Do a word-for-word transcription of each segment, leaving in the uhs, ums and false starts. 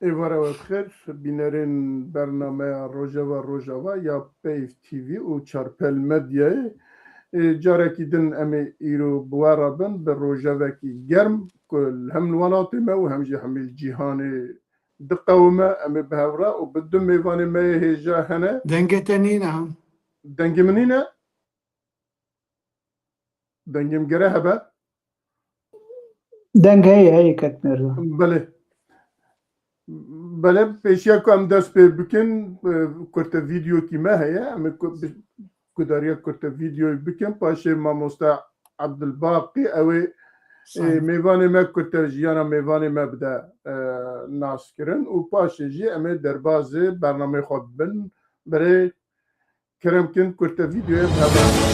Êvara we bi xêr, bînerên bernameya Rojeva Rojava ya Peyv T V û Çarpel Medyayê. Ê, carekî din em ê îro bi we re bin bi rojevekî germ ku li hem li welatê me û hem jî hemî li cîhanê diqewime. Em ê bi hev re û bi du mêvanê me yê hêja hene. Dengê te nîne ha? Dengê min nîne? Dengê min gere hebe? Deng heye, heye Kek Mirza. Belê. Belê, pêşiya ku em dest pê bikin, e, kurte vîdeokî me heye. Em ê ku-, bi-, gudariya kurte vîdeoyê bikin. Paşê mamoste Abdulbaqî, ew ê, e, Sağ ol. mêvanê me kurte jiyana mêvanê me bide, e, naskirin û paşê jî em ê derbazê bernameyê xwe bibin. Berê Kerem kin kurte vîdeoyê bi hev re.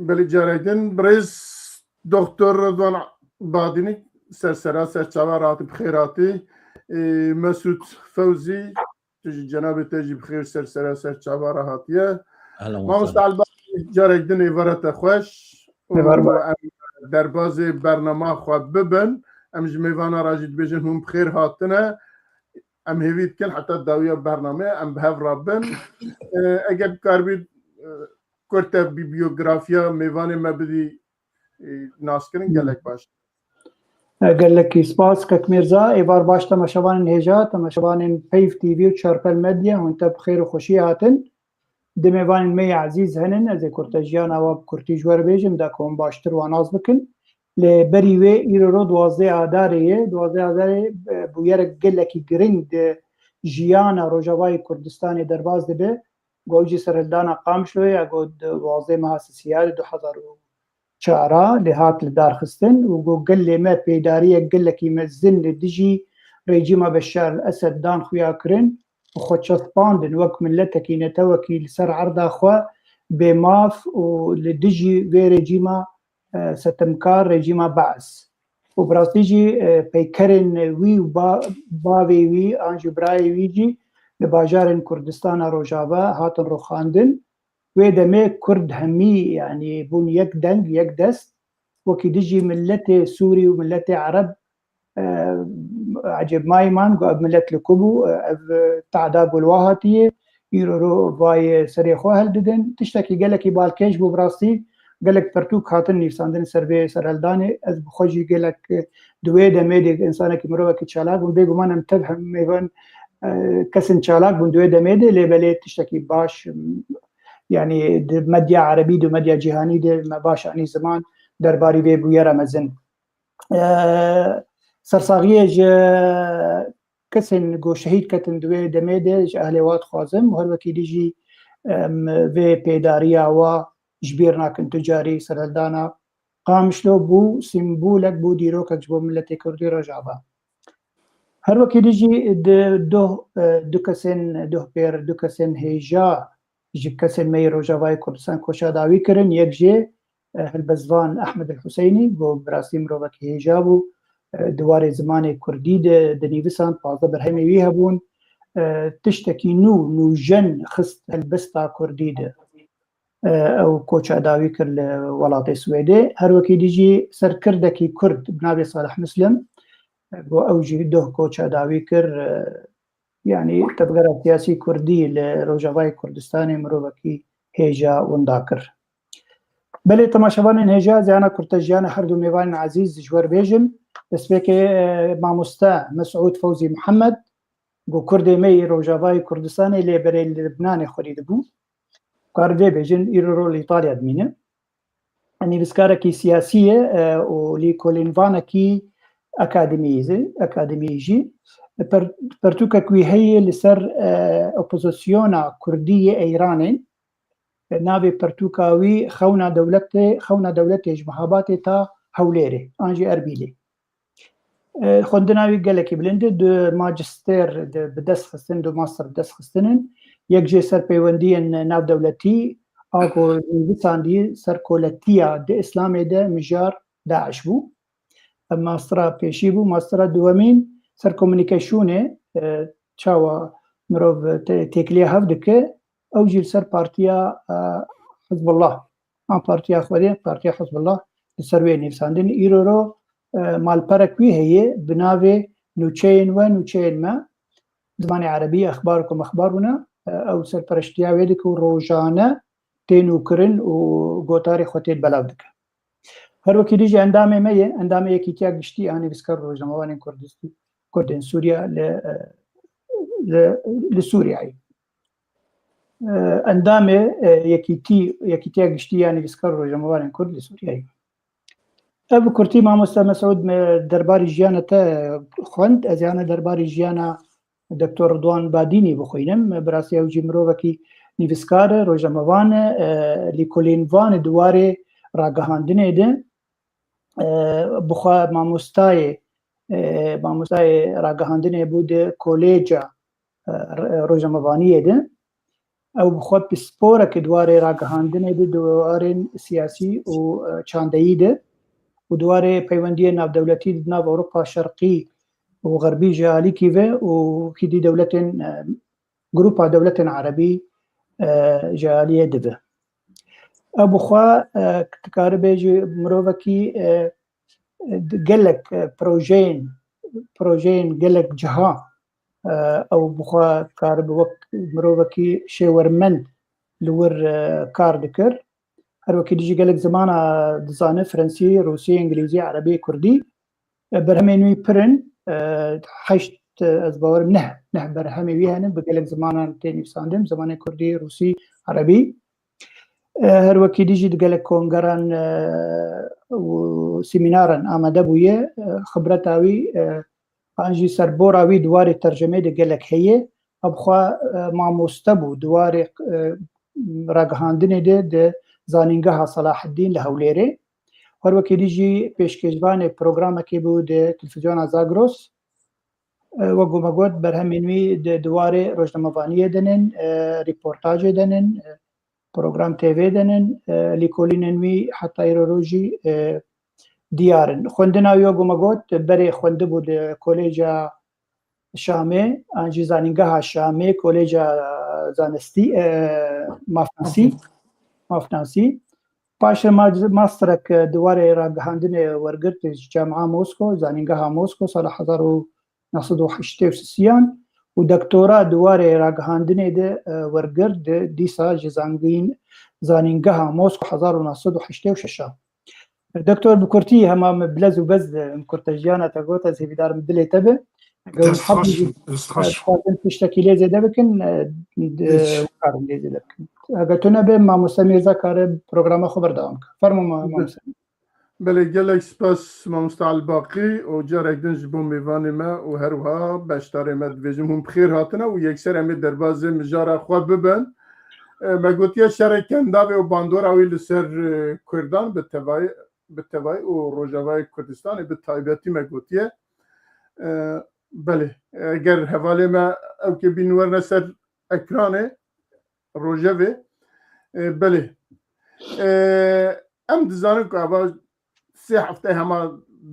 Belê, carek din birêz Doktor Ridwan Badînî ser sera ser çava re hatî, bi xêr hatî. Ê, Mesûd Fewzî, tu jî cenabê te jî bi xêr ser sera ser çava re hatiye. Ehlen we Mamoste sehlen. Elbadî, carek din êvara te xweş. Êvar baş. Û em derbazê bernama xwe bibin. Em ji mêvana re jî dibêjin hûn bi xêr hatine. Em hêvî dikin heta dawiya bernameyê em bi hev re bin. E, eger bikaribî, e, kurte bî-, biyografiya mêvanê me bidî, e, naskirin, gelek baş. E, gelekî spas Kek Mîrza. Êvar baş temaşevanên hêja, temaşevanên Peyv T V û Çarpel Medya, hûn te bi xêr û xweşiyê hatin. Di mêvanên me yê ezîz henin, ez ê kurte jiyana we bi kurtî ji we re bêjim, da ku hûn baştir wan nas bikin. Lê berî wê îro ro duwazdeh Adarê ye, duwazdeh Adarê, e, bûyerek gelekî giring di jiyana Rojavayê Kurdistanê derbas dibe. Ku ew jî serhildana Qamişloyê ya ku di duwazdeh meha Sisiyarê du hezar û çar a lê hat li dar xistin û ku gelê me pêdariyek gelekî mezin li dijî rejîma Beşar el Esed dan xuya kirin û xwe çespandin wek miletekî netewekî li ser erda xwe bêmaf û li dijî vê rejîma, e, setemkar rejîma Beas. Û bi rastî jî, e, peykerên wî û ba-, bavê wî an jî birayê wî jî li bajarên Kurdistana Rojava hatin rûxandin. Wê demê Kurd hemî, yanî bûn yek deng, yek dest, wekî dijî miletê Sûrî û miletê Ereb, e, ecêbmayî man, ku ev milet li ku bû, e, ev, e, tehda ku li wa hatiye, îro ro vayê serê xwe hildidin. Tiştekî gelekî balkêş bû, bi rastî gelek pertûk hatin nivîsandin ser vê serhildanê. Ez bi xwe jî gelek, e, di wê demê de însanekî, mirovekî çalak bûm. Bêguman em tev hem mêvan, e, kesên çalak bûn di wê demê de, lê belê tiştekî baş, yanî di medya erebî de, medya cîhanî de me baş anî ziman derbarî vê bûyera mezin. E, sersaxiyê ji kesên ku şehîd ketin di wê demê de ji ehlê wa dixwazim û her wekî dî jî em vê pêdariya wa ji bîr nakin. Tu carî serhildana Qamişlo bû sîmbolek, bû dîrokek ji bo miletê Kurdî Rojava. Her wekî dî jî di doh, e, du kesên, doh pêr, du kesên hêja ji kesên me yê Rojavayê Kurdistan koça dawî kirin. Yek jê, e, helbestvan Ehmed El Huseynî, ku bi rastî mirovekî hêja bû, e, di warê zimanê kurdî de dinivîsand, pazdeh berhemê wî hebûn. E, tiştekî nû, nûjen xist helbesta kurdî de. E, ew koça dawî kir li welatê Swêdê. Her wekî dî jî serkirdekî kurd bi navê Salih Muslim, e, ku ew jî doh koça dawî kir, e, yanî tevgera siyasî kurdî li Rojavayê Kurdistanê mirovekî hêja winda kir. Belê temaşevanên hêja, ez ê ana kurte jiyana her du mêvanên ezîz ji we re bêjim. Destpêkê, e, mamoste Mesûd Fewzî Mihemed, ku kurdê me yê Rojavayê Kurdistanê lê berê li Libnanê xwedî dibû. Karin vê bêjin, îro ro li Îtalya dimîne. Nivîskarekî siyasî ye, e, û lêkolînvanekî, akademî jî, akademî jî. Per-, pertûkek wî heye li ser, e, opozisyona kurdî yê Eyranê. Navê pertûka wî Xewna Dewletê, Xewna Dewletê ji Mehabatê ta Hewlêrê, an jî Erbîlê. E, xwendina wî gelekî bilind e, du majistêr de bi dest xistin, du master bi dest xistinin. Yek jê ser peywendiyên navdewletî, a ku nivîsandî ser koletiya di Îslamê de mijar DAIŞ bû. Ev mastera pêşî bû, mastera duwemîn ser komunîkeşûnê, e, çawa mirov te-, têkiliya hev dike, ew jî li ser partiya, e, Hizbullah. An partiya Xwedê, partiya Hizbullah li ser wê nivîsandin. Îro ro, e, malperek wî heye bi navê Nûçeyên We, Nûçeyên Me. Zimanê erebî, exbar ku mexbar bûne, e, ew serpereştiya wê dike û rojane tê nûkirin û gotarê xwe tê belav dike. Her wekî dî jî endamê me ye, endamê Yekîtiya Giştî ya Nivîskar û Rojnamevanên Kurdist-, Kurdên Sûriye li, e, li, li Sûriyeyê. E, endamê, e, Yekîtî, Yekîtiya Giştî ya Nivîskar û Rojnamevanên Kurd li Sûriyeyê. Ev bi kurtî mamoste Mesûd me derbarî jiyana te xwend, ez yana derbarî jiyana Doktor Ridwan Badînî bixwînim. Bi rastî ew jî mirovekî nivîskar e, rojnamevan e, e, lîkolînvan e di warê ragihandinê de. E, bi xwe mamostayê, e, mamostayê ragihandinê bû di kolêca, e, r-, rojnamevaniyê de. Ew bi xwe pisporeke di warê ragihandinê de, di warên siyasî û, e, çandeyî de û di warê peywendiyên navdewletî di nav Ewropa Şerqî û Xerbî ji alîkî ve û hîdî dewletên, e, Grupa Dewletên Erebî, e, ji aliyê dive. Ew bi xwe, e, dikare bê jî mirovekî, e, di gelek, e, projeyên, projeyên gelek ciha, e, ew bi xwe karibe wek mirovekî şêwermend li wir, e, kar dikir. Her wekî dî jî gelek zimana dizane, Frensî, Rûsî, Îngilîzî, Erebî, Kurdî. E, berhemên wî pir in, e, heşt, e, ez bawerim neh, neh berhemê wî hene, bi gelek zimanan tê nivîsandin, zimanê Kurdî, Rûsî, Erebî. E, her wekî dî jî di gelek kongeran, e, û semînaran amade bûye. E, xibreta wî, e, an jî serbora wî di warê tercemeyê de gelek heye. Ev xwe, e, mamoste bû di warê, e, ragihandinê de di Zanîngeha Selaheddîn li Hewlêrê. Her wekî dî jî pêşkêşvanê programekê bû di televîzyona Zagros. E, wek ku me got, berhemên wî di, di warê rojnamevaniyê de nin, e, rîportajê de nin, e, program T V de nin, e, lîkolînên wî heta îro rojî, e, diyar in. Xwendina wî, wek ku me got, berê xwendibû di Kolêca Şamê, an jî Zanîngeha Şamê, Kolêca Zanistî, e, Mafnasî, Mafnasî. Paşê ma-, masterek, e, di warê ragihandinê wergirt ji Camia Mosko, Zanîngeha Mosko, sala hezar û neh sed û heştê û sisiyan û doktora di warê ragihandinê de, e, wergirt di dîsa ji zangîn-, Zanîngeha Mosko hezar û neh sed û heştê û şeş a. Doktor, bi kurtî hema min bilez û bez, em kurte jiyana te got, ez hêvîdarim dilê te be. Eger Dest hûn xweş, hebû jî, dest xweş. Dixwazin tiştekî lê zêde bikin, e, d-, Hiç. Karin lê zêde bikin. Eger tu nebe, mamoste Mîrza kare programa xwe berdewam ke. Fermo ma-, Be-, mamoste. Belê, gelek spas mamoste Elbaqî û carek din ji bo mêvanê me û her wiha beşdarê me dibêjim hûn bi xêr hatine û yekser em ê derbazê mijara xwe bibin. E, me gotiye şerê Kendavê û bandora wî li ser, e, Kurdan bi tevayî bi tevayî û Rojavayê Kurdistanê bi taybetî me gotiye. E, belê, eger hevalê me ew kê bîn werine ser ekranê, rojevê, e, belê. E, em dizanin ku eva sê hefte hema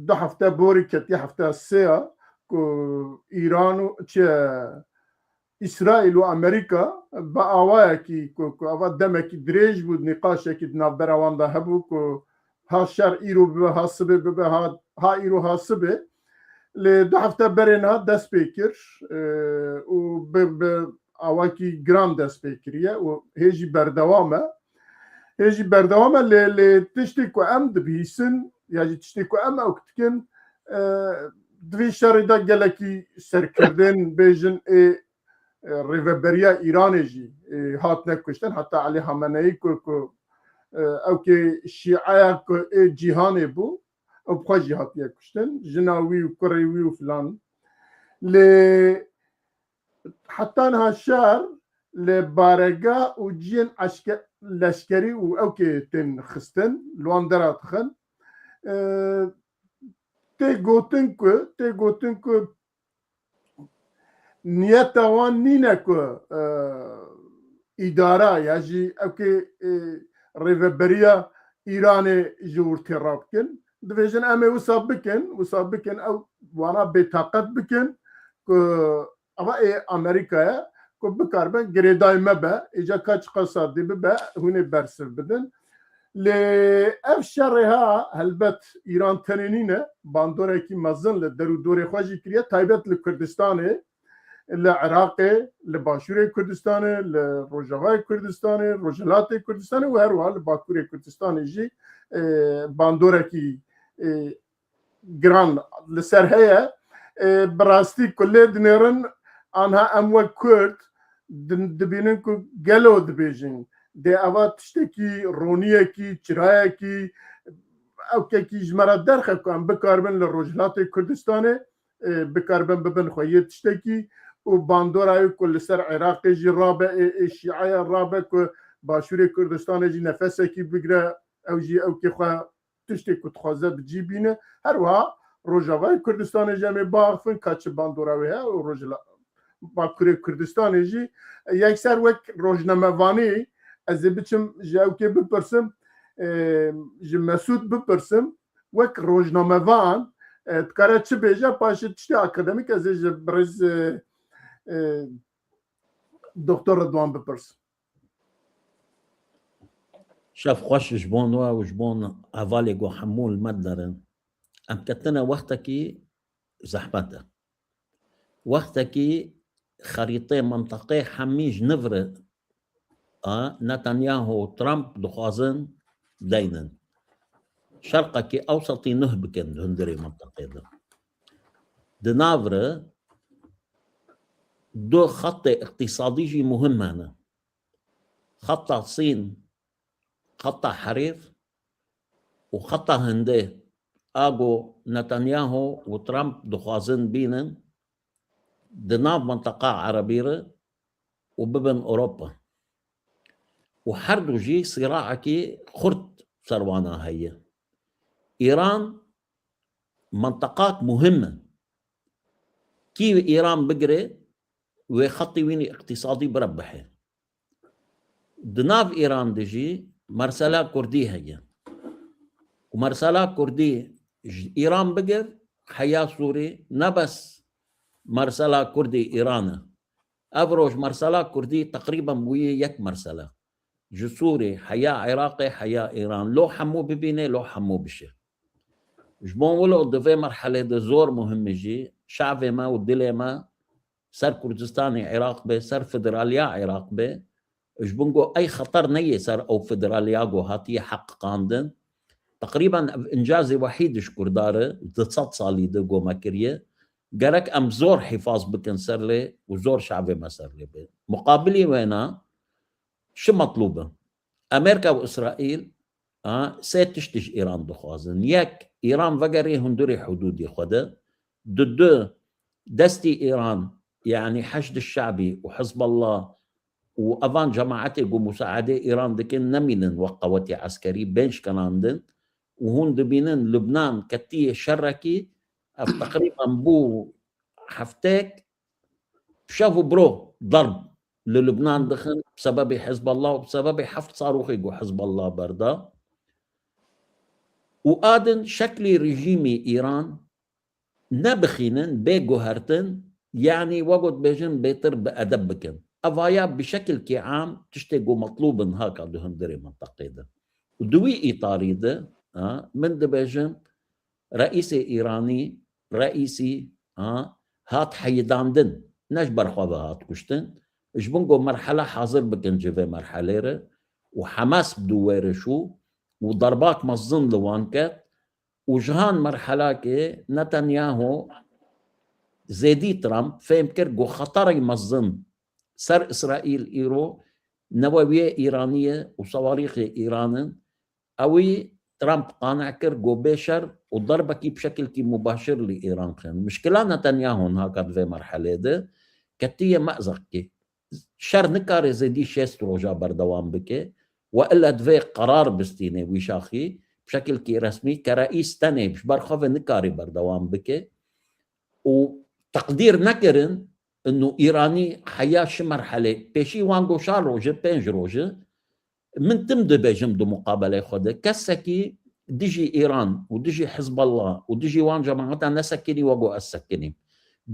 du hefte borî ketiye hefteya sê ya ku Îran û çi Îsraîl û Amerîka bi awayekî ku, ku ava demekî dirêj bû, nîqaşekî di navbera wan de hebû ku ha şer îro bibe, ha sibê bibe, ha, ha îro ha sibê. Lê du hefte berê niha dest pê kir, e, û bi, bi awakî giran dest pê kiriye û hê jî berdewam e. Hê jî berdewam e, lê, lê tiştê ku em dibihîsin, ya jî tiştê ku em ewk dikin, e, di vê şerê de gelekî serkirdên bêjin ê, e, rêveberiya Îranê jî, e, hatine kuştin. Heta Elî Hameneyî ku, ku, e, ewkê şîeya ku ê cîhanê bû, Ew bi xwe jî hatiye kuştin. Jina wî û kurê wî û filan. Lê heta niha şer li barega û ciyên eşke-, leşkerî û ewkê tên xistin, li wan dera dixin. E, tê gotin ku, tê gotin ku niyeta wan nîne ku, e, îdara ya jî ewkê, e, rêveberiya Îranê ji wir têra bikin. Dibêjin em ê wisa bikin, wisa bikin, ew wana bêtaqet bikin ku ava ê Amerîka ye ku bikaribin girêdayî me be, îca ka çiqas sadî bibe, hûn ê bersiv bidin. Lê ev şerê ha helbet Îran tenê nîne, bandorekî mezin li der û dorê xwe jî kiriye, taybet li Kurdistanê, li Iraqê, li Başûrê Kurdistanê, li Rojavayê Kurdistanê, Rojhilatê Kurdistanê û her wiha li Bakurê Kurdistanê jî, e, bandorekî, e, giran li ser heye. E, bi rastî ku lê dinêrin, anha em wek Kurd din-, dibînin ku gelo dibêjin. Dê eva tiştekî, roniyekî, çirayekî, ewkekî ji me re derxe ku em bikaribin li Rojhilatê Kurdistanê, e, bikaribin bibin xweyê tiştekî û bandora wê ku li ser Iraqê jî rabe, ê, ê Şîeya rabe ku Başûrê Kurdistanê jî nefesekî bigire, ew jî ewkê xwe tiştê ku dixwaze bi cî bîne. Her wiha Rojavayê Kurdistanê jî em ê biaxifin ka çi bandora wê heye û Rojhila-, Bakurê Kurdistanê jî yekser wek rojnamevanî ez ê biçim ji ewkê bipirsim, e, ji Mesûd bipirsim, wek rojnamevan, e, dikare çi bêje, paşê tiştê akademîk ez ê ji birêz, e, e, Doktor Ridwan bipirsim. Şev xweş ji bon we û ji bon hevalê ku hemû li me dinerin. Em ketine wextekî zehmet e. Wextekî xerîtê menteqê hemî ji nivre a Netanyahu û Trump dixwazin deynin. Şerqekî ewsetî nuh bikin di hundirê menteqê de. Di nav re du xetê iqtîsadî jî muhim hene. Xeta Sîn, xeta Herêr û xeta Hindê. A ku Netanyahu û Trump dixwazin bînin di nav menteqa erebî re û bibin Ewropa. Û her du jî sîraekî xurt ser wana heye. Îran menteqak muhim e. Kî Îran bigire, wê xetî wînî iqtîsadî bire bihê. Di nav Îran de jî mersela kurdî heye. Û mersela kurdî ji Îran bigir, heya Sûrî, ne bes mersela kurdî Îran e. Ev roj mersela kurdî teqrîben bûye yek mersele. Ji Sûrî, heya Iraqê, heya Îran. Lo hemû bibîne, lo hemû bişe. Ji bo wilo di vê merhelê de zor muhim e jî, şevê me û dilê me ser Kurdistanê Iraq be, ser federaliya Iraq be, ji bin ku ey xeter neyê ser ew federaliya ku hatiye heqiqandin. Teqrîben ev încazê wehîd ji Kurda re di sed salî de ku me kiriye. Gerek em zor hifaz bikin ser lê û zor şevê me ser lê be. Muqabilî wêna çi metlûb e? Amerîka û Îsraîl, a, sê tişt ji Îran dixwazin. Yek, Îran vegerê hundirê hudûdê xwe de. Di du, destî Îran, yanî Heşd Şebî û Hizbullah û evan cemaetê ku musaedê Îran dikin, nemînin wek qewetê eskerî, bên şkenandin û hûn dibînin Lubnan ketiye şerekî, ev teqrîben bû heftek, şev û biro derb li Lubnan dixin, bi sebebê Hizbullah û bi sebebê heft saroxê ku Hizbullah berda. Û a din şeklê rejîmê Îran nebixînin, bê guhertin, yanî wek ku dibêjin bêtir bi edeb bikin. Evaya bi şekilkî am tiştê ku metlûb in haka di hundirê menteqê de. Û di wî îtarî de, ha, min dibêjin, reîsê Îranî, Reîsî, ha, hat heyidandin. Ne ji ber xwe ve hat kuştin. Ji bin ku merhele hazir bikin ji vê merhelê re û Hamas bi dû wê re şû û derbak mezin li wan ket û ji han merhelakê Netanyahu zêdî Trump fêm kir ku xeterê mezin ser Îsraîl îro newewiyê Îranî ye û sawarîxê Îran in. Ewî Trump qane kir, got bê şer û derbekî bi şekilkî mubaşir li Îran xin. Mişkila Netanyahu niha ka di vê merhelê de ketiye me'zekê. Şer nikare zêdî şêst roja berdewam bike. We illa divê qerar bistîne wî şaxî, bi şekilkî resmî, ke reîs tenê ji ber xwe ve nikare berdewam bike. Û teqdîr nekirin, inu Îranî heya şi merhelê, pêşî wan got şar roji, pênc roji, min tim dibêjim di muqabelê xwe de, kesekî dijî Îran û dijî Hizballah û dijî wan cemaetan nesekinî, we got ez sekinîm.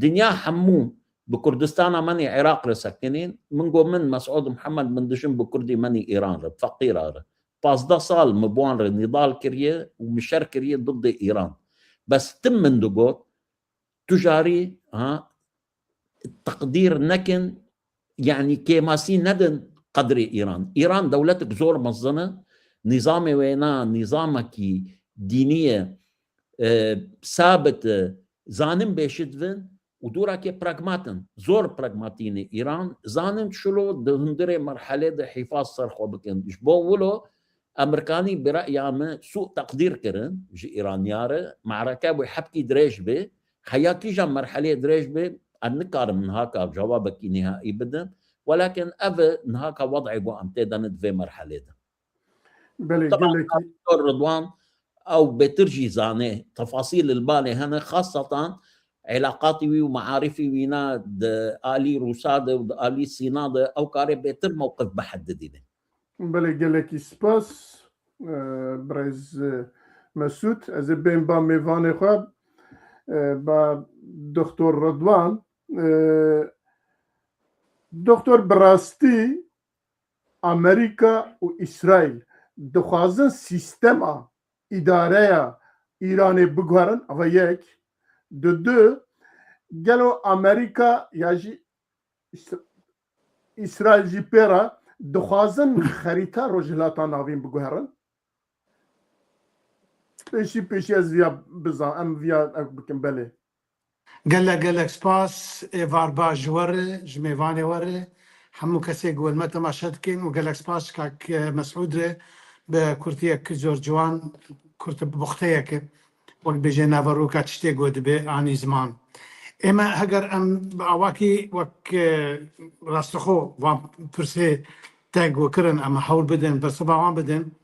Dinya hemû bi Kurdistana me nî Iraq re sekinîn. Min got min Mesûd Mihemed, min dijim bi Kurdî me nî Îran re, feqîra re. Pazdeh sal min bi wan re nîdal kiriye û min şer kiriye diddê Îran. Bes tim min digot, tu jarî, ha, teqdîr nekin, yanî kêmasî nedin qedrê Îran. Îran dewletek zor mezin e, nîzamê wê na nîzamekî dînî ye, e, sabit e, zanin bêşit vin û dûrakê pragmat in. Zor pragmatî ne Îran. Zanin çilo di hundirê merhelê de hîfaz ser xwe bikin. Ji bo wilo Emerkanî bi re'ya min sû teqdîr kirin ji Îraniya re. Me'reke wê hepkî dirêj bê. Heya kîjan merhelê dirêj bê, ez nikarim niha ka cewabekî nîhaî bidim. Welakin ev e niha ka wed'ê ku em tê de ne di vê merhelê de. Belê, Taban gelekî. Doktor Ridwan, ew bêtir jî zane, tefasîl li balê hene, xasetan îlaqatî wî û mearifî wî na di alî Rûsa de û di alî Sîna de, ew karê bêtir mewqif bihedidîne. Belê, gelekî spas, e, birêz, e, Mesûd. Ez ê bên ba mêvanê xwe, e, ba Doktor Ridwan. E, Doktor, bi rastî Amerîka û Îsraîl dixwazin sîstema îdareya Îranê biguherin, eva yek. Di du, gelo Amerîka ya jî Îs-, Îsraîl jî pê re dixwazin xerîta Rojhilata Navîn biguherin? Pêşî pêşî ez viya bizan, em viya ev bikin, belê. Gelek gelek spas, êvar baş ji we re, ji mêvanê we re, hemû kesê ku li me temaşe dikin û gelek spas ji kak Mesûd re bi kurtiyek zor ciwan, kurt bi puxteyeke, wek bêje naveroka tiştê ku dibe anî ziman. Ê me heger em bi awakî wek, e, rastixwe van pirsê te ku kirin, em hewl bidin, bersiva wan bidin.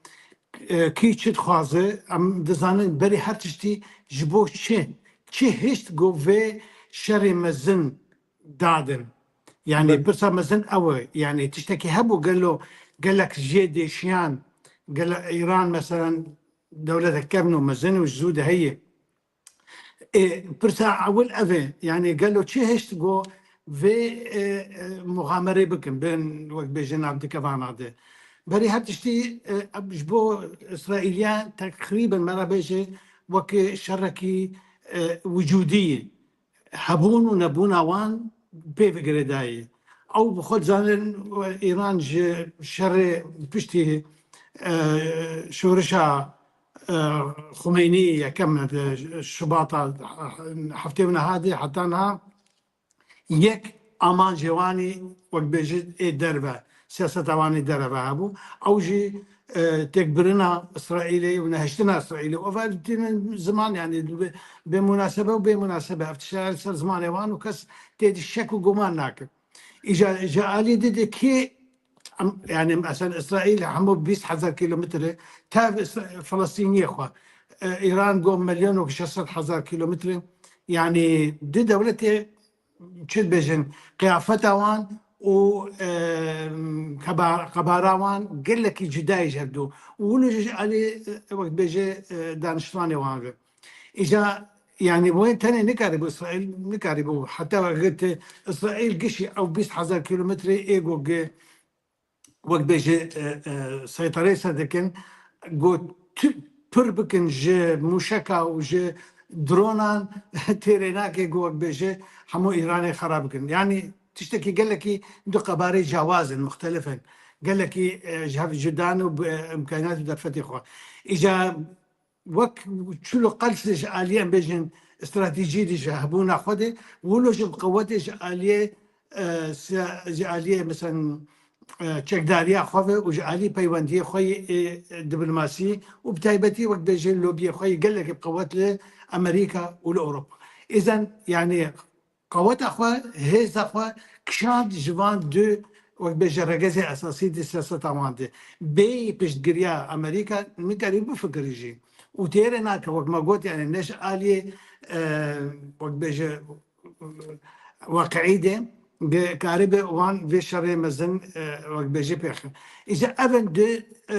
E, kî çi dixwaze, em dizanin berî her tiştî ji bo çi, çi hişt ku vê şerê mezin dadin. Yani Belê. Pirsa mezin ew e. Yani tiştekî hebû gelo gelek jê dêşiyan, gele Îran meselen dewletek kevn û mezin û ji zû de heye. Ê, pirsa ewil ev e. Yani gelo çi hişt ku vê, e, e, muxamerê bikin, bên wek bêje navdikevana de. Berî her tiştî, e, ji bo Îsraîliyan teqrîben me re bêje wek şerekî, e, wicûdî ye. Hebûn û nebûna wan pê ve girêdayî. Ew bi xwe dizanin, Îran ji şerê piştî, e, şorişa, e, Xumeynî yekem de Şubata heftê û nehadê heta niha yek amancê wanî wek bêjit ê derve, siyaseta wanî dereve hebû. Ew jî, e, têkbirina Îsraîlê û nehiştina Îsraîlê. Eva tînin ziman, yani, bê, bê munasebe û bê munasebe. Ev tişta li ser zimanê wan û kes tê de şek û guman nake. Îja, ji alî dide kê, em, yani, mesela Îsraîl hemû bîst hezar kilometre, tev Îsra-, Filistîniyê xwe. E, Îran got milyon û şeş sed hezar kilometre. Yani, di dewletê çi dibêjin, qiyafeta wan û, e, qeba-, qebara wan gelekî cuda ye ji hevdû. Û wilo jî ji alî, e, wek dibêje, e, daniştvanê wan ve. Îja, yani, wê tenê nikarîbû Îsraîl, nikarîbû heta wextê Îsraîl gişî ew bîst hezar kilometre ê ku gi-, wek bêje, e, e, seytereyê ser dikin, got tu pir bikin ji mûşeka û ji dronan têrê nake, got wek bêje hemû Îranê xera bikin. Yani tiştekî gelekî du qebarê cawaz in, muxtelif in. Gelekî, e, ji hev cuda ne û bi, e, imkaniyat û derfetê xwe. Îca wek çilo qels ji aliyê em bêjin stratejî de ji hebûna xwe de, wilo jî bi qewetê ji aliyê, e, siya-, ji aliyê, mesela, e, çekdariya xwe ve û ji alî peywendiyê xwe yê, e, diplomasî û bi taybetî wek bêje lobiyê xwe yê gelekî bi qewet li Amerîka û li Ewropa. Îzen, yanî qeweta xwe, hêza xwe kişand ji van du, wek bêje, regezê esasî di siyaseta wan de. Bê piştgiriya Amerîka nikarî bifikirî jî. Û têrê nake, wek me got, yanî ne ji aliyê, e, wek bêje, waqiî de, de karibe wan vê şerê mezin, e, wek bêje pêxin. Îca ev in du, e,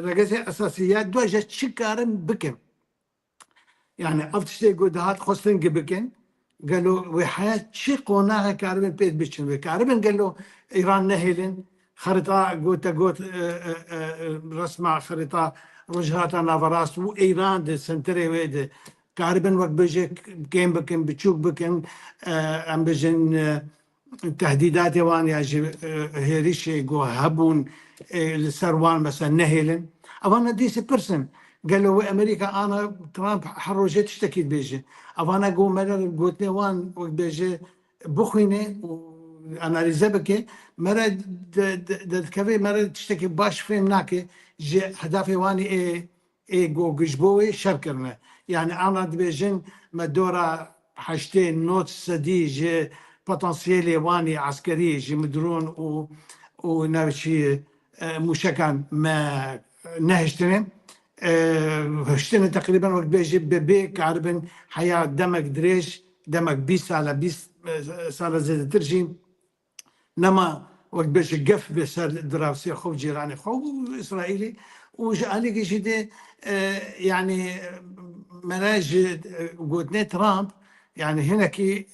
regezê esasî ya du, ji çi karin bikin? Yani ev tiştê ku dihat xwestin ki bikin, gelo wê heya çi qonaxe karibin pêt biçin? Wê karibin gelo Îran nehêlin? Xerita ku te got, e, e, e, e, resma xerita Rojhilata Naverast û Îran di senterê wê de karibin wek bêje kêm bikin, biçûk bikin, e, em bêjin, e, tehdîdatê wan ya ji, e, hêrişê ku hebûn, e, li ser wan mesela nehêlin. Evana dîsî pirsin. Gelo wê Amerîka ana Trump her rojê tiştekî dibêje? Evana ku me re gotinê wan wek bêje bixwîne û analîze bike, me re de, de, de dikeve, me re tiştekî baş fêm nake ji hedafê wan ê ê ku ji bo wê şer kirine. Yani ana dibêjin me dora heştê nod sedî ji potansiyelê wan ê eskerî, ji mi dron û, û navçî, e, mûşekan me nehiştine. E, hiştine teqrîben wek bêjî bi bê karibin heya demek dirêj, demek bîst sala, bîst, e, sala zêdetir jî nema wek bêje gef bi ser dirawsê xwe û cîranê xwe û Îsraîlê û ji alîkî jî de, e, yanî, me re ji, e, gotinê Trump, yanî hinekî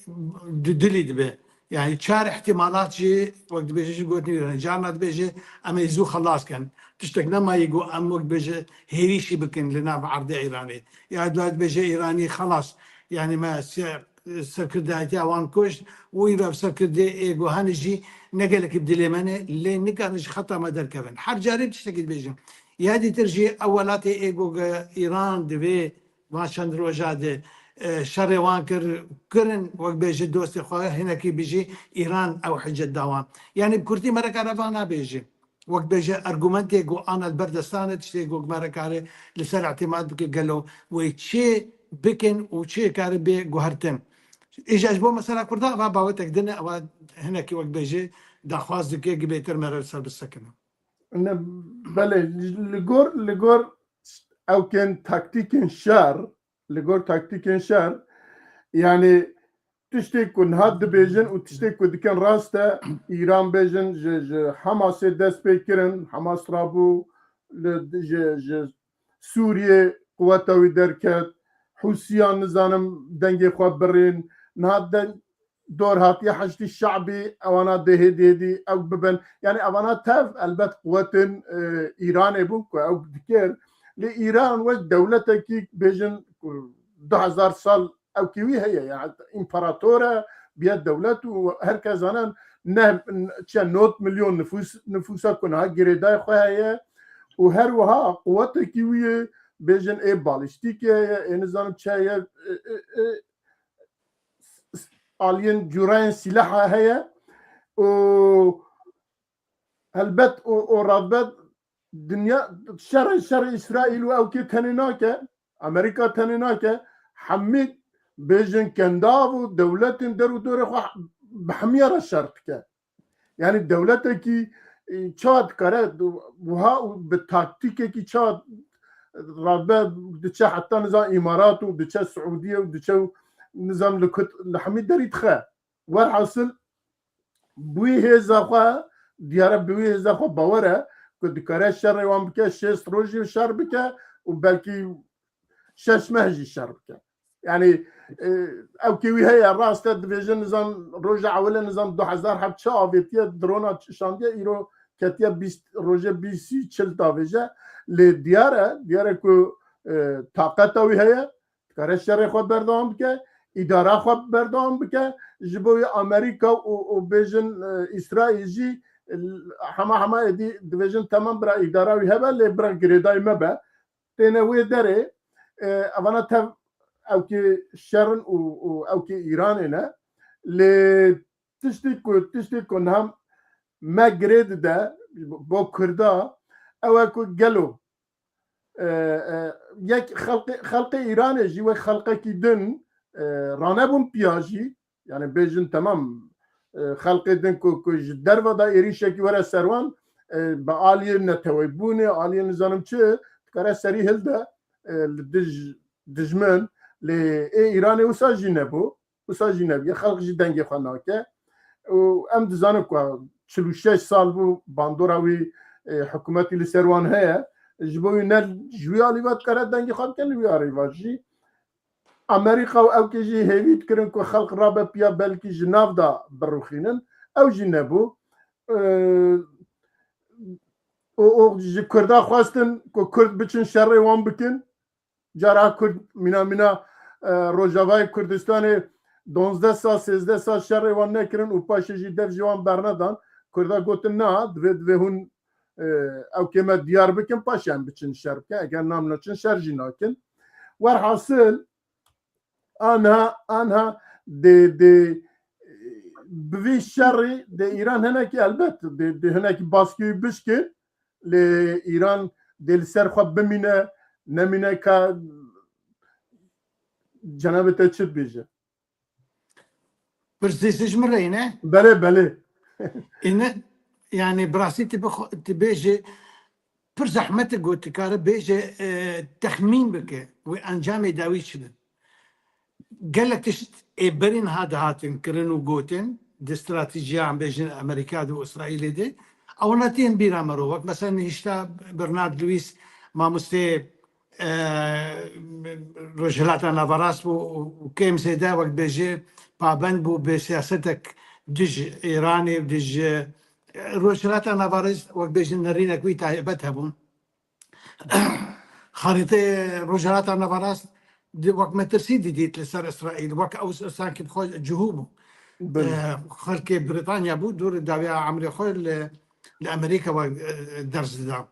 dudilî dibe. Yanî çar ihtimalat jî wek dibêje jî gotinî wî. Carna dibêje em ê zû xelas kin. Tiştek nemayî ku em wek dibêje hêrîşî bikin li nav erdê Îranê. Ya dua dibêje Îranî xelas. Yanî me se-, serkirdayetiya wan kuşt û îro ev serkirdê ê ku hene jî ne gelekî bi dilê me ne, lê nikarin ji xeta me derkevin. Her carê tiştekî dibêjin. Ya dîtir jî ew welatê ê ku ge Îran di vê van çend roja de, e, şerê wan kir, kirin, wek bêje dostê xwe, hinekî bijî Îran ew hicet da wan. Yanî bi kurtî me re kare vana bêje. Wek bêje argumentê ku ana li ber destan e, tiştê ku me re kare li ser îtîmat bike gelo wê çê bikin û çê kare bê guhertin. Îja ji bo mesela Kurda eva bawetek din e, eva hinekî wek bêje daxwaz dike, gi bêtir me re li ser bisekine. Ne, belê, li gor, li gor ewkên taktîkên şer, li gor taktîkên şer, yani tiştê ku niha dibêjin û tiştê ku dikin rast e, Îran bêjin ji, ji Hamasê dest pê kirin, Hamas rabû li, ji, ji Sûriyê quweta wî derket, Hûsiyan nizanim dengê xwe birîn, niha de dor hatiye Heşdî Şe'bî, ewana dê hêdî hêdî ew bibin. Yani ewana tev elbet quwetên, e, Îranê bûn ku ew dikir. Lê Îran wek dewletekî bêjin ku du hezar sal ewkî wî heye. Yani împarator e, biye dewlet û her kes zanin ne, çe nod milyon nifûs, nifûsa ku niha girêdayê xwe heye û her wiha quwetekî wî ye, bêjin ê balîstîkê heye, ê nizanim çi heye, e, e, e, aliyên cûrayên sîlaha heye û helbet û, û rabet dinya şerê, şerê Îsraîl û ewkê tenê nake, Amerîka tenê nake, hemî bêjin kendav û dewletên der û dorê xwe bi hemiya re şer dike. Yani dewletekî, e, çawa dikare wiha û bi taktîkekî çawa rabe diçe heta nizam Îmarat û diçe Siûdiye û diçe û nizam li kut li hemî derî dixe. Werhasil bi wî hêza xwe diyare, bi wî hêza xwe bawer e ku dikare şerê wan bike, şêst rojî şer bike û belkî şeş meh jî şer bike. Yani, e, ewkê wî heye, rast e, dibêje nizam roja ewilê nizam du hezar heb çi avêtiye, drona çi şandiye, îro ketiye bîst, roje bîst, sî, çil davêje. Lê diyar e, diyar e ku, e, taqeta wî heye, dikare şerê xwe berdewam bike, îdara xwe berdewam bike, ji bo wî Amerîka û, û bêjin, e, Îsraîl jî, e, hema hema êdî dibêjin temam bira îdara wî hebe, lê bira girêdayî me be. Têne wê derê, e, evana tev ewkê şer in û, û ewkê Îranê ne. Lê tiştê ku, tiştê ku niha me girê dide bo Kurda, ew e ku gelo, e, e, yek xelqê, xelqê Îranê jî wek xelqekî din, e, ranebûn piya jî, yani bêjin temam, e, xelqê din ku, ku ji derve de êrîşekî were ser wan, e, bi aliyê neteweybûnê, aliyê nizanim çi, dikare serî hilde, e, li dij, dijmin, lê ê Îranê wisa jî nebû. Wisa jî nebûye. Xelk jî dengê xwe nake. Û em dizanin ku çil û şeş sal bû bandora wî, e, hikûmetî li ser wan heye. Ji bo wî ne ji wî alî ve dikare dengê xwe bike, li wî alî ve jî. Amerîka û ewkê jî hêvî dikirin ku xelk rabe piya belkî ji nav de birûxînin. Ew jî nebû. E, û, û ji Kurda xwestin ku Kurd biçin şerê wan bikin. Cara Kurd mîna mîna, e, Rojavayê Kurdistanê donzdeh sal, sêzdeh sal şerê wan nekirin û paşê jî dev ji wan bernedan. Kurda gotin, na, divê, divê hûn, e, ew kême diyar bikin, paşê em biçin şer bikin. Eger nam neçin, şer jî nakin. Werhasil, anha, anha dê, dê, bi vî şerî dê Îran hinekî elbet, dê, dê hinekî baskiyê bişkin. Lê Îran dê li ser xwe bimîne, nemîne ka cenabê te çi dibêje? Pirsê ji min re ne? Belê, belê. Îne, yani, bi rastî tu bixwe-, tu bêje, pir zehmet e ku tu kare bêje, e, texmîn bike, wê encamê dawî çi be. Gelek tişt ê berî niha dihatin kirin û gotin, di stratejiya, em bêjin, Amerîka de û Îsraîlê de, ewana tên bîra me re. Wek mesela nihişta Bernard Lewis, mamostê, e, Rojhilata Naverast bû û, û kêm zêde, wek bêje, pabend bû bi siyasetek dij Îranê û dij, e, Rojhilata Naverast, wek bêjin, nerînek wî taybet hebûn. Xarîteyê Rojhilata Naverast di, wek metirsî didît li ser Îsraîl, wek ew sankî bi xwe cihû bû. Belê. E, xelkê Brîtanya bû, dûr dawiya emrê xwe li, li Amerîka we, e, ders dida.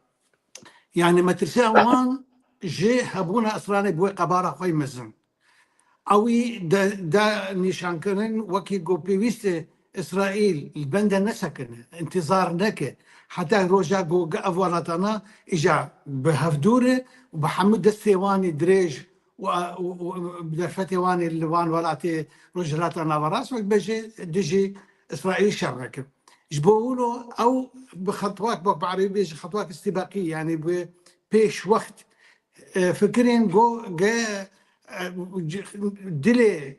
Yani metirsiya wan ji hebûna Îsraîlê bi wê qebara xwe yî mezin. Ewî de, de nîşankirin wekî ku pêwîst e Îsraîl li bende nesekine, întîzar neke. Heta roja ku ev welatana îja bi hevdû re û bi hemû destê wan ê dirêj û, û, û bi derfetê wan ê li van welatê Rojhilata Naverast wek bêje dijî Îsraîl şer neke. Ji bo wilo ew bi xetwak, wek bi erebî bêje xetwak îstîbaqî, yanî bi pêşwext, e, fikirên go, ge, e, c-, dilê,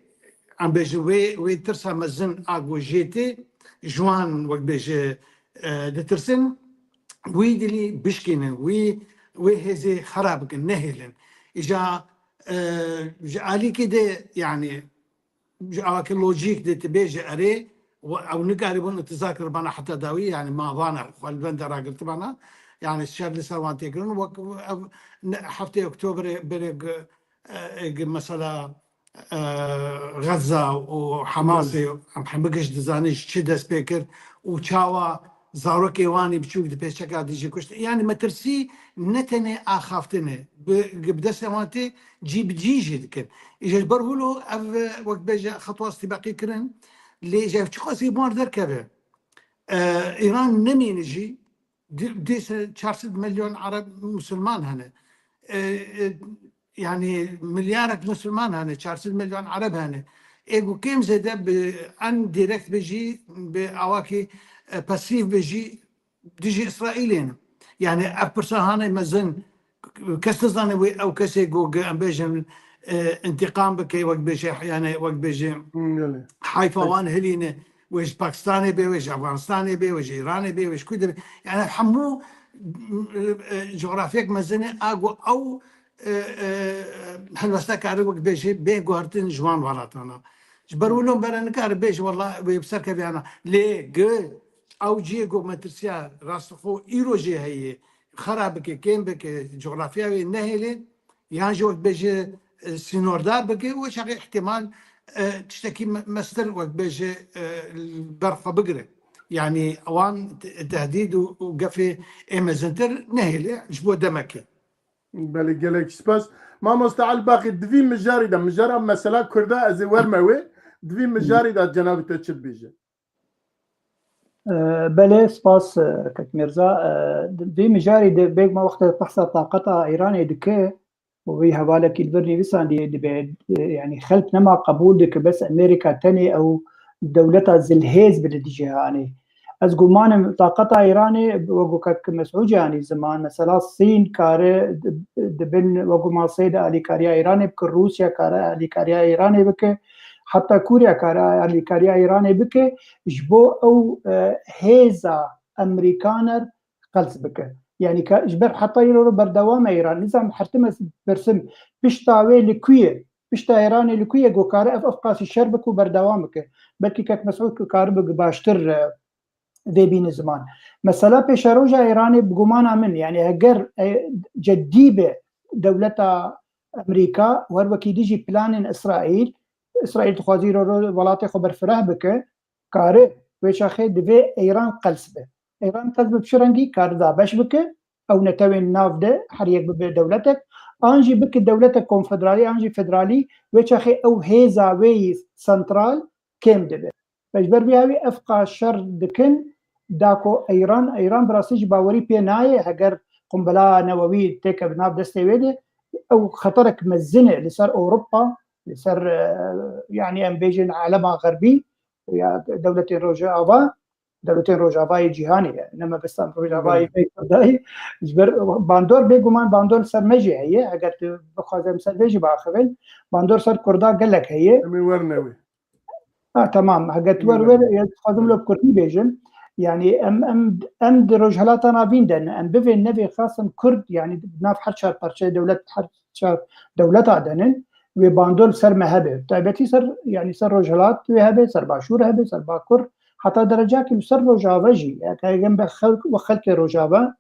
em bêjin, wê, wê tirsa mezin a ku jê tê, ji wan, wek bêje, e, ditirsin, wî dilî bişkînin, wî, wê hêzê xera bikin, nehêlin. Îja, e, ji alîkê de, yanî, ji awakî lojîk de tu bêje erê, we-, ew nikaribûn intizar kiribana heta dawî, yani ma vana xwe li benda ragirtibana, yani şer li ser wan tê kirin, wek ev ne-, heftê Oktoberê berê g-, e, g-, mesela, e, Xezza û Hamasê, em hemû giş dizanin ji çi dest pê kir û çawa zarokê wan ê biçûk di pêçeka dijî kuştin. Yani metirsî ne tenê axaftin e, bi, bi destê wan tê, cî bi cî jî dikin. Îja ji ber wilo ev, wek bêje, xetwa îstîbaqî kirin, lê ji ev çiqasî wan derkeve. E, Îran nemîne jî, di-, dîse çar sed milyon Ereb Musulman hene. E, e, yani milyarek Musulman hene, çar sed milyon Ereb hene. Ê ku kêm zêde bi en direkt be jî, bi awakî, e, pasîf be jî, dijî Îsraîlê ne. Yani ev pirsa hane mezin, kes nizane wê ew kesê ku, em bêjin, e, întîqam bike, wek bêje, yani wek bêje, hmm, yani, hayfa wan hilîne, wê ji Pakistanê bê, wê ji Afganistanê bê, wê ji Îranê bê, wê ji ku de bê. Yani hemû, e, e, cografyek mezin e, a ku ew, e, e, helweste kare, wek bêje, bê guhertin ji wan welatana. Ji ber wilo bere nikare bêje, wela wê bi ser keviyana. Lê gi-, ew cihê ku metirsiya rastixwe îro jê heye, xera bike, kêm bike, cografya wê nehêle, yan jî wek bêje, e, sînordar bike, wê çaxê ihtimal, e, tiştekî me-, mestir wek bêje, e, ber xwe bigire. Yani wan te-, tehdîd û, û gefê ê mezintir nehêle ji bo demekê. Belê, gelek spas. Mamoste Elbaqî, di vî mijarî de, mijara mesela Kurda ez ê werme wê, di vî mijarî de cenabê te çi dibêje? Belê, spas, e, kek Mirza. E, vê mijarî de bêgma wexta behsa taqeta Îranê dike û wî hevalekî li vir nivîsandî dibe, e, yanî xelk nema qebûl dike bes Amerîka tenê ew dewleta zilhêz bi li dijî hanê. Ez gumanim taqeta Îranê, wek ku kek Mesûd jî anî ziman, mesela Sîn kare di, di bin wek ku maseyê de alîkariya Îranê bike, Rûsya kare alîkariya Îranê bike, heta Kûrya kare alîkariya Îranê bike, ji bo ew, e, hêza Amerîkaner qels bike. Yanî ka ji ber heta îro berdewam e Îran. Nizam her tim ez bersim, pişta wê li ku ye? Pişta Îranê li ku ye? Ku kare ev, ev qasî şer bike û berdewam bike. Belkî kek Mesûd ku karibe baştir, e, vê bîne ziman. Mesela pêşeroja Îranê bi gumana min, yanî heger, e, ceddî be dewleta Amerîka û her wekî dijî planên Îsraîl, Îsraîl dixwaze îro welatê xwe berfireh bike, kare wê çaxê divê Îran qels be. Îran qels be bi çi rengî? Kare dabeş bike, ew netewên nav de her yek bibe dewletek, an jî bike dewletek konfederalî, an jî federalî, wê çaxê ew hêza wê yî sentral kêm dibe. Ji ber vê hawî ev qas şer dikin, da ku Îran, Îran bi rastî jî bawerî pê nayê, heger qumbela newewî têke bi nav destê wê de, ew xeterek mezin e li ser Ewropa, li ser, e, yanî em bêjin alema xerbî ya dewletên Rojava, dewletên Rojavayê cîhanê ye, ne mebestan Rojavayê Belê. vê Kurdayê. Ji ber bandor bêguman bandor li ser me jî heye, eger tu bixwaze em ser vê jî biaxivin, bandor ser Kurda gelek heye. Em ê werne wê. Ha, tamam. Heger tu wer wer, ez dixwazim lo bi kurdî bêjim. Yanî em, em, em di Rojhelata Navîn de ne. Em bivên nevê xasin Kurd, yanî nav her çar parçeyê dewlet, her çar dewleta de nin. Wê bandor li ser me hebe. Taybetî ser, yanî ser Rojhelat wê hebe, ser Başûr hebe, ser Bakur. Heta derecakî li ser Rojava jî. Yanî em be xelk, we xelkê Rojava.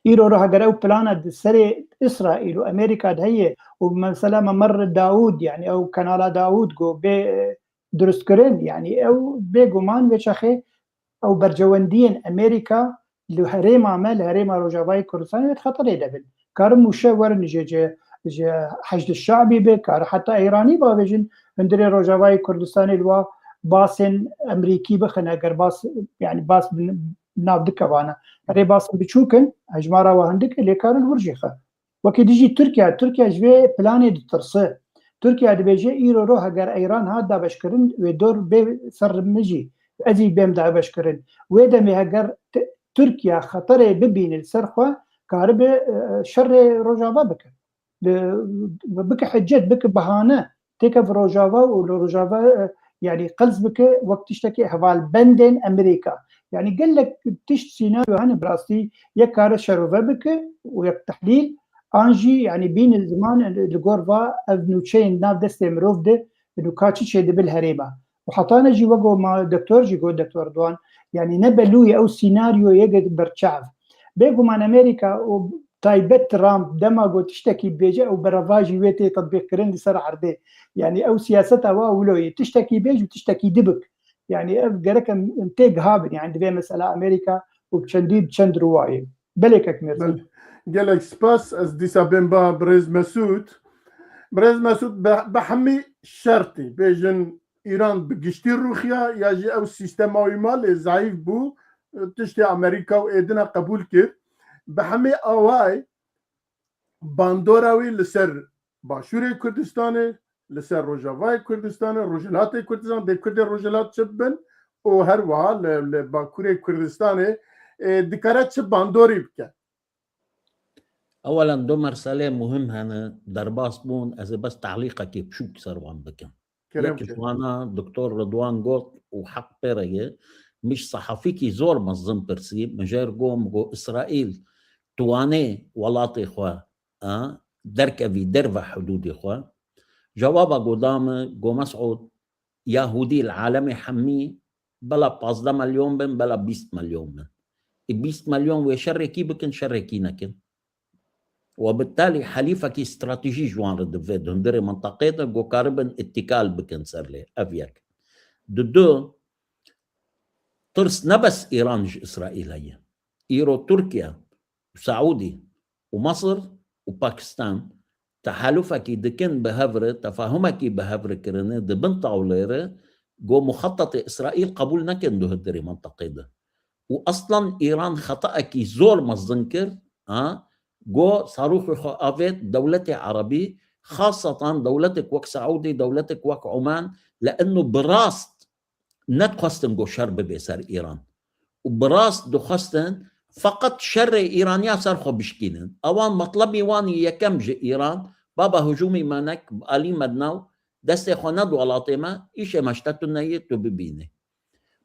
Îro ro heger ew plana di serê Îsraîl û Amerîka de heye û mesela Memer Daûd, yanî ew kanala Daûd ku bê, e, durustkirin, yanî ew bêguman wê çaxê ew bercewendiyên Amerîka li herêma me, li herêma Rojavayê Kurdistanê wê di xeterê de bin. Karin mûşe werin ji, ji, ji Heşd Şabî be, kar heta Îranî bavêjin, hundirê Rojavayê Kurdistanê li wa basên Amerîkî bixin, eger bas, yanî bas bi nav dikevana. Erê basên biçûk in, hejmara wa hindik e, lê karin wir jî xe. Wekî dijî Tirkiye, Tirkiye ji vê planê ditirse. Tirkiye dibêje, îro ro heger Îran hat dabeşkirin, wê dor bê ser min jî, ez jî bêm dabeşkirin. Wê demê heger T-, Tirkiye xeterê bibîne li ser xwe, karibe, e, şerê Rojava bike. Li, bike hicet, bike bahane. Têke Rojava û li Rojava, e, yanî qels bike wek tiştekî hevalbendên Amerîka. Yanî gelek tişt sînaryo hene bi rastî yek kare şerove bike û yek tehlîl, an jî yanî bîne ziman li gor va ev nûçeyên nav destê mirov de nûka çi çêdibe li herêma. Û heta ne jî wek ma doktor jî got, doktor Doğan, yanî ne belû ye ew sînaryoyê berçav. Bêguman Amerîka û taybet Trump dema got tiştekî bêje ew berevajî wê tê tetbîqkirin li ser erdê. Yanî ew siyaseta wa wilo ye. Tiştekî bêj û tiştekî dibik. Yanî ev gerek em, em tê gihabin. Yanî divê mesela Amerîka û bi çendî bi çend ruwayê. Belê kek Mirza. Belê. Gelek spas. Ez dîsa bên ba birêz Mesûd. Birêz Mesûd, bi, bi hemî şertî bêjin Îran bi giştî rûxiya ya jî ew sîstema wî ma lê zeîf bû, tiştê Amerîka û êdina qebûl kir. Bi hemî awayê bandora wî li ser Başûrê Kurdistanê, li ser Rojavayê Kurdistanê, Rojhilatê Kurdistan, dê Kurdê Rojhilat çi bibin û her wiha li, li Bakurê Kurdistanê, e, dikare çi bandorî bike? Ewelen du meselê muhim hene, derbas bûn, ez ê bes tehlîqekê biçûk ser wan bikim. Kerem Yek ji wana doktor Ridwan got û heq pê re ye, min ji sehafîkî zor mezin pirsî, min jê re got, min got, Îsraîl diwanê welatê xwe, a, derkevî derve hudûdê xwe? Cewaba got da min, got, Mesûd, Yahûdî li alemê hemî bela pazdeh milyon bin, bela bîst milyon bin. Ê bîst milyon wê şerekî bikin, şerekî nekin. Û bittalî helîfekî stratejî ji wan re divê di hundirê mintaqê de ku karibin îtîkal bikin ser lê. Ev yek. Di du, tirs ne bes Îran ji Îsraîl heye. Îro Tirkiye û Saûdî û Mesir û Pakistan tehalufekî dikin bi hev re, tefahumekî bi hev re kirine, di bin tawlê re Go muxetetê Îsraîl qebûl nekin di hundirê mintaqê de. Û eslan Îran xetaekî zor mezin kir, ha? Go sarûxê xwe avêt dewletê erebî, xasetan dewletek wek Seûdî, dewletek wek Oman, li eno bi rast nedixwestin go şer bibe ser Îran. Û bi rast dixwestin feqet şerê Îraniya ser xwe bişkînin. Ewan metlebî wan yê yekem ji Îran, baba hicûmî me nek, alî me di nav, destê xwe ned welatê me, îşê me ji te tune yê tu bibînî.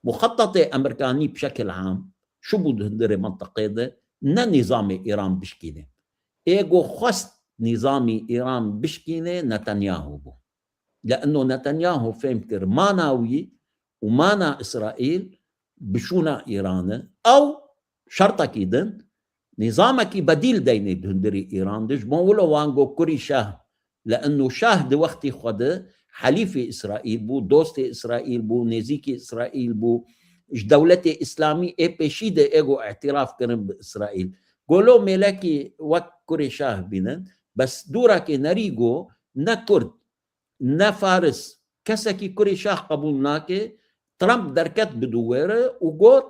Muxetetê Emerkanî bi şekil am, çi bû di hundirê mintaqê de, ne nîzamê Îran bişkîne. Ê go xwest nîzamî Îran bişkîne, Netanyahu bû. Li eno Netanyahu fêm kir mana wî û mana Îsraîl bi şûna Îran e. Ew şertekî din, nîzamekî bedîl deynê di hundirî Îran de. Ji bo wilo wan go kurî şah, li eno şah di wextî xwe de helîfê Îsraîl bû, dostê Îsraîl bû, nêzîkî Îsraîl bû, ji dewletê Îslamî ê pêşî de ê go îtiraf kirin bi Îsraîl. Golo mêlekî wek kurê şah bînin, bes dûrekê nerî go ne Kurd, ne Faris, kesekî kurê şah qebûl nake. Trump derket bi dû wêre û got,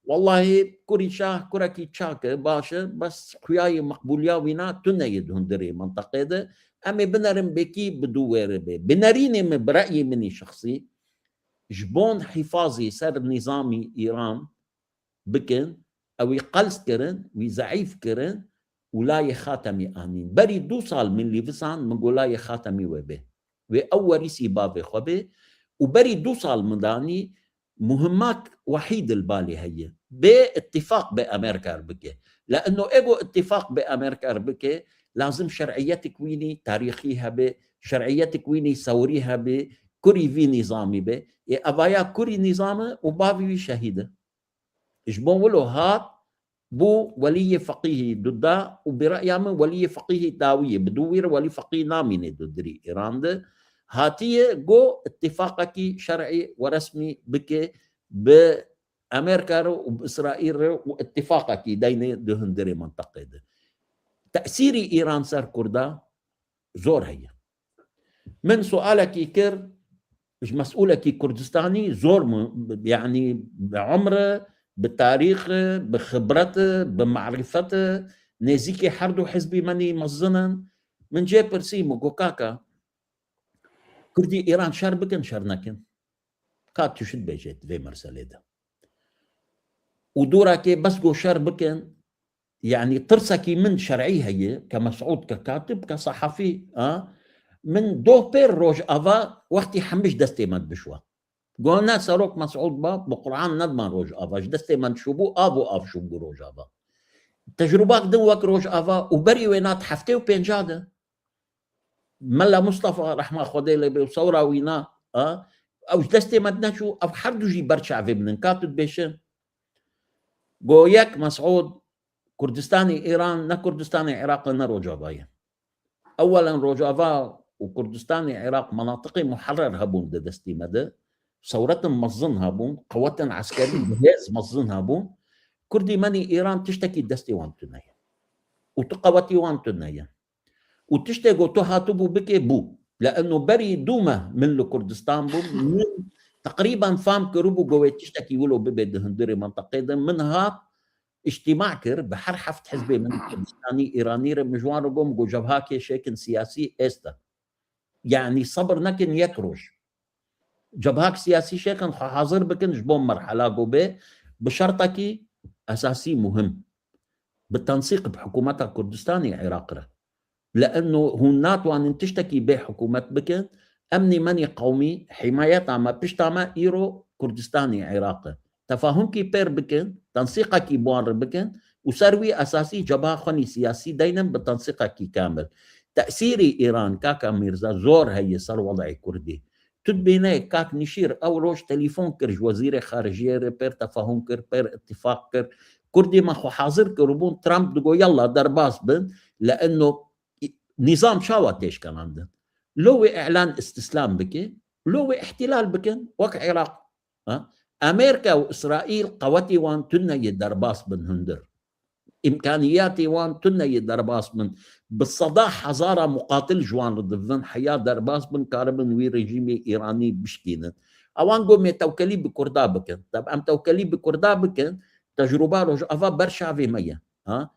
wellahî kurî şah kurekî çak e, baş e, bes xuyayê meqbûliya wîna tune ye di hundirê mintaqê de. Em ê binerin bêkî bi dû wêre bê. Bi nerînê min, bi reyê min î şexsî, ji bon hîfazî ser nîzamî Îran bikin, ew wî qels kirin, wî zeîf kirin û layê Xatemî anîn. Berî du sal min lîvisan, min got layê Xatemî wê bê. Wê ew werîsî bavê xwe bê û berî du sal min danî muhimmak wehîd li balê heye. Bê ittifaq bi Amerka re bike. Li eno ê go ittifaq bi Amerka re bike, lazim şer'iyetik wînî tarîxî hebe, şer'iyetik wînî sewrî hebe, kurî vî nîzamî be. Ê evaya kurî nîzam e û bavî wî şehîd e. Ji bo wilo hat, bû weliyê feqîhî duda û bi reya min weliyê feqîhî dawiyê, bi dû wî re welî feqîh namîne di dirî Îran de. Hatiye go ittifaqekî şer'î û resmî bike bi Amerka re û bi Îsraîl re û ittifaqekî deyne di hundirê mintaqê de. Tesîrî Îran ser Kurda zor heye. Min sualekî kir, ji mesûlekî Kurdistanî zor mu, yanî bi umr e, bi tarîx e, bi xibret e, bi marîfet e, nêzîkî her du hizbî menî mezin in. Min cê pirsî, min got, kaka, Kurdî Îran şer bikin, şer nekin. Ka tu çi dibêjê di vê merselê de? Û dûrekê bes got şer bikin, yanî tirsekî min şer'î heye, ke Mesûd, ke katib, ke sehafî, a? Min doh pêr Rojava wextî hemî ji destê me dibişwa. Got ne serok Mesûd ba, bi Qur'an nediman Rojava, ji destê me dişûbû, av û av şûbû Rojava. Tecrûbak din wek Rojava û berî wê nat heftê û pênca de. Mela Mustafa rehma Xwedê lê bê û sewra wîna, a, ew ji destê me neçû, ev her du jî ber çavê min in. Ka tu dibêjin, go yek Mesûd, Kurdistanê Îran ne Kurdistanê Iraq e, ne Rojava ye. Ewelen Rojava û Kurdistanê Iraq menatiqê muherrer hebûn di destî me de. Sewretin mezin hebûn, qewetên eskerî, hêz mezin hebûn. Kurdî menî Îran tiştekî destê wan tune ye. Û tu qewetî wan tune ye. Û tiştê ku tu hatibû bikê, bû. Li eno berî dû meh min li Kurdistan bûm, min teqrîben fam kiribû ku wê tiştekî wilo bibe di hundirê mintaqê de. Min hat îctîma kir bi her heft hizbê min Kurdistanî, Îranî re, min ji wan re got, min got, cebhakê şêkin siyasî êste. Yanî sebir nekin yek roj. Cebhak siyasî şêkin xwe hazir bikin ji bo merhela ku bê, bi şertekî esasî muhim. Bi tensîq bi hikûmeta Kurdistanê Iraq re. Li eno hûn natwanin tiştekî bê hikûmet bikin, emnî menî qewmî, himayeta me pişta me îro Kurdistanê Iraq e. Tefahumkî pêr bikin, tensîqekî bi wan re bikin û ser wî esasî cebha xwenî siyasî deynin bi tensîqekî kamil. Tesîrî Îran, kaka Mîrza, zor heye ser wedayê Kurdî. Tu dibîne kak Nişîr ew roj telefon kir ji wezîrê xariciyê re, pêr tefahum kir, pêr ittifaq kir. Kurdî me xwe hazir kiribûn, Trump digot, yalla derbas bin, li eno nîzam çawa têşkenandin. Lo wê îlan îstîslam bike, lo wê îhtîlal bikin, wek Iraq. Ha? Amerîka û Îsraîl qewetî wan tune ye derbas bin hundir. îmkaniyatê wan tune yê derbas bin. Bi seda hezara muqatil ji wan re divin, heya derbas bin, karibin wî rejîmê Îranî bişkînin. Ewan got me tewkelî bi Kurda bikin. Tab em tewkelî bi Kurda bikin, tecrûba Rojava ber çavê me ye. Ha?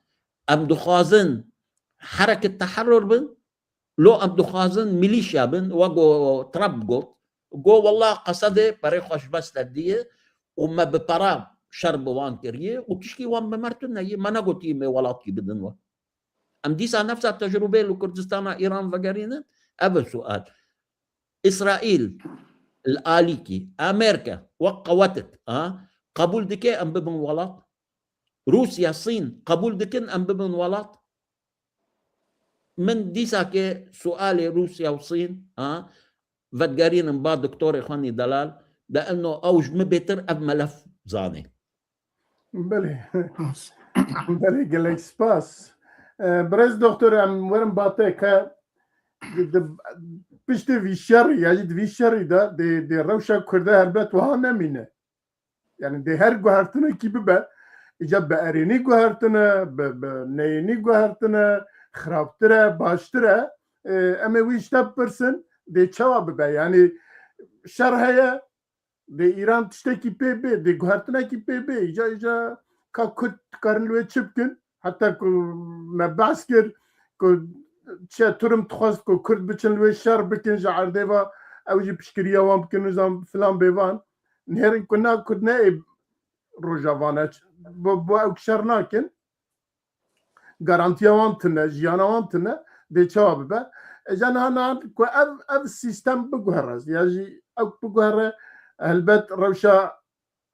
Em dixwazin hereket teherrur bin, lo em dixwazin milîşya bin, wek ku Trump got. Got, "Wallah, Qesedê perê xwe ji me stendiyê û me bi pera şer bi wan kiriye û tişkî wan bi me tune ye, me negotiye me welatkî bidin we." Em dîsa nefsa tecrûbeyê li Kurdistana Îran vegerînin? Ev e sual. Îsraîl li alîkî, Amerîka wek qewetik, ha, qebûl dike em bibin welat? Rûsya, Sîn qebûl dikin em bibin welat? Min dîsakê sualê Rûsya û Sîn, ha, vedigerînim ba doktorê xwenî delal, de eno ew ji min bêtir ev melef zanê. Belê. Belê, gelek spas. E, birêz doktor, em werin ba te ke di, di, piştî vî şerî, ya jî di vî şerî de dê, dê rewşa Kurda helbet wiha nemîne. Yani dê her guhertinekî bibe, îca bi erênî guhertine, bi, bi neyênî guhertine, xirabtir e, baştir e, e, em ê wî ji te bipirsin, dê çawa bibe? Yani şer heye, dê Îran tiştekî pê bê, dê guhertinekî pê bê, îca, îca ka Kurd dikarin li wê çi bikin? Heta ku me behs kir ku çi Turim dixwest ku Kurd biçin li wê şer bikin, ji erdê ve ew jî piştgiriya wan bikin, nizam filan bêvan. Nêrin ku na Kurd ne ê Rojava ne, bo, bo ew şer nakin. Garantiya wan tune, jiyana wan tune, dê çawa bibe? E, ca niha, niha ku ev, ev sîstem biguhere, ya jî ew biguhere, helbet rewşa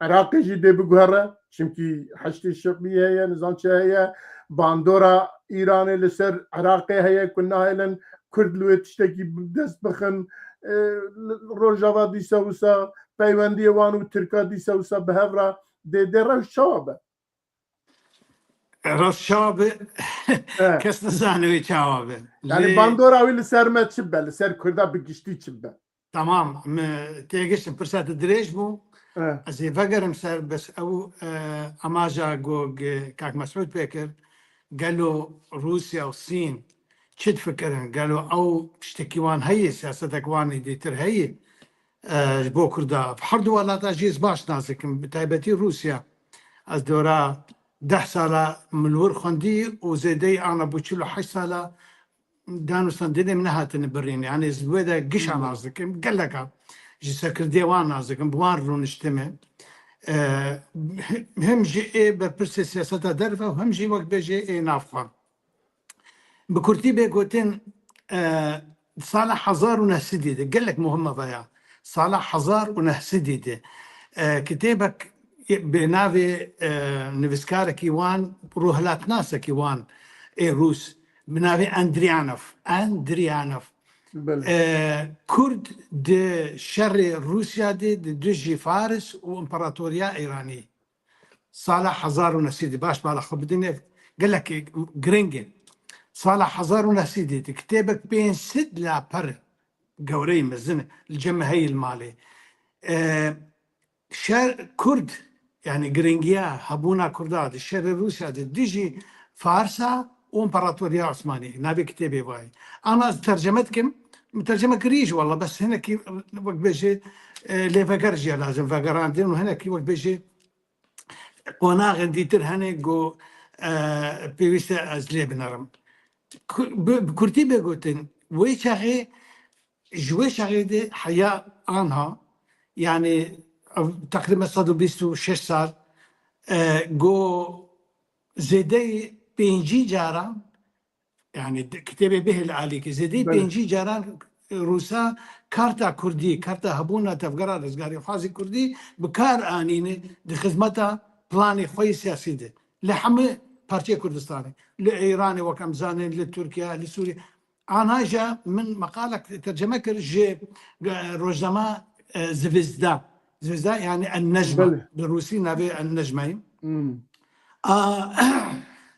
Iraqê jî dê biguhere, çimkî Heşdê Şebî heye, nizam çi heye, bandora Îranê li ser Iraqê heye ku nahêlin Kurd li wê tiştekî bi dest bixin. E, li Rojava dîsa wisa peywendiyê wan û Tirka dîsa wisa bi hev re dê, dê rewş çawa be? Rewş çawa be? E. Kes nizane wê çawa be. Yani lê bandora wî li ser me çi be, li ser Kurda bi giştî çi be? Tamam, me têgiştin, pirsa te dirêj bû. E. Ez ê vegerim ser, bes ew, e, amaja ku, e, kak Mesûd pê kir, gelo Rûsya û Sîn çi difikirin? Gelo ew tiştekî wan heye, siyasetek wan ê dêtir heye, e, ji bo Kurda? Her du welata jî ez baş nas dikim, bi taybetî Rûsya. Ez dora deh sala min li wir xwendî û zêdeyî ana bû çil û heşt sala danûstandinê min nehatine birîn. Yani ez wê de gişa nas dikim, geleka ji serkirdê wan nas dikim, bi wan rûniştime. E, hem jî ê berpirsê siyaseta derve û hem jî wek bêjê ê navxwe. Bi kurtî bê gotin, e, sala hezar û neh sedî de, gelek muhim e vaya. Sala hezar û neh sedî de, e, kitêbek bi navê, e, nivîskarekî wan, rûhilatnasekî wan ê Rûs, bi navê Andrianov. Andrianov. Belê. E, Kurd di şerê Rûsya de, di dijî Faris û Împaratoriya Îranî. Sala hezar û neh sedî, baş bala xwe bidinê, gelekî giring e. Sala hezar û neh sedî de kitêbek pênc sed laper e, gewreyî mezin e, li cem me heye li malê. E, şer Kurd, yani giringiya hebûna Kurda di şerê Rûsya de dijî Farsa û Împaratoriya Osmanî, navê kitêbê vayî. Ana ez terceme dikim, min terceme kirî jî wela, bes hinekî wek bêjê, e, lêveger jî ye lazim, vegerandin û hinekî wek bêjê qonaxên dîtir hene ku, e, pêwîst e ez lê binerim. Ku-, bi, bi kurtî bê gotin, wê çaxê, ji wê çaxê de heya anha, yani ev teqrîben sed û bîst û şeş sal, e, ku zêdeyî pêncî caran, yani di-, kitêbê bihê li alîkî, zêdeyî Belê. pêncî caran Rûsa karta Kurdî, karta hebûna tevgera rizgarîxwazî Kurdî bi kar anîne di xizmeta planê xwe yê siyasî de. Li hemî parçeyê Kurdistanê. Li Îranê, wek em zanin, li Tirkiye, li Sûriye. Ana jî min meqalek terceme kir ji, e, rojnama, e, Zvezda. Zvezda yani En Necme. Belê. Bi rûsî navê En Necme ye. Hmm. A,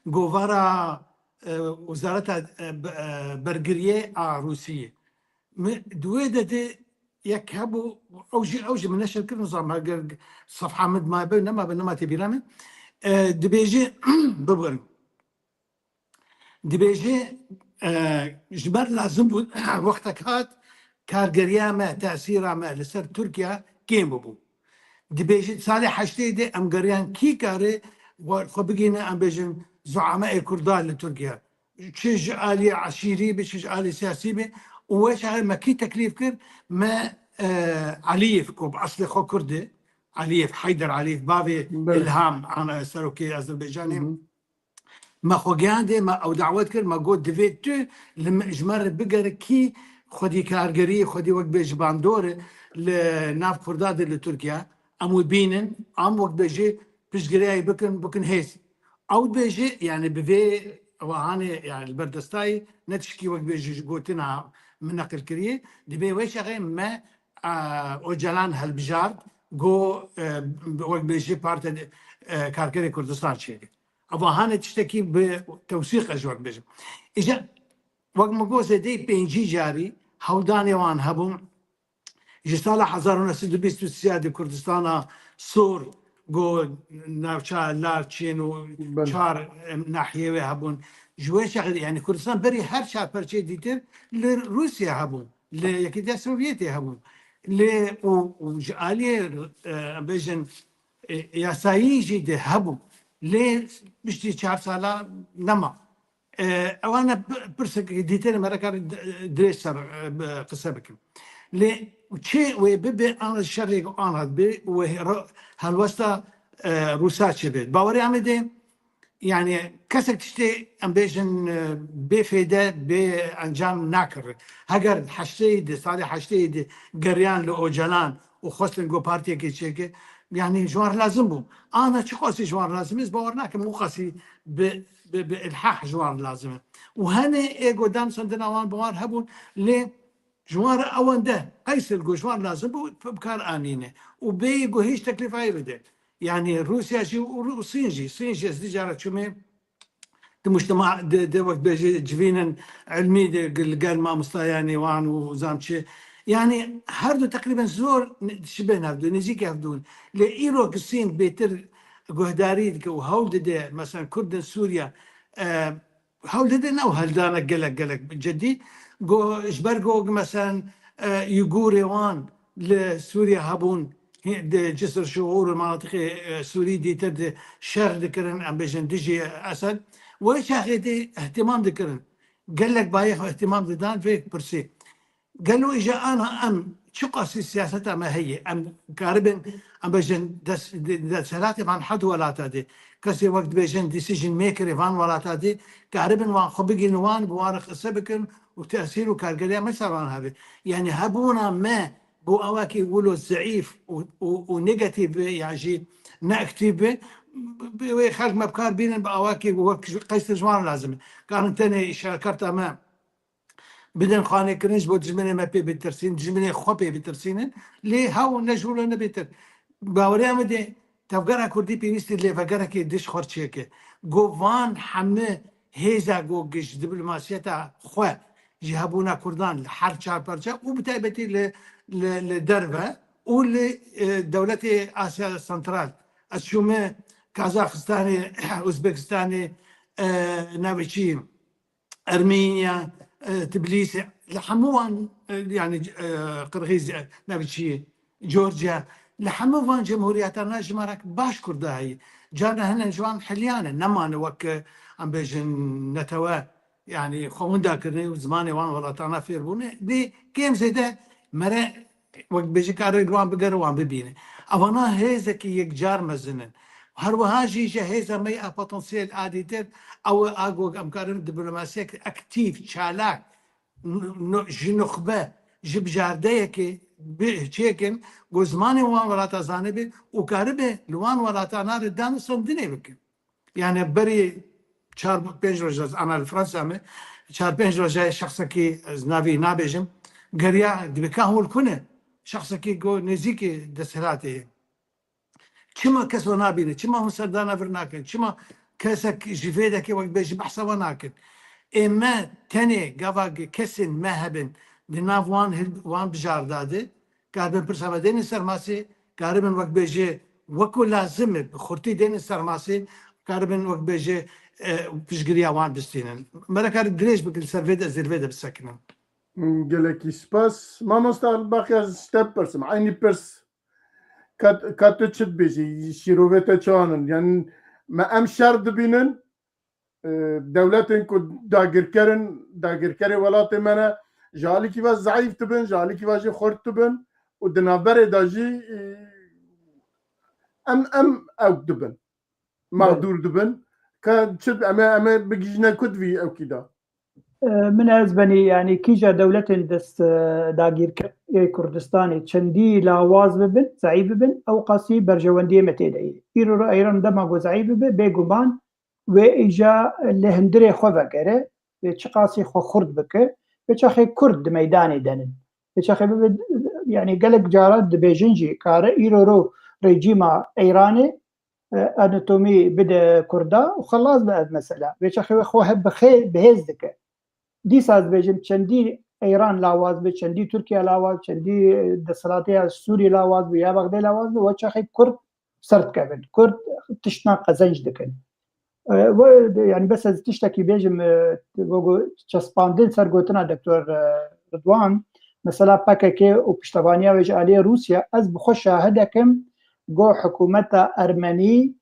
govara, e, wezareta, e, b-, e, bergiriyê a Rûsiyê. Mi, di wê de de yek hebû, ew jî, ew jî min neşir kir, nizam, heger sefha min mabe, nemabe, nema tê bîra min. E, dibêje, bibirin. Dibêje, e, ji ber lazim bû, wextek hat, kargeriya me, tesîra me li ser Tirkiye kêm bûbû. Dibêje, salê heştê de em geriyan kî kare xwe bigihîne, em bêjin, zuameyê Kurda li Tirkiye. Çi ji alî eşîrî be, çi ji alî siyasî be. Û wê çaxê me kî teklîf kir? Me, e, Aliyev, ku bi eslê xwe Kurd e, Aliyev, Heyder Aliyev, bavê Belê. Îlham, ana serokê Azerbaycanê. Hı hı. Me xwe giyandê, me ew dawet kir, me got, divê tu li me, ji me re bigere kî xwedî kargerî, xwedî wek bêjî bandor li nav Kurda de li Tirkiye, em wî bînin, em wek bêjî piştgiriyayî bikin, bikin hêz. Ew dibêjî, yani bi vê wehanê, yani li ber destayî ne tişkî wek bêjî ji gotina min neqil kiriye, dibê wê çaxê me, e, Ocalan helbijart, got, e, wek bêjî Partiya, e, Karkerê Kurdistan çêke. Eva hane tiştekî bi tewsîq ez wek bêjim. Îja wek min got zêdeyî pêncî carî hewldanê wan hebûn. Ji sala hezar û neh sed û bîst û sê de Kurdistana Sor got navça Lar, Çin û Belê. çar, em, nahiyê wê hebûn. Ji wê çaxê, yani Kurdistan berî her çar perçeyê dîtir li Rûsya hebûn. Li Yekîtiya Sovyetê hebûn. Lê û, û ji aliyê, e, em bêjin, e, yasayî jî de hebû. Lê piştî çar sala nema. E, ewana pi-, pirsek dîtene me re kar d-, dirêj ser, e, bi, qise bikim. Lê çi wê bibe, an şerê an hat bi, wê re-, helwesta, e, Rûsa çi be. Bawerê em ê de, yani kesek tiştê em bêjin, e, bê fêde, bê encam nakir. Heger heştê de, salê heştê de geriyan li Ocalan û xwestin ku partiyekê çêke, yani ji wan lazim bû. Ana çiqasî ji wan lazim e, ez bawer nakim, û qasî bi, bi, bi ilhah ji wan lazim e. Û hene ê ku dan sendina wan bi wan hebûn, lê ji wan re ewende qeysir ku ji wan lazim bû, bi kar anîne. Û bêyî ku hîç teklîfayê bide. Yani Rûsya jî û Rû-, Sîn jî, Sîn jî ez dî cara çûme di mujtema, di, di wek bêjî civînin ilmî de li gel mamostayanê wan û zam çi. Yani her du teqrîben zor ne-, dişibin hevdu, nêzîkî hevdu in. Lê îro ki Sîn bêtir guhdarî dike û hewl dide, mesela Kurdên Sûriye, e, hewl dide ne û heldanek gelek, gelek cidî. Go, ji ber go, mesela, e, Uygurê wan li Sûriye hebûn, hê-, di Cisr Şuûr û menatiqê, e, Sûrî dîtir di şer dikirin, em bêjin dijî Esed. Wê çaxê de ihtimam dikirin. Gelek bayê xwe ihtimam didan vê pirsê. Gelo îja ana em çiqasî siyaseta me heye, em karibin, em bêjin des-, de-, desthilatê van her du welata de, kesê wek dibêjin decision makerê van welata de, karibin wan xwe bigihînin wan, bi wan re qise bikin û tesîr û kargeriya me ser wan hebe. Yani hebûna me bo awakî wilo zeîf û, û, û negatif be, yan jî neaktîf be, bi wê xelk me bi kar bînin, bi awakî wek ji, qeystir ji wan lazim e. Karin tenê şerkarta me bidin xanê kirin, ji bo dijminê me pê bitirsîn, dijminê xwe pê bitirsînin, lê hew ne ji wilo ne bêtir. Bawerê me de tevgera Kurdî pêwîstî lêvegerekê dij xwe çêke. Go van hemî hêza go giş diplomasiyeta xwe ji hebûna Kurdan li her çar perçe û bi taybetî li, li, li derve û li, e, dewletê Asya Santral. Ez çûme Kazaxistanê, Uzbekistanê, e, navê çi, Ermenya, e, Tiblîsê, li hemû wan, e, yani, e, Qirxîz, e, navê çi, Georgia, li hemû van cemhuriyetana jimarek baş Kurda heye. Carna hene ji wan heliyane, nemane wek, e, em bêjin netewe, yani xwe winda kirine û zimanê wan welatana fêr bûne. Lê kêm zêde mere wek bêjî kare li wan bigere, wan bibîne. Evana hêzekî yekcar mezin in. Her wiha jî ji hêza me ya potansiyel a dîtir, ew e a ku em karin diplomasiyek aktîf, çalak, n-, n-, ji nuxbe, ji bijardeyekê bi-, çêkin, ku zimanê wan welata zanibe û karibe li wan welatana re dan û sendinê bikin. Yani berî çar pênc roja, ana li Fransa me, çar pênc roja şexsekî, ez navî nabêjim, geriya, dibê ka hûn kune, şexsekî ku nêzîkî desthilatê ye. Çima kes we nabîne? Çima hûn serdana vir nakin? Çima kesek ji vê dekê wek bêjî behsa we nakin? Ê me tenê gava kesên me hebin di nav wan hil-, wan bijarda de, karibin pirsa me dênin ser masê, karibin wek bêje wekû lazim e, bi xurtî dênin ser masê, karibin wek bêje e, piştgiriya wan bistînin. Mereka dirêj bikin, ser vê de, zêrvê de bisekinin. Gelekî spas. Mamosta, baqiya ez ji te bipirsim. Eynî pirs. Ka, ka tu çi dibêjî? Şîrovê te çawan in? Yani me em şer dibînin, e, dewletên ku dagirker in, dagirkerê welatê me ne, ji alîkî ve zeîf dibin, ji alîkî ve jî xurt dibin û di navberê de jî, e, em, em ewk dibin, mexdûr dibin. Ka çi em ê, em ê bigihîjine ku di vî ewkî de? E, min ez benî, yani kîja dewletên dest, e, dagîrker ê Kurdistanê çendî lawaz bibin, zeîf bibin, ew qasî berjewendiyê me tê de ye. Îro re Îran dema ku zeîf bibe, bêguman wê îja li hundirê xwe vegere, wê çiqasî xwe xurt bike, wê çaxê Kurd di meydanê de nin. Wê çaxê bibe, yani gelek cara dibêjin jî, kare îro ro rejîma Îranê, e, anatomî bide Kurda û xelas be ev mesela. Wê çaxê wê xwe hep bi xê-, bi hêz dike. Dîsa ez dibêjim, çendî Îran lawaz be, çendî Tirkiye lawaz, çendî, e, desthilatiya Sûrî lawaz be ya Bexdê lawaz be, wê çaxê Kurd ser dikevin. Kurd tiştna qezenc dikin. E, we, yani bes ez tiştekî bêjim, e, we got, çespandin ser gotina Doktor, e, Ridwan, mesela P K K û piştevaniya wê ji aliyê Rûsya, ez bi xwe şahidek im, got hikûmeta Ermenî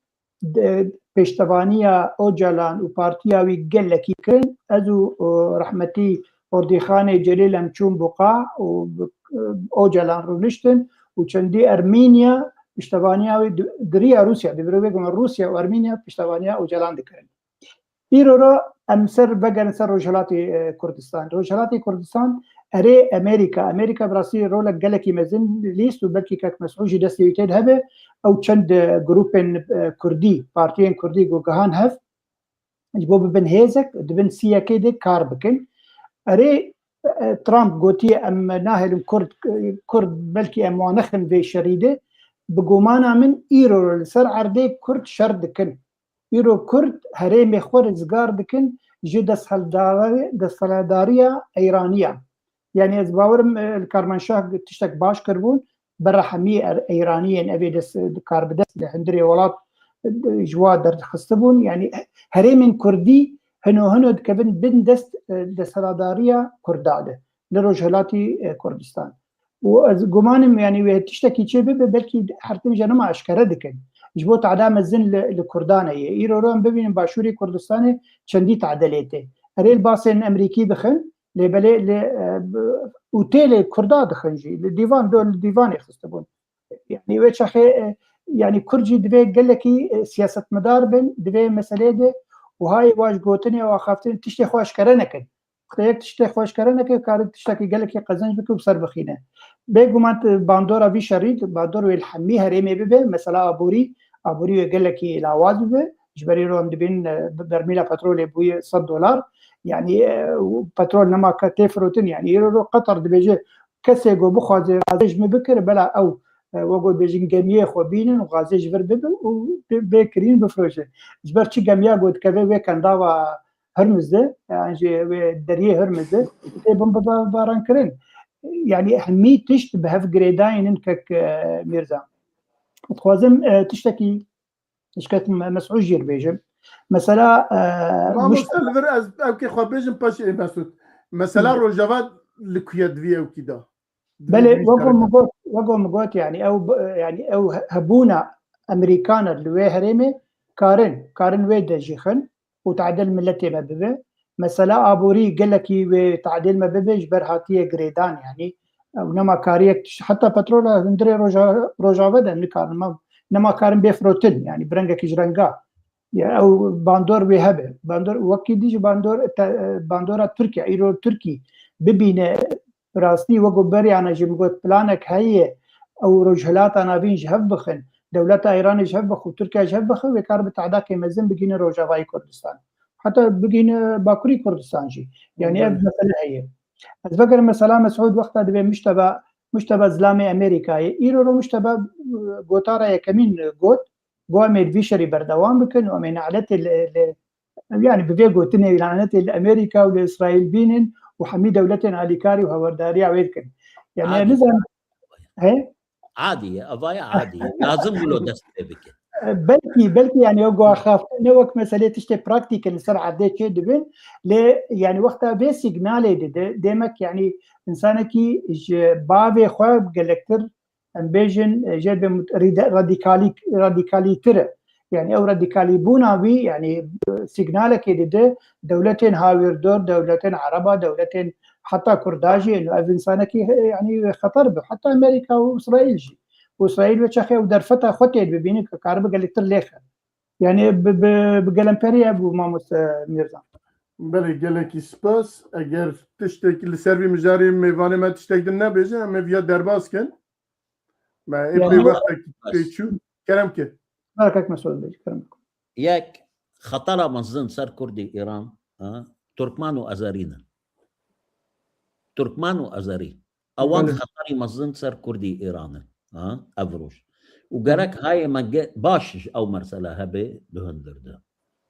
de, piştevaniya Ocalan û partiya wî gelekî kirin. Ez û, û rehmetî Ordîxanê Celîl em çûn Buqa û, e, Ocalan rûniştin û çendî Ermînya piştevaniya wî di-, giriya Rûsya, dibire wê guma Rûsya û Ermînya piştevaniya Ocalan dikirin. Îro re em ser vegerin ser Rojhelatê, e, Kurdistan. Rojhelatê Kurdistan erê Amerîka. Amerîka bi rastî rolek gelekî mezin lîst û belkî kek Mesûd jî destê wî tê de hebe. Ew çend, e, grûpên, e, Kurdî, partiyên Kurdî ku gihan hev, ji bo bibin hêzek, di bin sî yekê de kar bikin. Erê, e, Trump gotiye, em nahêlin Kurd, Kurd belkî em wan nexin vê şerî de. Bi gumana min îro li ser erdê Kurd şer dikin. Îro Kurd herêmê xwe rizgar dikin ji desthilatdar-, desthilatdariya Îraniya. Yani ez bawerim, e, li Karmanşah tiştek baş kiribûn, berehemî er-, Îraniyên evê dest, karbidest li hundirê welat, e, ji wa derxistibûn. Yani herêmên Kurdî hino hino dikevin bin dest, e, desthilatdariya Kurda de, li Rojhilatî, e, Kurdistan. Û ez gumanim, yani wê tiştekî çê bibe, belkî her tim jî nema eşkere dikin. Ji bo teda mezin li, li Kurdan heye. Îro ro em bibînin Başûrê Kurdistanê çendî tade lê tê. Erê li basên Emerîkî dixin, lê belê li, e, û tê lê Kurda dixin jî. Li dîvan, do li dîvanê xistibûn. Yani wê çaxê, e, yani Kurd jî divê gelekî, e, siyasetmedar bin, divê meselê de û hayê wa ji gotinê û axaftinê tiştê xwe eşkere nekin. Wextê yek tiştê xwe eşkere neke, kare tiştekî gelekî qezenc bike û ser bixîne. Bêguman tu bandora vî şerî, bandor wê li hemî herêmê bibe, mesela aborî, aborî wê gelekî lawaz bibe. Ji ber îro em dibînin, e, bermîla petrolê bûye sed dolar. Yani, e, û petrol nema ke tê firotin, yani îro ro Qatar dibêje, kesê ku bixwaze gazê ji min bikire, bela ew, e, wek ku bêjin gemiyê xwe bînin û gazê ji vir bibe û bê, bê kirîn bifroşe. Ji ber çi gemiya ku dikeve wê kendava Hurmuz de, yani ji wê deriyê Hurmuz de tê bin bi ba-, baran kirin. Yani hemî tişt bi hev girêdayîn in kek, e, Mîrza. Dixwazim, e, tiştekî ji kek Me-, Mesûd jî bêjim. Mesela, e, Mamoste li vir ez ewkê xwe bêjim paşê ê Mesûd. Mesela Rojava li ku ye di vî ewkî de? Belê, wek min got, wek min got, yani ew, yani ew hebûna Emerîkana li wê herêmê karin, karin wê de jî xin û tadil miletê me bibe. Mesela aborî gelekî wê tadil me bibe ji ber hatiye girêdan, yani ew nema kariyek tişt, heta petrola hundirê Roja-, Rojava de nikarin, ma-, nema karin bê firotin, yani bi rengekî ji renga. Ya ew bandor wê hebe. Bandor wekî dî jî bandor te-, bandora Tirkiye, îro Tirkî bibîne, bi rastî wek ku beriyane jî min got planek heye, ew Rojhilata Navîn ji hev bixin, dewleta Îranê ji hev bixin û Tirkiye ji hev bixin, wê kar bi tadakê mezin bigihîne Rojavayê Kurdistan. Heta bigihîne Bakurî Kurdistan jî. Yani ev mesele heye. Ez vegerim mesela Mesûd wexta dibê Mujteba, Mujteba Zilamê Amerîkayê. Îro ro Mujteba, e, gotara yekemîn, e, got, got em ê li vî şerî berdewam bikin û em ê naletê li, li, yani bi vê gotinê lanetê li Amerîka û li Îsraîl bînin û hemî dewletên alîkarî û hewerdariya wê dikin. Yani Adî. Nizam, he? Adî ye, evaya adî ye. Lazim bû lo dest pê bikin. Belkî, belkî yani ew guhaxaftin ne wek meselê tiştê praktîk in li ser erdê çê dibin, lê yani wexta vê signalê dide, demek yani insanekî ji bavê xwe gelektir, em bêjin, jê be mut-, rîde-, radîkalî-, radîkalîtir e. Yani ew radîkalîbûna wî, yani signalekê dide dewletên hawîrdor, dewletên Ereba, dewletên heta Kurda jî, ev insanekî, yani xeter bi, heta Amerîka û Îsraîl jî. Û Îsraîl wê çaxê ew derfeta xwe tê dibînin ke karibe gelektir lêxe. Yani bi, bi, bi gelemperî hebû mamoste Mîrza. Belê, gelekî spas. Eger tiştek li ser vî mijarê mêvanê me tiştek din nebêjin, em ê viya derbas kin. Me ê Yani pê wextek tê çû. Kerem ki. Berkek Mesûd Bey, kerem. Yek, xetera mezin ser Kurdî Îran, ha? Turkman û Azerî ne. Turkman û Azerî. Ewan Belê. Xeterî mezin ser Kurdî Îran in, ha? Ev roj. Û Hı. gerek hayê me ge-, baş ji ew mersele hebe di hundir de.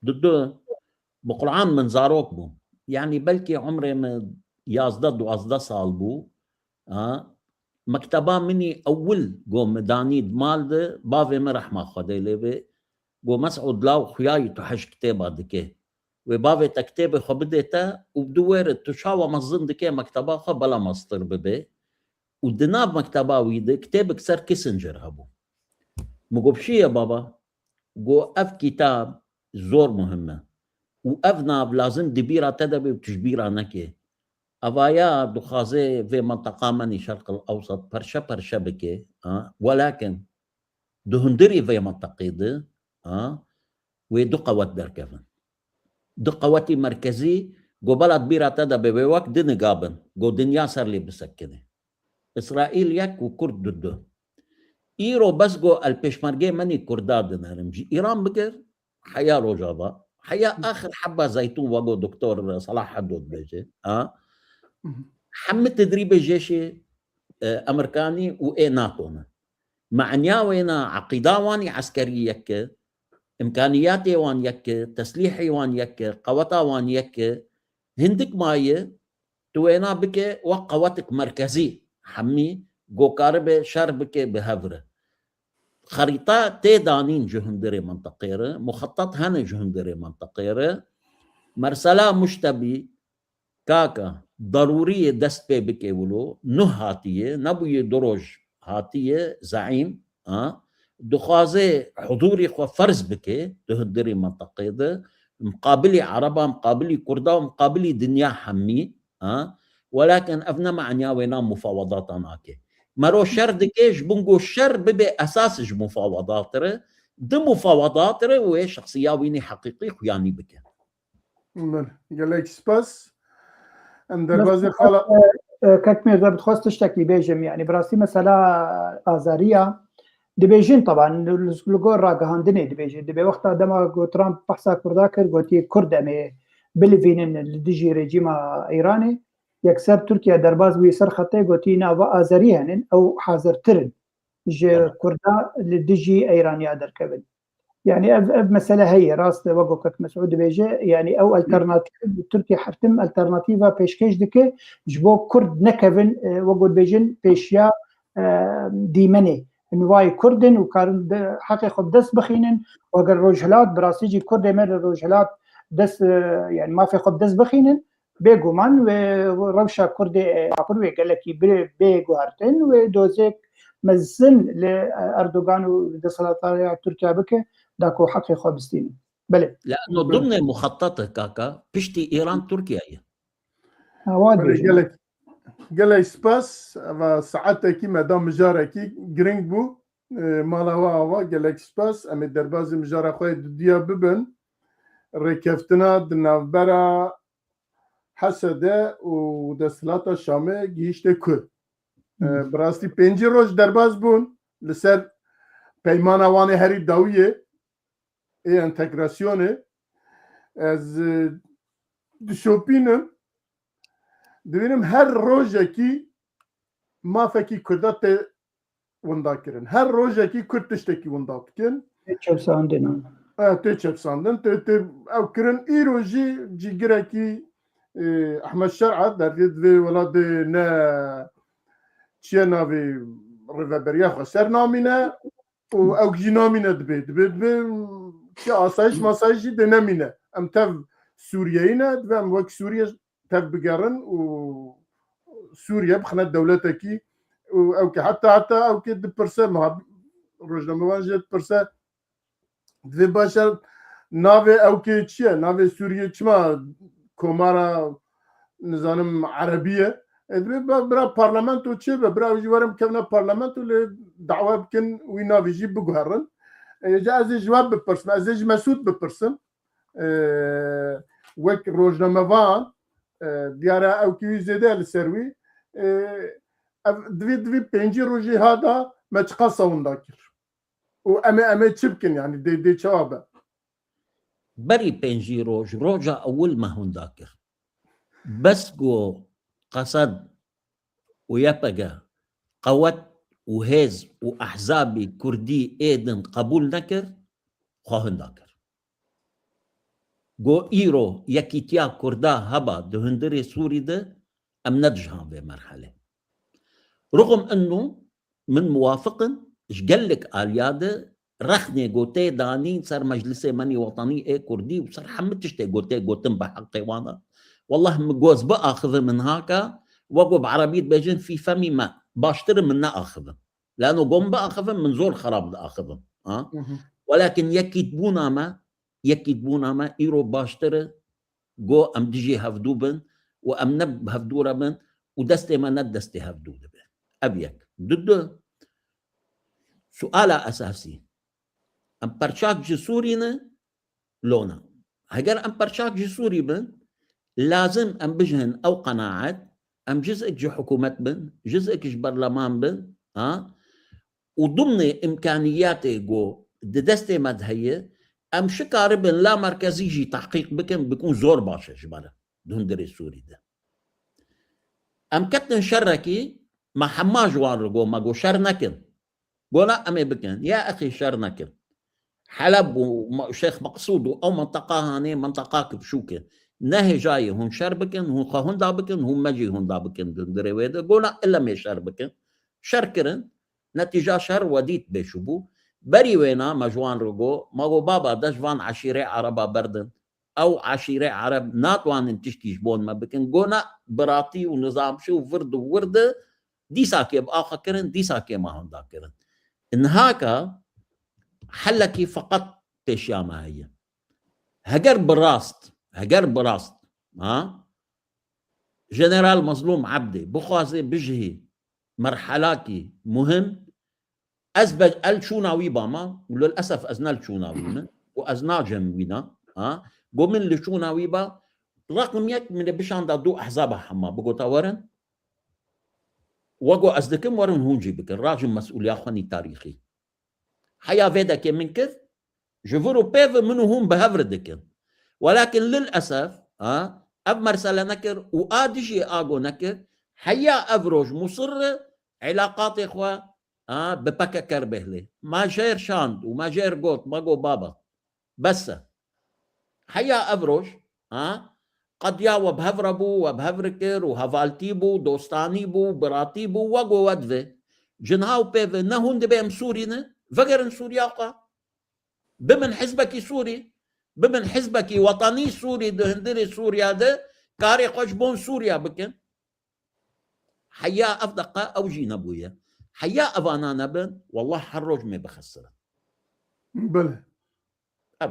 Di du, bi Qur'an min zarok bûm. Yani belkî umrê min yazdeh duwazdeh sal bû, ha? Mekteba min î ewil go min danî di mal de, bavê min rehma Xwedê lê be, go Mesûd law xuyayî tu hej kitêba dike. Wê bavê te kitêbê xwe bidê te û bi du wê re tu çawa mezin dike mekteba xwe bela mestir bibe. Û di nav mekteba wî de kitêbek ser Kissinger hebû. Min got, "Pişiye baba," got, "ev kitab zor muhim e. Û ev nav lazim di bîra te de be û tu ji bîra neke. Evaya dixwaze vê menteqa me nî Şerq el Ewsat perşe perşe bike, ha? Welakin di hundirî vê menteqê de, ha, wê du qewet derkevin. Du qewetî merkezî, go bela di bîra te de be wê wek du niga bin, go dinya ser lê bisekine. Îsraîl yek û Kurd du du. Îro bes go el pêşmergê me nî Kurda dinerim. Ji Îran bigir, heya Rojava, heya Hı. axir heba zeytûn, wego Doktor Salah Hebdo dibêje, ha? Hı hı. Hemî tedrîbê jêşê, e, Amerkanî û ê NATO ne. Meniya wêna, eqîda wan î eskerî yek e, îmkaniyatê wan yek e, teslîhê wan yek e, qeweta wan yek e. Hindik maye, tu wêna bike wek qewetik merkezî, hemî go karibe şer bike bi hev re. Xerîta tê danîn ji hundirê mintiqê re, muxetat hene ji hundirê mintiqê re. Mersela muştebî, kaka, darûrî ye dest pê bike wilo, nuh hatiye, nebûye du roj hatiye, zeîm, ha? Dixwaze hudûrî xwe ferz bike di hundirê mintiqê de, muqabilî Ereba, muqabilî Kurda, muqabilî dinya hemî, ha? Welakin ev ne meniya wêna mufawedata nake. Mero şer dike, ji bin ku şer bibe esas ji mufawedat re, di mufawedat re wê şexsiya wî nî heqîqî xuyanî bike. Belê, gelek spas. Em derbazê xala. E, e, Kek Mîrza, bi dixwest tiştekî bêjim, yani bi rastî mesela Azeriya dibêjin, taban li, li gor ragihandinê dibêjin. Dibê wexta dema ku Trump behsa Kurda kir, gotiye Kurd em ê bilivînin li dijî rejîma Îranê. Yekser Tirkiye derbas bûye ser xetê, gotiye na va Azerî henin, ew hazirtir in ji Evet. Kurda li dijî Îraniya derkevin. Yani ev, ev mesele heye, rast e, wek Kek Mesûd dibêje, yani ew alternatîf, Tirkiye her tim alternatîfa pêşkêş dike, ji bo Kurd nekevin, e, wek dibêjin, pêşiya, e, dîmenê. Nivayê Kurd in û karin de, heqê xwe bi dest bixînin, û eger Rojhilat, bi rastî jî Kurdê me li Rojhilat dest, e, yani mafê xwe bi dest bixînin, bêguman wê rewşa Kurdê, e, Bakur wê gelekî bê, bê guhertin, wê dozêk mezin li, e, Erdogan û li desthilatdariya Tirkiye bike, da ku heqê xwe bistînin. Belê. Lano dimnê muxetat e kaka, piştî Îran Tirkiye ye. Ha, wa Belê, dibêjin. Gelek, gelek spas. Eva saetekî me da mijarekî giring bû. E, mala we ava, gelek spas. Em ê derbazî mijara xwe yê dudiya bibin. Rêkeftina di navbera Hesede û desthilata Şamê gihîşte ku, e, Hmm. bi rastî pêncî roj derbas bûn li ser peymana wan ê herî dawiyê ê entegrasyonê. Ez, e, dişopînim, dibînim her rojekî mafekî Kurda tê winda kirin. Her rojekî Kurd tiştekî winda dikin. Tê çepsandin, ha. E, tê çepsandin, tê, tê ew kirin. Îro jî cîgirekî, e, Ehmed Şer'a dergê divê welatê ne çiye navê rêveberiya xwe ser namîne. û ew jî namîne dibê. Dibê, dibê ki asayîş masayîş jî dê nemîne. Em tev Sûriyeyî ne, dibê em wek Sûriye tev bigerin û Sûriye bixine dewletekî û ew ki heta heta ew ki dipirse, ma rojnamevan jê dipirse, divê baş e navê ew ki çi ye? Navê Sûriye çima komara nizanim Erebî ye? E, divê ba-, bira parlamento çê be, bira ew jî werin bikevine parlamento lê dawa bikin wî navê jî biguherin. E, ca ez ê ji we bipirsim, ez ê ji Mesûd bipirsim. E, wek rojnamevan, e, diyar e ew ki wî zêde li ser wî. E, ev divê, divê pêncî rojê ha da me çiqas winda kir. Û em ê, em ê çi bikin, yanî dê, dê çawa be? Berî pêncî roj, roja ewil me hunda kir. Bes ku Qesed û Y P G qewet û hêz û ehzabî kurdî ê din qebûl nekir, xwe hunda kir. Go îro yekîtiya kurda heba di hundirê Sûrî de, em ne dijihan vê merhelê. Rixim inu min muwafiq in, ji gelek aliya de rexnê go tê danîn ser meclisê menî wetanî ê kurdî û ser hemû tiştê go tê gotin bi heqê wan e. Wallah min goz biaxivim min haka, wek bi erebî dibêjin fî femî me, baştir e min neaxivim. Lano go min biaxivim min zor xerab diaxivim. Ha? Hı hı. Welakin yekîtbûna me, yekîtbûna me îro baştir e, go em dijî hevdû bin û em ne bi hevdû re bin û destê me ne destê hevdû dibe. Ev yek. Dudu, suala esasî. Em perçak ji Sûrî ne, lona. Heger em perçak ji Sûrî bin, lazim em bijihin ew qenaet, em cizek ji hikûmet bin, cizek ji berleman bin, ha? Û dimnê îmkaniyatê ku di destê me de heye, em şikaribin la merkezî jî tehqîq bikin, bikun zor baş e ji me re di hundirê Sûrî de. Em ketin şerekî, me hema ji wan re got, me got şer nekin. Got na em ê bikin. Ya exî şer nekin. Heleb û Ma-, Şêx Meqsûd û ew minteqa hanê minteqak biçûk e. Ne hêjayê hûn şer bikin, hûn xwe hunda bikin, hûn me jî hunda bikin di hundirê wê de. Got na ille em ê şer bikin. Şer kirin. Netîca şer we dît bêş û bû. Berî wêna me ji wan re got, me got, baba, de ji van eşîrê ereba berdin. Ew eşîrê ereb natwanin tiştî ji bo me bikin. Got na, biratî û nizamçî û vird û wirdi dîsakê bi axa kirin, dîsakê me hunda kirin. Nihaka helekî feqet pêşiya me heye. Heger bi rast, heger bi rast, ha? Jeneral Mezlûm Ebdê bixwaze bijihî merhelakî muhim, ez be-, el çûna wî bama û lil esef ez ne li çûna wî min û ez nacem wîna, ha? Go min li çûna wî ba, reqim yek min ê bişanda du ehzaba hema, bigota werin, wego ez dikim werin hûn jî bikin, rajin mesûliya xwe nî tarîxî. Heya vê dekê min kir, ji vir û pê ve min û hûn bi hev re dikin. Welakin lil esef, ha, ev mersele nekir û a dijî ago nekir, heya ev roj musir e, îlaqatê xwe, ha, bi P K K re bêhlê. Me jêr şand û me jêr got, me got baba, bes e. Heya ev roj, ha, qediya we bi hev re bû, we bi hev re kir û hevaltî bû, dostanî bû, biratî bû, we got we divê. Cinha û pê ve ne hûn dibê em Sûrî ne, vegerin Sûriya xwe. Bibin hizbekî Sûrî, bibin hizbekî wetanî Sûrî di hundirê Sûriya de karê xwe ji bon Sûriya bikin. Heya ev deqa ew jî nebûye. Heya evana nebin, wallah her roj me bixesirin. Belê. Ev.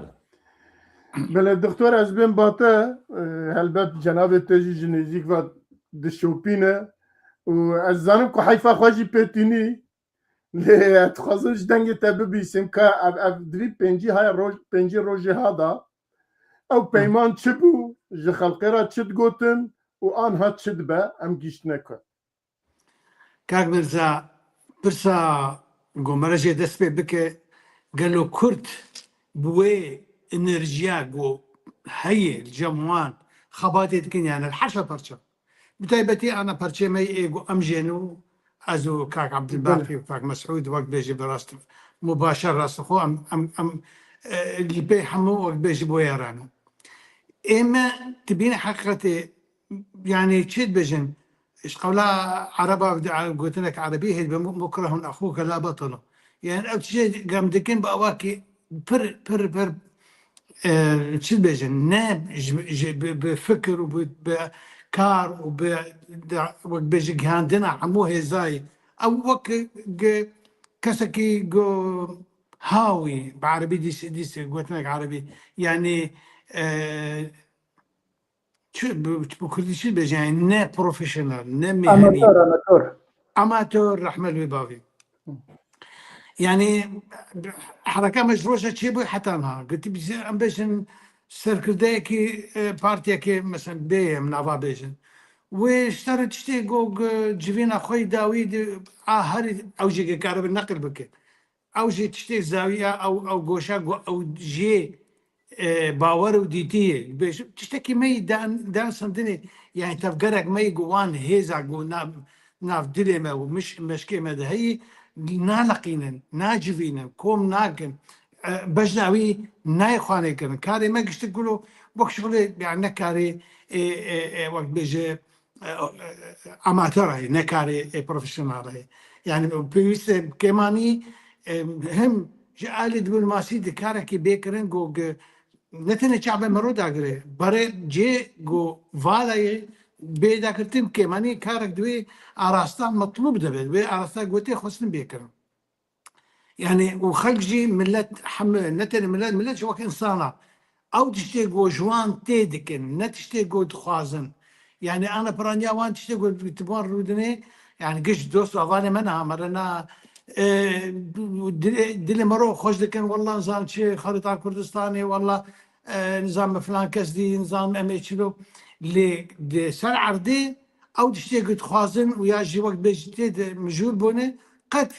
Belê, doktor, ez bên ba te, e, helbet cenabê te jî ji nêzîk ve dişopîne û ez zanim ku heyfa xwe jî pê tînî. Lê ez dixwazim ji dengê te bibîsim ka ev, ev divî pêncî haya roj, pêncî rojê ha da. Ew Hı. peyman çi bû? Ji xelkê re çi digotin û anha çi dibe? Em gihîştine ku. Kak Mirza, pirsa ku mere jê dest pê bike, gelo Kurd bi wê enerjiya ku heye li cem wan xebatê dikin, yani li her şe parça. Bi taybetî ana perçê me ê ku em jê nû, ez û kak Ebdilbaqî û kak Mesûd wek bêjî bi rast, mubaşer rast xwe em, em, em, e, li pê hemû wek bêjî boyaran in. Ê me dibîne heqîqetê, yani çi dibêjin? Ji qewla Ereba gotinek Erebî hê dibe, "Mu-, mukrehun exûke la batulu." Yani ew tiştê gem dikin bi awakî pir, pir, pir, e, çi dibêjin, ne ji, ji, bi, bi fikir û bi, bi kar û bi, de, wek bêje gihandina hemû hêzayî. Ew wek gi-, kesekî go hawî, bi erebî dîs-, dîs gotinek erebî. Yani, e, çi, bi, bi kurdî çi dibêje? Yani ne profesyonel, ne mîhenî. Amatör, amatör. Amatör, rehmet wê bavî. Yani hereka me ji roja çêbû heta niha. Gotî, em bêjin serkirdeyekî, e, partiyekê, mesela bê em nava bêjin. Wê ji te re tiştê go, go civîna xwe yî dawî di, a herî ew jî karibe neqil bike. Ew jî tiştê zawiya ew, ew goşa go ew jê, e, bawer û dîtiyê. Bêjim, tiştekî me yî dan, dan sendinê, yani tevgerek me yî go wan hêza go nav, nav dilê me û miş-, meşkê me de heyî, naleqînin, nacivînin, kom nakin. E, bejna wî nayê xwanê kirin. Karê me giştik gulo wek şixulê, yani ne karê, e, e, e, wek bêje, e, e, amatör e, ne karê, e, profesyonel e. Yani pêwîst e kêmanî, e, him ji alî diplomasî di karekî bê kirin go, ge-, ne tenê çavê me ro dagire, berê cê go vala ye bê dagirtin kêmanî karek di wê arasta metlûb de be, wê arasta gotê xwestin bê kirin. Yani û xelk jî, millet heme, ne tenê millet, millet jî wek insana. Ew tiştê go ji wan tê dikin, ne tiştê go dixwazin. Yani ana piraniya wan tiştê go di wan rûdinê, yani giş dost avanê me niha me re na, e, dilê, dilê me ro xweş dikin, wallah nizam çi xerîta Kurdistanê, wallah, e, nizam me filan kes dî, nizam em ê çilo. Lê di ser erdê ew tiştê go dixwazin û ya jî wek bêjî tê de mijûl bûne, qet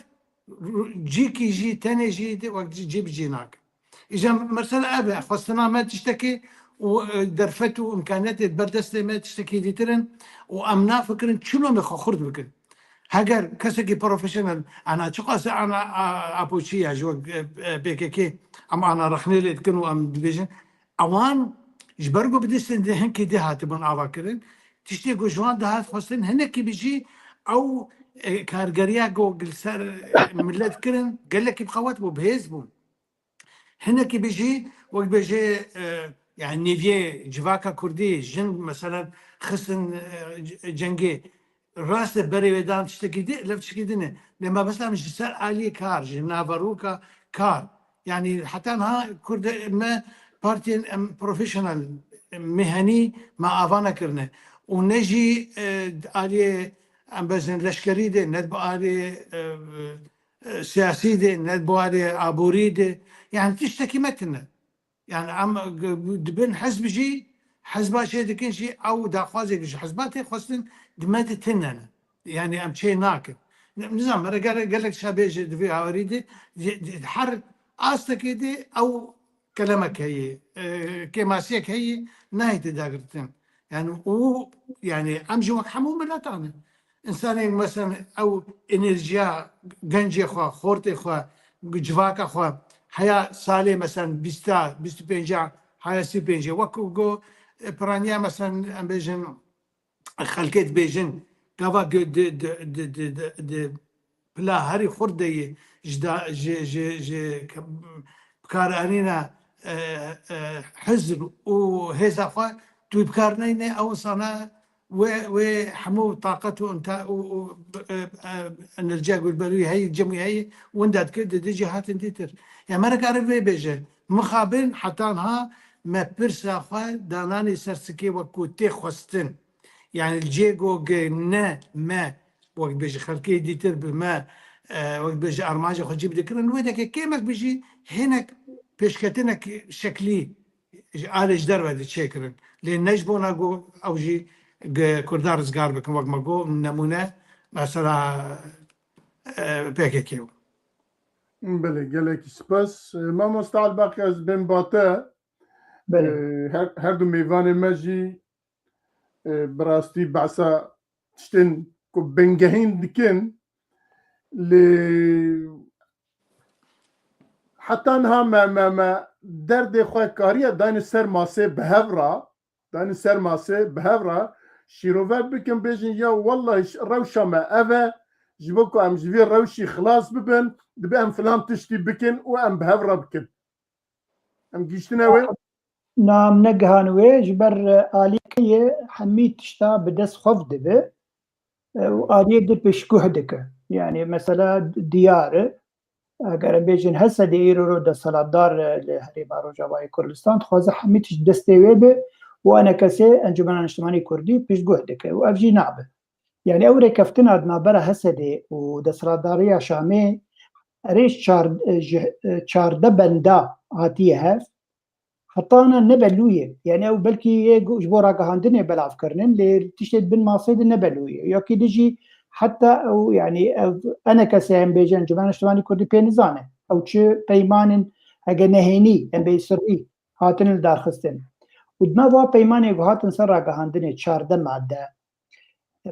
ru-, cîkî jî, tenê jî de wek cî, cî bi cî nake. Îja mesela ev e, xwestina me tiştekê û, e, derfet û imkaniyetê ber destê me tiştekî dîtir in û em nafikirin çilo me xwe xurt bikin. Heger kesekî profesyonel, ana çiqas ana, a, apoçî ya ji wek, e, e, P K K, em ana rexnê lê dikin û em dibêjin, ewan ji ber ku bi destên de hinkê dê hatibûn ava kirin, tiştê ku ji wan dihat xwestin, hinekî bi jî ew, e, kargeriya ku li ser, e, millet kirin, gelekî bi qewet bû, bi hêz bû. Hinekî bi jî, wek bêje, e, yani nêviyê civaka kurdî, jin, meselen, xistin, e, c-, cengê, rast e, berê wê dan tiştekî di, lev tiştekî din e. Lê me mesela ji ser aliyê kar, ji naveroka kar. Yani heta niha Kurd me partiyên em profesyonel, em mihenî me ava nekirine. Û ne jî, e, aliyê em bezin leşkerî de, ne bi aliyê, e, e, siyasî de, ne bi aliyê aborî de. Yani tiştekî me tune. Yani em g-, dibin hizb jî, hizba çê dikin jî, ew daxwazê ji hizba tê xwestin, di me de tune ne. Yani em çê nakin. Ne-, nizam, mere gele-, gelek şa bêje di vê hawerî de, di, di, her astekê de ew kelemek heye, e, kêmasiyek heye, nayê tê dagirtin. Yani û, yani em jî wek hemû miletan in. Însanên, meselen, ew enerjiya gencê xwe, xortê xwe, civaka xwe, heya salê, meselen, bîsta, bîst û pênca, heya sî û pêncê. Wek ku go, e, piraniya, meselen, em bêjin, xelkê dibêjin, gava go di, di, di, di, di, di pila herî xurt de yê ji da, ji, ji, ji ke-, bikaranîna, e, e, hizb û hêza xwe, tu wî bikar neyne, ew insana wê, wê hemû taqet û inta-, û, û, e, e, enerjiya ku li ber wî heyî, cem wî heyî, winda dike, di dijî hatin dîtir. Ya me re kare vê bêje, mixabin heta niha me pirsa xwe dananî ser sikê wek ku tê xwestin. Yani li cê go ge ne me, wek bêje xelkê dîtir bi me, e, wek bêje armanca xwe cî bidikirin, wê deke kêmek bijî hinek pêşketinek şeklî ji alê ji derve de çêkirin. Lê ne ji bona go ew jî ge Kurda rizgar bikin. Wek me go nemûne mesela, e, P K K bû. Belê, gelekî spas. E, mamosta Elbaqî, ez bên ba te. Belê. E, her, her du mêvanê me jî, e, bi rastî behsa tiştên ku bingehîn dikin, lê heta niha me, me, me derdê xwe kariye dayne ser masê bi hev re, dayne ser masê bi hev re şîrove bikin, bêjin, ya wellahî ş-, rewşa me ev e, ji bo ku em ji vê rewşî xilas bibin, dibe em filan tiştî bikin û em bi hev re bikin. Em gihîştine wê? Na, em negihan wê, ji ber, e, aliyekê ye hemî tişta bi dest xwe dibe, e, û aliyê di piştguh dike. Yani mesela diyar e, eger em bêjin H S D îro ro desthilatdar e li Herêma Rojavayê Kurdistan, dixwaze hemî tişt destê wê be û enekesê Encûmena Niştimanî Kurdî piştguh dike û ev jî nabe. Yani ew rêkeftina di navbera H S D û desthilatdariya Şamê erê çar-, e, ji, e, çardeh benda hatiye hev, hetana ne belû ye. Yani ew belkî yê go-, ji bo ragihandinê belav kirinin, lê tiştê di bin masê de ne belû ye. Ya kî dijî heta ew, yani ev enekesê em bêjin, Encûmena Niştimanî Kurdî pê nizane. Ew çi peymanin hege nehênî, em bê sirrî, hatinin lidarxistin. Û di nava peymanê ku hatin ser ragihandinê çardeh madde,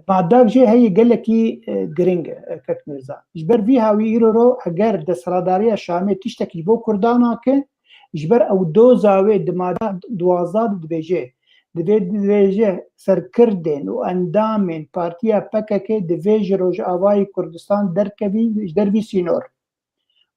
Madak jê heye gelekî, e, giring e, kek Mirza. Ji ber vî hawî îro ro eger desthilatdariya Şamê tiştekî ji bo Kurdan nake, ji ber ew doza wê di mada duwazdeh de dibêje. Divê dibêje serkirdên û endamên partiya P K K divê ji Rojavayê Kurdistan derkevî, ji dervî sînor.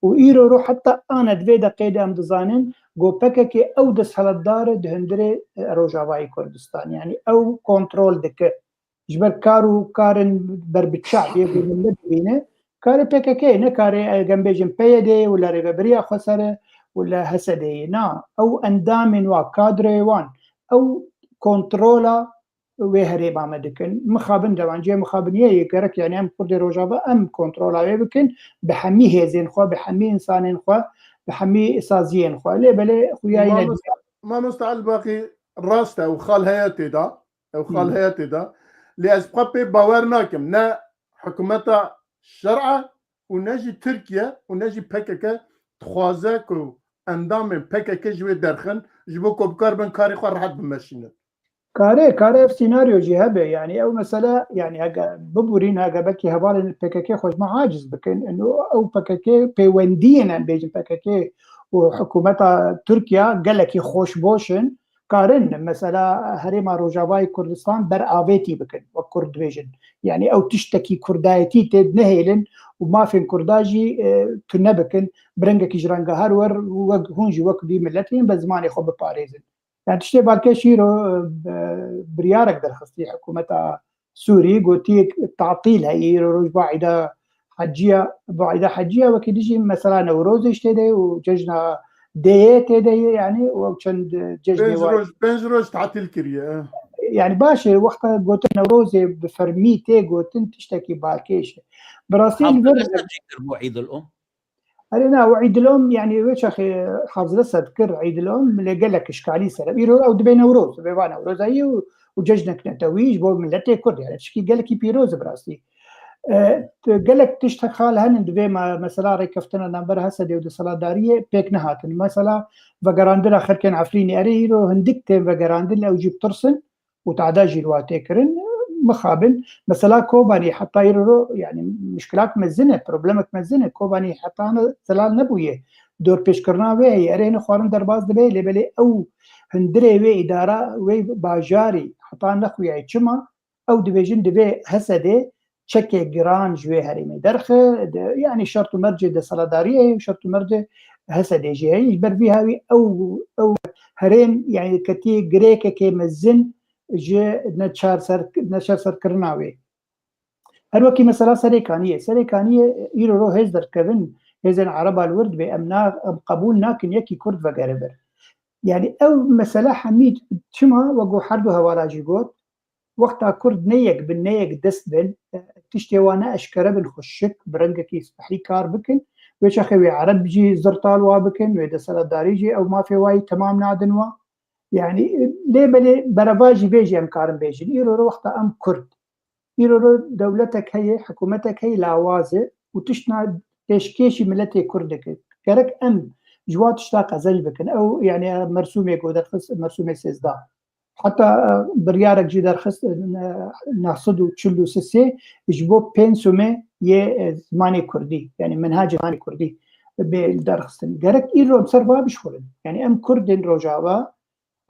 Û îro ro heta ane di vê deqê de em dizanin ku P K K ew desthilatdar e di hundirê, e, Rojavayê Kurdistan. Yani ew kontrol dike. Ji ber kar û karin berbiçav yê ku millet dibîne, karê P K K ne karê, e, em bêjin P Y D û li rêvebiriya xweser e û li H S D yê. Na, ew endamên wan, kadroyê wan, ew kontrola wê herêma me dikin. Mixabin de wan cihê mixabiniyê yê gerek, yani em Kurdê Rojava em kontrola wê bikin, bi hemî hêzên xwe, bi hemî însanên xwe, bi hemî saziyên xwe. Lê belê xuya yine Mamoste, Mamoste Elbaqî, rast e, ew xal heye tê de, ew xal Hmm. heye tê de. Lê ez xwe pê bawer nakim, ne hikûmeta şer'a û ne jî Tirkiye û ne jî P K K dixwaze ku endamên P K K ji wê derxin, ji bo ku bikaribin karê xwe rehet bimeşînin. Kare, kare ev senaryo jî hebe. Yani ew mesele, yani hege bibûrîn, hege belkî hevalên P K K xwe ji me aciz bikin. Eno ew P K K pêwendiyên em bêjin P K K û hikûmeta Tirkiye gelekî xweşboş in. Karin mesela Herêma Rojavayê Kurdistan ber avêtî bikin, wek Kurd dibêjin. Yani ew tiştekî Kurdayetî tê nehêlin û mafên Kurda jî, e, tune bikin. Bi rengekî ji renga her wer wek hûn jî wek vî miletê yên be zimanê xwe biparêzin. Yani tiştê balkêş îro, e, biryarek derxistî hikûmeta Sûrî, gotî tatîl heye îro roj ba îda heciya, ba îda heciya wekî dijî mesela Newrozê ji tê de û cejna Dêyê tê de ye, yani û ew çend, e, cejnê Pênc wa roj, pênc roj tatîl kiriye. Yani baş e, wexta gotin Newrozê bi fermî tê gotin tiştekî balkêş e. Bi rastî li vir Hafdeh sed jî kir bo Îdil Om. Erê na, û Îdil Om, yani wê çaxê hafdeh sed kir Îdil Om, lê gelek işkalî ser. Îro ew dibe Newroz, dibe va Newrozayî û, û cejnek netewî ji bo miletê Kurd, yani tişkî gelekî pîroz e bi rastî. E, gelek tişt xal henin divê me, mesela rêkeftina navber H S D û desthilatdariyê pêk nehatin. Mesela vegerandina xelkên Efrînê, erê îro hindik tên vegerandin, ew jî bitirsin û tada jî li wa tê kirin, mixabin. Mesela Kobanî heta îro ro, yani muşkilat mezin e, problemek mezin e. Kobanî heta ne zelal nebûye. Dorpêçkirina wê heye. Erê hene xwarin derbas dibe, lê belê ew hundirê wê îdara, wê bajarî heta nexuyaye. Çima? Ew dibêjin divê H S D çekê giran ji wê herêmê derxe, de, yani şert û mercê desthilatdariyê heye û şert û mercê H S D jî heye. Ji ber vî hawî ew, ew herêm, yani ketiye girêkekê mezin ji neçarser-, neçarserkirina wê. Her wekî mesela Serê Kaniyê. Serê Kaniyê îro ro hêz derkevin, hêzên Ereba li wir dibê, em na, em qebûl nakin yekî Kurd vegere vir. Yani ew mesele hemî çima, wek ku her du hevala jî got, wexta Kurd ne yek bin, ne yek dest bin, e, tiştê wan ne eşkere bin, xweşik, bi rengekî spehî kar bikin, wê çaxê wê Ereb jî zirtal wa bikin, wê desthilatdarî jî ew mafê wa yî temam nadin wa. Yani, e, lê belê berevajî vê jî em karin bêjin. Îro ro wexta em Kurd, îro ro dewletek heye, hikûmetek heye lawaz e û tiştna pêşkêşî miletê Kurd dike. Gerek em ji wa tişta qezenc bikin. Ew, yani, mersûmê ku derxist, mersûmê sêzdeh. Heta, e, biryarek jî derxist, e, neh sed û çil û sê ji bo pênsûmê yê, e, zimanê Kurdî, yani menhacê zimanê Kurdî bê derxistin. Gerek îro em ser va bişxulin. Yani em Kurdên Rojava,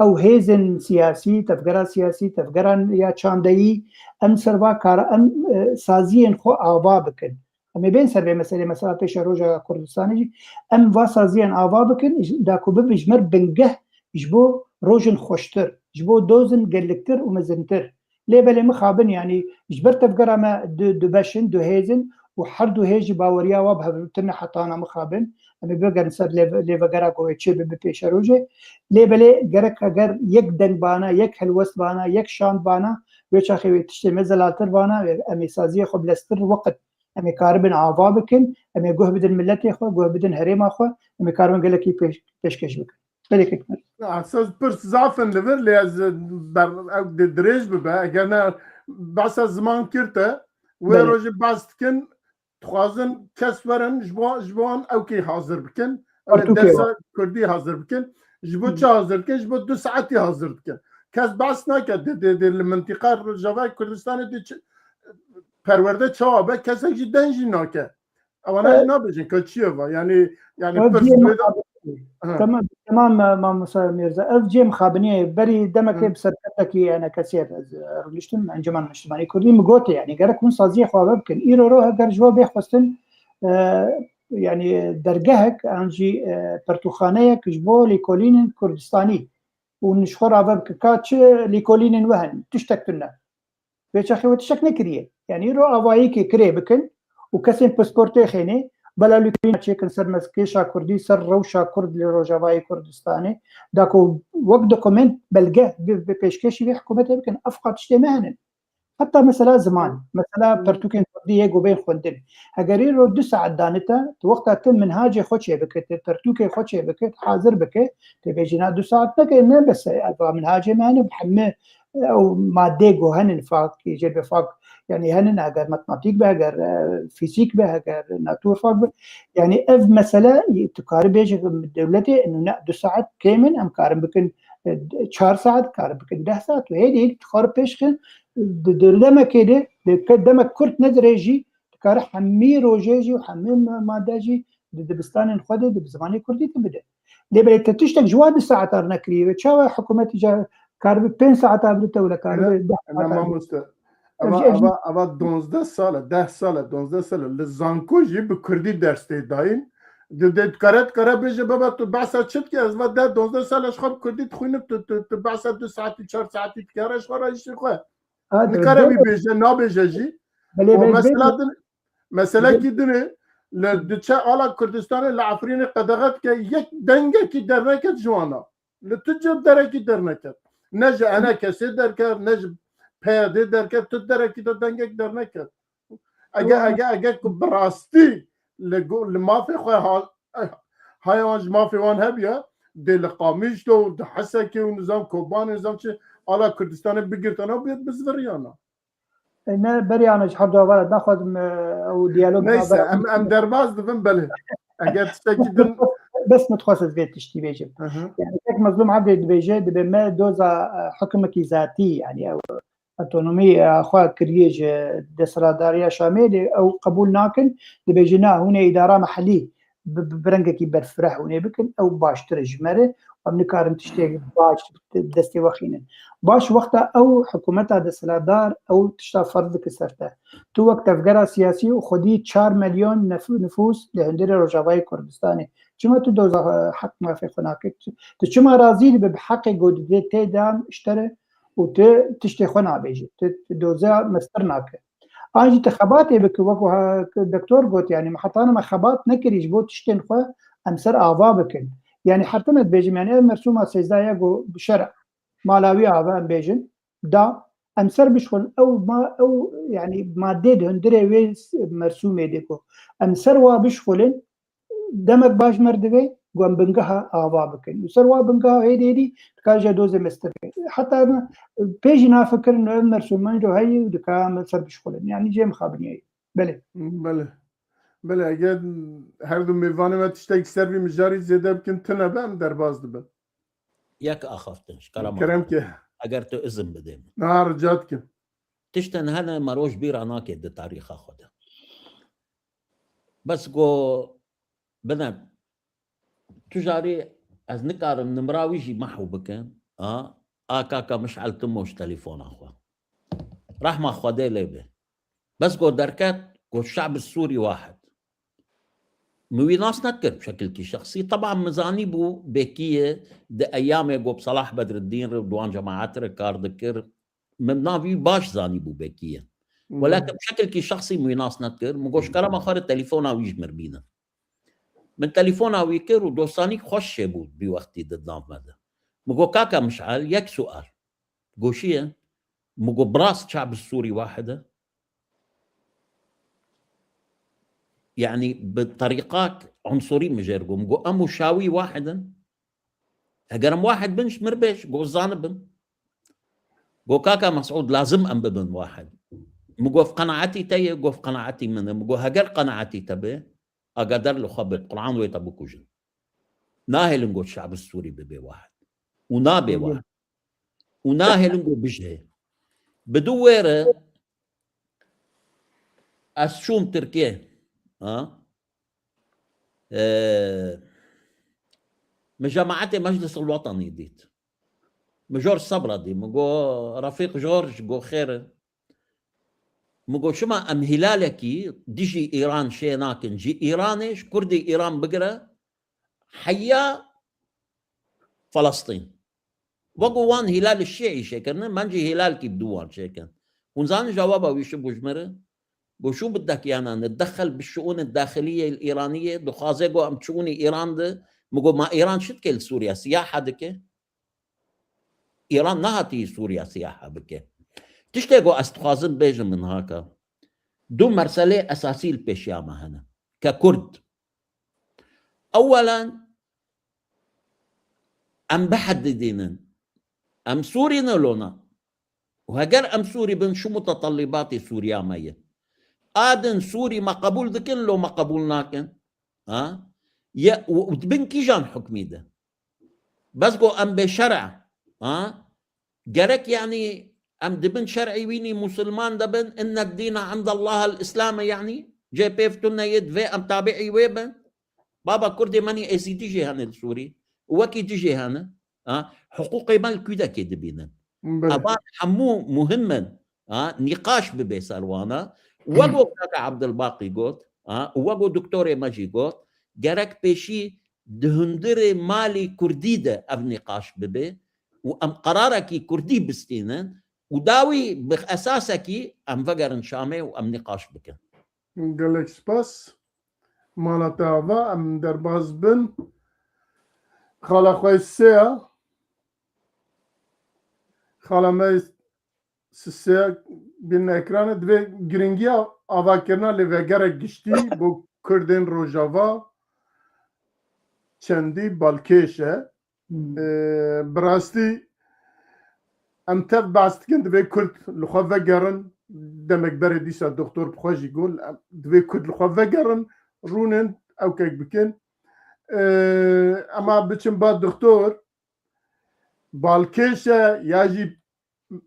Ew hêzên siyasî, tevgera siyasî, tevgeran ya çandeyî, em ser va kara, em, e, saziyên xwe ava bikin. Em ê bên ser vê meselê, mesela pêşeroja Kurdistanê jî, em va saziyên ava bikin, ji, da ku bibe ji me re bingeh ji bo rojên xweştir, ji bo dozên geliktir û mezintir. Lê belê mixabin, yanî ji ber tevgera me du, du beş in, du hêz in û her du hêz jî baweriya wa bi hev tune hetana mixabin. Em ê bigerin ser lê, lêvegera ku wê çê bibe pêşerojê. Lê belê gerek eger yek deng bana, yek helwest bana, yek şand bana, wê çaxê wê tiştê me zelaltir bana, em ê saziyê xwe bileztir weqt. Em ê karibin ava bikin, em ê guh bidin miletê xwe, guh bidin herêma xwe, em ê karibin gelekî pêş-, pêşkêş bikin. Belê kek me. Na, siz pirs zaf in li vir, lê ez ber, ew di-, dirêj bibe. Eger ne, behsa ziman kir te, wê Belê. rojê behs dikin, dixwazin kes werin, ji bo, ji bo wan ewkê hazir bikin. Ew ê Pertûkê dersa wa. Kurdî hazir bikin. Ji bo Hı. çi hazir dikin? Ji bo du saetî hazir dikin. Kes behs nake, dê, dê, dê li mintiqa Rojavayê Kurdistanê dê çi, perwerde çawa be, kesek jî deng jî nake. Ewana jî E, nabêjin ka çi ye va. Yanî, yanî Ev pirs cihê wê de mixabiniyê. Ha. Tamam, tamam, e, Mamosta Mîrza. Ev cihê mixabiniyê. Berî demekê Hı. bi serketekî, yani, kesê ez, e, rûniştim, Encûmena Niştimanî Kurdî, min got, yani, gerek hûn saziyê xwe ava bikin. Îro ro heger ji we bê xwestin, e, yani, dergehek, an jî, e, pertûkxaneyek ji bo lêkolînên Kurdistanî û hûn ji xwe re ava bikin. Ka çi lêkolînên we hene? Tiştek tune. Vê çaxê we tiştek nekiriye. Yani îro avayîkê kirê bikin û kesên pisportê xênê, bela lûkîna çêkin ser mezkêşa Kurdî, ser rewşa Kurd li Rojavayê Kurdistanê, da ku wek dokument, belge bi, bi pêşkêşî vê hikûmetê bikin. Ev qat tiştê me hene. Heta mesela ziman, mesela pertûkên Kurdî yê ku bên xwendin. Eger îro du saet danite, tu wexta tu minhacê xwe çêbike, tu pertûkê xwe çêbike, hazir bike, tu bêjî na du saet neke, ne bes e, ev minhacê me hene, bi hemî ew madê ku henin fak, jê be fak, yani henin, eger matematîk be, eger, e, fîzîk be, eger natur fak be. Yani ev mesele, tu karî bêjî dewletê, eno ne du saet kêm in, em karin bikin, e, çar saet, karin bikin deh saet, û hêdî hêdî tu xwe re pêş xin, di, di demekê de, di ke-, demek kurt ne dirêj jî, tu kare hemî rojê jî û hemî ma-, made jî di dibistanên xwe de, di bi zimanê kurdî de bide. Lê belê te tiştek ji wan du saetan nekiriye ve. Çawa hikûmetî ca karibe pênc saeta bide te wile karibe Ene, deh ene saeta bide. Mamoste. Ev Ava, jî, ev jî ava, ava donzdeh sal e, deh sal e, donzdeh sal e. Li zanko jî bi kurdî ders tê dayîn. Di, di, dikare, dikare bêje, baba, tu behsa çi dikî? Ez va deh, donzdeh sal e ji xwe bi kurdî dixwînim, tu, tu, tu behsa du saetî, çar saetî dikare ji xwe re îşê xwe. Ha, Nikare wî bêje, nabêje jî. Belê, û belê, mesela belê. Din, meselekî dinê, li diçe ala Kurdistanê li Efrînê qedexe dike, yek dengekî derneket ji wana. Li tu cem derekî derneket. Ne ji enekesê derket, ne ji P Y D'ê derket, tu derekî de dengek derneket. Ege, ege, ege ku bi rastî li go-, li mafê xwe ha-, haya wan ji mafê wan hebiya, dê li Qamişlo û di Hesekê û nizam Kobanê, nizam çi ala Kurdistanê bigirtana, bi-, bizviriyana. E, ne, berê ana ji her du hevala naxwazim, e, ew diyalog Neyse, navbera em, em derbas dibin, belê. Eger tiştekî din Bes min dixwest ez vê tiştî bêjim. Hı hı. Yani, tek Mezlûm Evdê dibêje, dibê me doza, e, hikimekî zatî, yani, ew otonomî, e, xwe kiriye ji desthilatdariya Şamê, lê ew qebûl nakin, dibêje, na, hûn ê îdara mehellî bi, bi, bi rengekî berfireh hûn ê bikin, ew baştir e ji me re, em nikarin tiştê baş destê we xînin. Baş wexta ew hikûmeta desthilatdar ew tişta ferz dike ser te. Tu wek tevgera siyasî û xwedî çar milyon nef-, nifûs li hundirê Rojavayê Kurdistanê. Çima tu doza, e, heq mafê xwe nakî? Tu, tu çima razî dibe bi heqê ku didê tê dan ji te re û tu tiştê xwe nabêjî? Tu, tu doza mestir nake. An jî tu xebatê bike, wek wiha doktor got, yani, me heta niha me xebat nekirî ji bo tiştên xwe em ser ava bikin. Yani, her tim ez dibêjim, yani, ev mersûma sêzdeh ya ku bi şer mala wî ava em bêjin, da, em ser bişxulin, ew ma-, ew, yani, madê di hundirê wê s-, mersûmê de ku em ser wa bişxulin, demek baş me re divê ku em bingeha ava bikin. Û ser wa bingeha hêdî hêdî dikare jî dozê mestir be. Heta me pê jî nafikirin ev mersûmên do heyî û dikare me ser bişxulin. Yani cê mixabiniyê. Belê. Belê. Belê, eger her du mêvanê me tiştekî ser vî mijarî zêde bikin, tune be, em derbas dibin. Yek axaftin, ji kerema Kerem xwe. Ke. Eger tu izin bidê min. Na, rica dikim. Tiştên hene me roj bîra nake di tarîxa xwe de. Bes go bine, tu jarî ez nikarim nimra wî jî mahw bikim. A, a kaka Mişel Timoş telefona xwe. Rehma Xwedê lê be. Bes got derket, got şe'b Sûrî wahid. Min wî nas nedikir bi şekilkî şexsî. Teban min zanîbû bêkî ye, di eyamê got Selah Bedreddîn re û di wan cemaet re kar dikir. Min navî wî baş zanîbû bêkî ye. Welakin bi şekilkî şexsî min wî nas nedikir. Min got ji kerema xwe re telefona wî ji min re bînin. Min telefona wî kir û dostanîk xweş çêbû vî wextî di nav me de. Min got, kaka Mişel, yek sual. Goşiye, min got, bi rast şe'b Sûrî wahid e? Yanî bi terîqak unsurî min jê re got. Min got, em û Şawî wahid in? Heger em wahid bin, ji min re bêj, got zanibim. Got, kaka Mesûd, lazim em bibin wahid. Min got, qenaetî te ye? Got, qenaetî min e. Min got, heger qenaetî te be, agader li xwe be, Quran wê te bikujin. Nahêlin got şe'b Sûrî bibe wahid. Û nabe wahid. Û nahêlin got bijê. Bi du wê re ez çûm Tirkiye. Ha? Ee, min cemaetê Meclis el Wetanî dît. Min jor sebra dî. Min got, Refîq Jor, ji got xêr e. Min got, çima em hîlalekî dijî Îran çê nakin? Ji Îranê, ji Kurdê Îran bigire heya Felestîn. Wek ku wan hîlalê şîî çêkirine, em jî hîlalekî bi dû wan çêkin. Hûn zanin cewaba wî çi bû ji min re? Got, şû bidekiyana nedexel bi şiûnê daxiliyê Îraniyê, dixwaze got em çûnî Îran de. Min got, ma Îran çi dike li Sûriye? Siyaha dike? Îran nehatî Sûriya siyaha bike. Tiştê ku ez dixwazim bêjim min haka. Du merselê esasî li pêşiya me hene. Ke Kurd. Ewelen, em bihedidînin. Em Sûrî ne lona. Û heger em Sûrî bin, şu mutetellîbatê Sûriya me ye. A din Sûrî me qebûl dikin, lo me qebûl nakin. Ha? Ye, û, û di bin kîjan hukmî de? Bes ku em bê şer'a, ha? Gerek, yanî, em di bin şer'î wînî musulman de bin, inne dîne indallahel Îslam e, yanî, cê pêv tune ye, divê em tabi'î wê bin. Baba, Kurdê me nî êzîdî jî hene li Sûrî. Û wekî dî jî hene. Ha? Hiqûqê me li kûdekê dibînin. Belê. Evan hemû muhim in. Ha? Nîqaş bibe ser wana. Wek ku kaka Abdulbaqî got, ha? Û wek ku doktorê me jî got, gerek pêşî di hundirê malê Kurdî de ev nîqaş bibe û em qerarekî Kurdî bistînin û dawî bi esasekî em vegerin Şamê û em nîqaş bikin. Gelek spas. Mala te ava, em derbas bin. Xala xwe sê ya. Xala me sisê bin ekranê, divê giringiya avakirina lêvegerek giştî bo Kurdên Rojava çendî balkêş e. Hmm. Ee, bi rastî em tev behs dikin, divê Kurd li xwe vegerin. Demek berê dîsa doktor bi xwe jî got, divê Kurd li xwe vegerin, rûnin, ewkek bikin. Ee, ema biçin ba doktor, balkêş e ya jî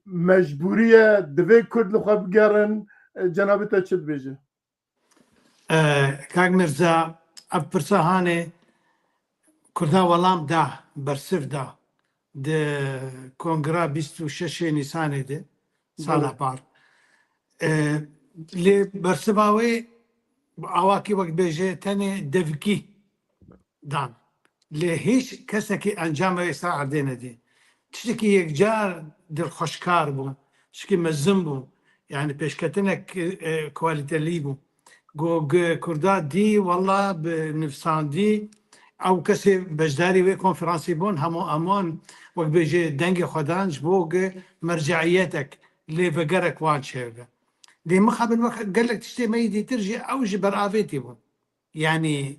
mecbûrî ye, divê Kurd li xwe bigerin. E, cenabê te çi dibêje? E, Kak Mirza, ev pirsa hanê Kurda welam da, bersiv da di kongra bîst û şeşê Nîsanê de sala Belê. par. E, lê bersiva wê awakî wek bêje tenê devkî dan. Lê hîç kesekî encamê wê îsra erdê nedî. Tiştekî yekcar dilxweşkar bû, tiştekî mezin bû. Yani pêşketinek, e, kualitelî bû. Go, g-, Kurda dî, wella bi nivsandî, ew kesê beşdarî wê konferansê bûn, hemû eman, wek bêje, dengê xwe dan, ji bo g-, merceiyetek, lêvegerek wan çêbe. Lê mixabin wek gelek tiştê me yî dîtir jî ew ji ber avêtî bûn. Yani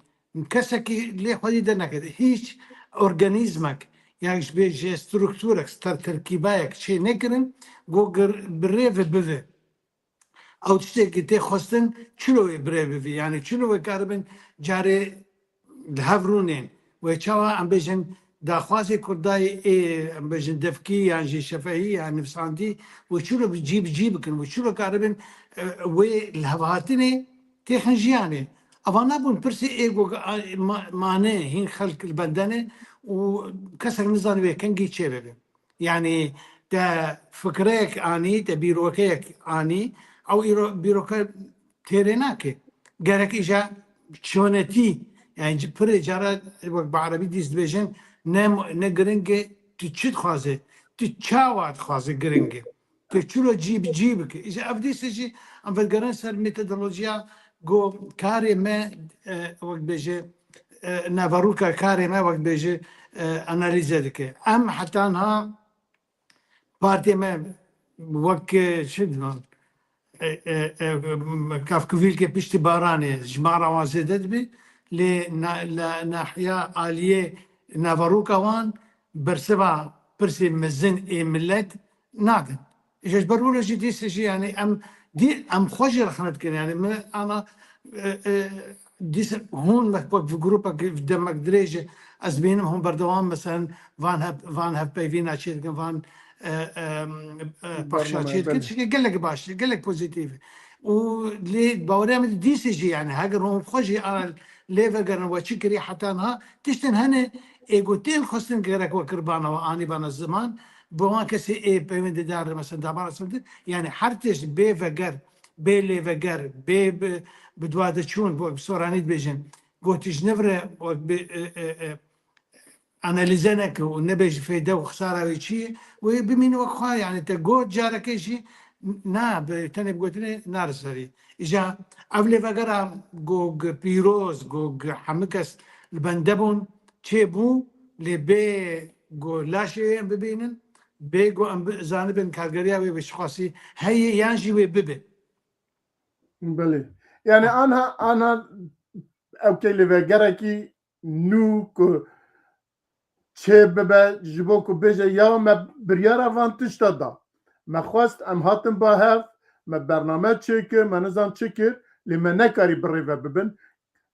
kesekî lê xwedî dernekete. Hîç organîzmek, yani ji bê ji strukturek, star terkîbayek çê nekirin, go gir-, bi rê ve bive. Ew tiştekî tê xwestin çilo wê bi rê bivî. Yani çilo wê karibin carê li hev rûnên. Wê çawa em bêjin daxwazê Kurdayê ê, em bêjin devkî yan jî şefehî yan nivsandî, wê çilo bi cî bi cî bikin, wê çilo karibin, e, wê li hev hatinê têxin jiyanê. Eva nabûn pirsê ê go, a, ma-, mane hîn xelk li bende ne û kesek nizane wê kengî çê bibe. Yanî te fikreyek anî, te bîrokeyek anî, ew îro-, bîroke têrê nake. Gerek îja çonetî, yani ci-, pirê cara wek bi erebî dîs dibêjin, ne, ne giring e, tu çi dixwaze, tu çawa dixwaze giring e. Tu çilo cî bi cî bike. Îja ev dîse jî em vegerin ser metodolojiya ku karê me, e, wek bêje, e, naveroka karê me wek bêje, e, analize dike. Em heta niha partiyê me wek, e, çi divan, e, e, e, kafkivîlkê piştî baranê ji me re wan zêde dibe, lê na-, la-, nahiya aliyê naveroka wan bersiva pirsê mezin ê millet nadin. Ji ber wilo jî dîse jî, yani em dî, em xwe jî rexne dikin. Yani min ana, e, e, dîse hûn me wek vî grûpek demek dirêj e, ez bînim hûn berdewam, meselen, van hev-, van hevpeyvîna çê dikin, van, e, e, e, pexşa çê dikin. Belê. Çike gelek baş, gelek pozîtîf. Û lê bawerê min dîse jî, yani heger hûn xwe jî ana lê vegerin we çi kirî heta niha, tiştin hene ê ku tên xwestin gerek we kiribana we anîbana ziman, bi wan kesê ê peywendidarê, mesela, dabara sivdî, yani her tişt bê veger, bê lêveger, bê bi, bi dua de çûn, wek bi soranî dibêjin, ku tişt nivire, wek bi, e, e, e, analize neke û nebêje feyde û xisara wê çi ye, wê bimîne wek xwe, yani te got careke jî na, bi tenê bi gotinê nare serî. Îja ev lêvegera ku gi pîroz, ku gi hemû kes li bende bûn, çêbû, lê bê ku laşê wê em bibînin, bê ku em bi-, zanibin kargeriya wê bi çiqasî heye yan jî wê bibe. Belê. Yani anha, anha ew kê lêvegerekî nû ku çê bibe, ji bo ku bêje, ya me biryara van tişta da. Me xwest, em hatin ba hev, me bername çêkir, me nizan çi kir, lê me nekarî bi rê ve bibin.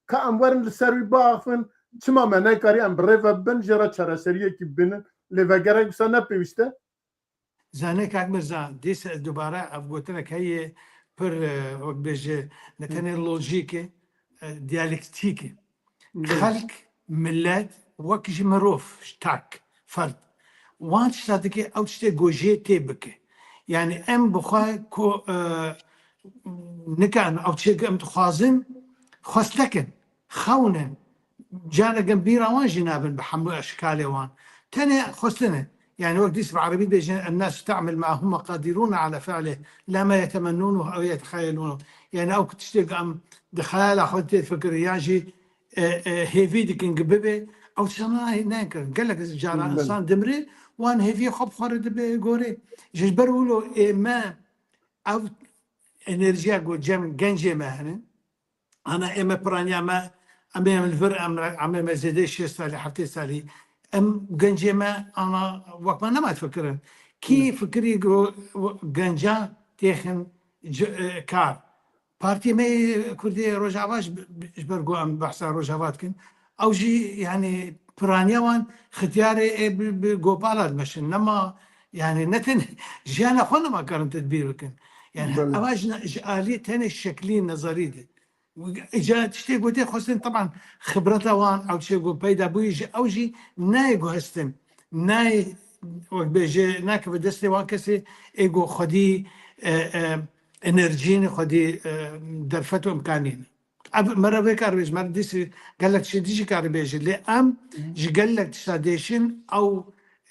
Ka em werin li ser wî biaxivin, çima me nekarî em bi rê ve bibin, jê re çareseriyekî bibînin, lê vegerek wisa ne pêwîst e? Zanê kak Mirza, dîs ez dubare ev gotinek heye pir, e, wek bêje, ne tenê lojîk e, e, diyalektîk e. Belê. Xelk, millet, wek ji mirov, ji tak, ferd. Wan tişta dike, ew tiştê gojê tê bike. Yani em bi xwe ku, e, nikan, ew tiştê em dixwazin, xwest nekin, xewnin. Careke bîra wan jî nabin bi hemû eşkalê wan. Tenê xwestine. Yani wek dîs bi erebî dibêjin, "الناس تعمل ما هم قادرون على فعله، لا ما يتمنونه أو يتخيلونه." Yani ew tiştê ku em di xeyala xwe tê fikir yan jî, e, e, hêvî dikin ki bibe, ew tişta nayê nekirin. Gelek cara insan dimre, wan hêviyê xwe bi xwe re dibe gorê. Ji ber wilo ê me ev enerjiya ku cem gencê me hene, ana ê me piraniya me, em ê em li vir, em re, em ê me zêdê şêst salî, heftê salî, em gencê me ana wek me nema difikirin. Kî fikirî ku genca têxin ci-, e, kar? Partiyê me yê Kurdê Rojava ji, ji ber ku em behsa Rojava dikin, ew jî, yani, piraniya wan xitiyarê ê bi, bi gopala dimeşin. Nema, yani, ne tenê jiyana xwe nema karin tedbîr bikin. Yani, belê, ewa ji, ji aliyê tenê şeklî nezerî de. Îca tiştê gotê xwestin, teban xibreta wan, ew tiştê ku peyda bûyî ji ew jî nayê guhestin. Nayê, wek bêje, nakeve destê wan kesê ê ku xwedî, e, e, enerjiyên xwedî, e, derfet û imkaniyên. Ev mere vê kar bêje, mere dîsî gelek tiştê dî jî kar bêje. Lê em ji gelek tişta dêşin ew,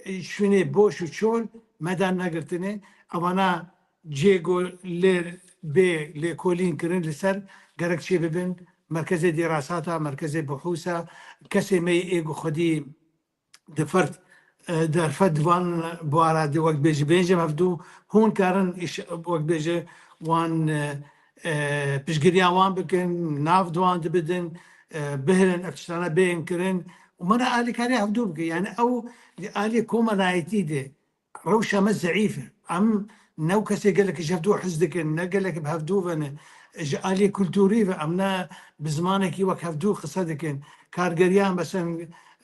e, şûnê boş û çol me dan negirtine. Evana cê ku lê bê lêkolîn kirin li ser gerek çê bibin merkezê dîrasata, merkezê buhûsa, kesê me yê ê ku xwedî di fert, e, derfet di van buwara de wek bêje bêjim hevdû hûn karin îş, wek bêje wan, e, e, piştgiriya wan bikin, nav di wan de bidin, e, bihirin ev tiştana bêjin kirin û me re alîkariya hevdû bike. Yani ew li alî komelayetî de rewşa me zeîf e. Em ne ew kesê gelek ji hevdû hez dikin, ne gelek bi hevdû ve ne. Ji alî kulturî ve em ne bi zimanekî wek hevdû qise dikin. Kargeriyan, mesela,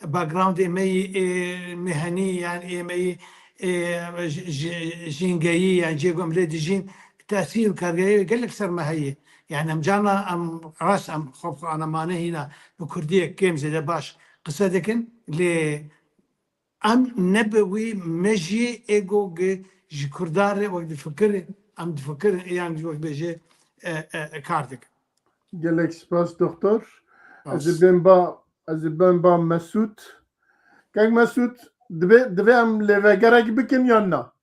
backgroundê me yî, ê, mehanî, yan ê me yî, ê, ji-, ji-, jîngeyî, yan cê ku em lê dijîn, tesîr û kargeriya gelek ser me heye. Yani em carna em rast em xwe bi xwe ana mane hîna bi kurdiyek kêm zêde baş qise dikin, lê Em ne bi wî mejiyê êgo gi ji Kurdan re wek difikire, em difikirin, yan jî wek bêje, e, e, e, kar dikin. Gelek spas doktor. Ez ê bêm ba, ez ê bêm ba Mesûd. Kek Mesûd, divê, divê em lêvegerek bikin yan na?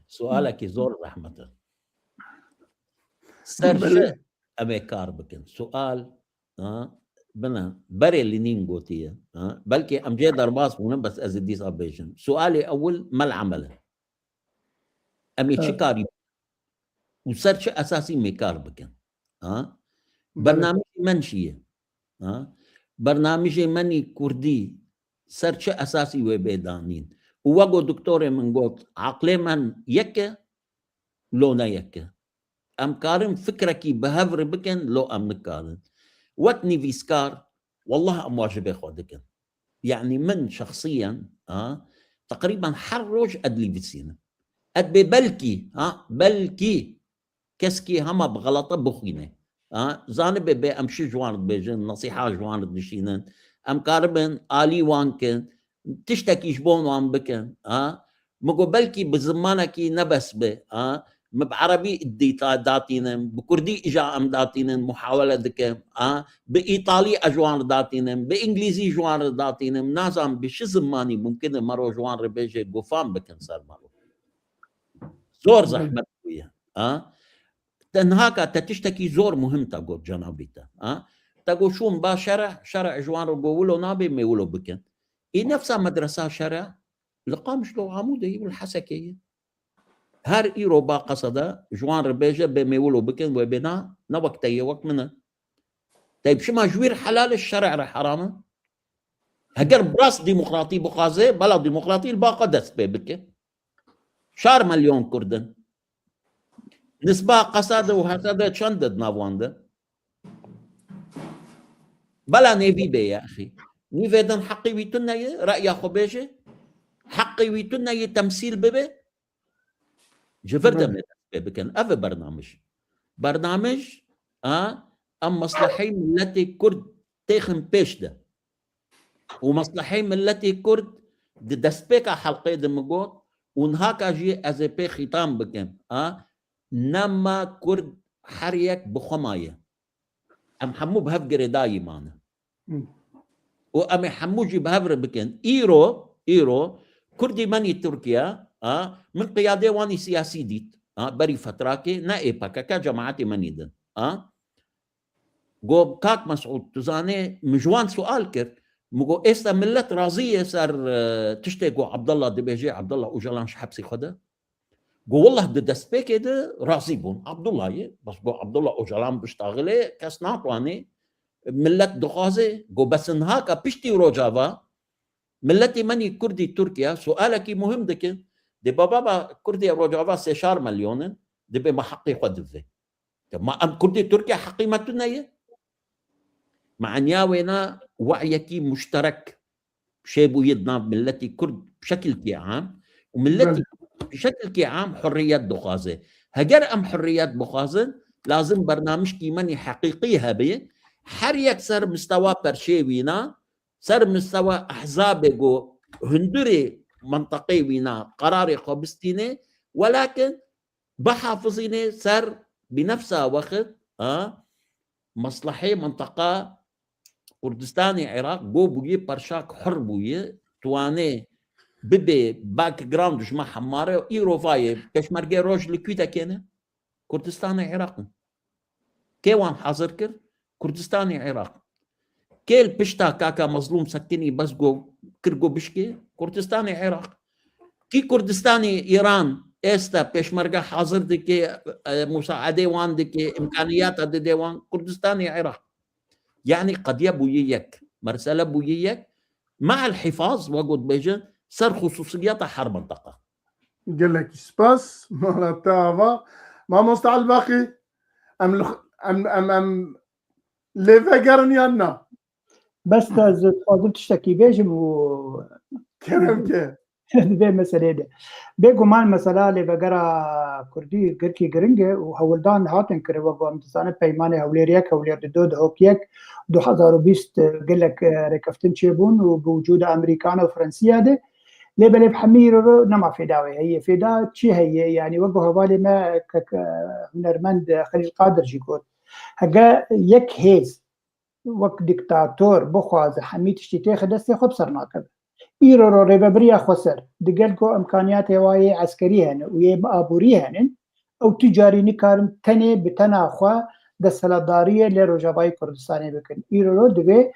Sualekî zor zehmet e. Ser çi em ê kar bikin? Sual, ha, bine, berê Lenîn gotiye, ha, belkî em cê derbas bûne, bes ez ê dîsa bêjim. Sualê ewil me li emel e. Em ê çi karî û ser çi esasî mê kar bikin? Ha? Bernamijê men çi ye? Ha? Bernamijê menî kurdî ser çi esasî wê bê danîn? Û wego doktorê min got, aqlê men yek e, lo ne yek e. Em karin fikrekî bi hev re bikin, lo em nikarin. Wek nivîskar, wallah em wacibê xwe dikin. Yanî min şexsiyen, ha, teqrîben her roj ez dinivîsînim. Ez bê belkî, ha, belkî keskî hema bi xelata bixwîne. Ha, zanibe bê em çi ji wan re dibêjin, nesîha ji wan re dişînin. Em karibin alî wan kin, tiştekî ji bo wan bikin. Ha, min got belkî bi zimanekî ne bes be. Ha, min bi erebî dîta datînim, bi kurdî îja em datînin, muhawele dikim. Ha, bi îtalî ez ji wan re datînim, bi îngilîzî ji wan re datînim. Nazam bi çi zimanî mumkin e mero ji wan re bêje, gofan bikin ser mero. Zor zehmet bûye. Ha? Te niha ka te tiştekî zor muhim te got cenabî te. Ha? Te got şûn ba şere, şere ji wan re got wilo nabe, mê wilo bikin. Ê nefsa medresa şere li Qamişlo, Amûdê ye û li Hesekê ye. Her îro ba qesede ji wan re bêje bê mê wilo bikin, wê bê na, ne wek te ye, wek min e. Te bi şima ji wî re helal e, şere re heram e. Heger bi rast demokratî bixwaze, bela demokratî li ba xwe dest pê bike. Çar milyon Kurd in. Nisba Qesade û Hesede çend e di nav wan de? Bela nêvî bê ye, exî. Nîvê din heqî wî tune ye, reya xwe bêje. Heqî wî tune ye, temsîl bibe. Ji vir de me dest pê bikin. Ev e bernamij. Bernamij, a, em meslehey miletê Kurd têxin pêş de. Û meslehey miletê Kurd di destpêka helqê de min got û niha ka jî ez ê pê xîtan bikim. A, nema Kurd her yek bi xwe maye. Em hemû bi hev girêdayî mane. Û em ê hemû jî bi hev re bikin. Îro, îro Kurdî menî Tirkiye, a, min qiyadê wanî siyasî dît. A, berî fetrakê ne ê P K K, cemaetê menî din. A, Got, Kak Mesûd, tu zanê, min ji wan sual kir. Min got, êsta millet razî ye ser, e, tiştê ku Abdullah dibêje, Abdullah Ocalan ji hepsê xwe de? Got, wallah di destpêkê de razî bûn. Abdullah ye, bes got, Abdullah Ocalan biştaxilê, kes natwanê, millet dixwaze. Got, bes niha ka piştî Rojava, milletê menî Kurdî Tirkiye sualekî muhim dikin. Dê baba ba Kurdê Rojava sê çar milyon in, dibê me heqê xwe divê. Ma em Kurdê Tirkiye heqî me tune ye? Meniya wêna we'yekî muşterek çêbûye di nav miletî Kurd bi şekilkî am û miletî Kurd bi şekilkî am hurriyet dixwaze. Heger em hurriyet bixwazin, lazim bernamijkî menî heqîqî hebe. Her yek ser mistewa perçê wîna, ser mistewa ehzabê ku hundirê menteqê wîna qerarê xwe bistîne, welakin bihafizîne ser bi nefsa wext, ha, meslehê menteqa Kurdistanê Iraq go bûye perçak hur bûye, tuwane bibe background ji me hemare, îro vayê pêşmergê roj li kû dekêne? Kurdistanê Iraq in. Kê wan hazir kir? Kurdistanê Iraq. Kê li pişta kaka Mezlûm sekinî bes go kir go bişkê? Kurdistanê Iraq. Kî Kurdistanê Îran êsta pêşmerge hazir dike, e, musaedê wan dike, îmkaniyata dide wan? Kurdistanê Iraq. Yanî qediye bûye yek, mersele bûye yek. Me'el hifaz, we got bêjin, ser xususiyeta her menteqa. Gelekî spas, mala te ava. Mamoste Elbaqî, em li, em, em, em lê vegerin yan na? Bes te ez dixwazim tiştekî bêjim û Kerem ke. Di vê meseleyê de. Bêguman mesela lêvegera Kurdî girkî giring e û hewldan hatin kirin, wek em dizanin peymanê Hewlêr yek, Hewlêr dido, Dihok yek, du hezar û bîst gelek, e, rêkeftin çêbûn û bi wicûda Amerîkan û Fransiya de. Lê belê bi hemî îro ro nema fêda wê heye. Fêda çi heye? Yanî wek hevalê me kek, e, hunermend, e, Xelîl Qadir jî got. Hege yek hêz wek dîktator bixwaze hemî tiştî têxe destê xwe, bi ser nakeve. Îro ro rêvebiriya xweser, digel ku imkaniyatê wa yê eskerî hene û yê aborî henin, ew tu carî nikarin tenê bi tena xwe desthilatdariyê li Rojavayê Kurdistanê bikin. Îro ro divê,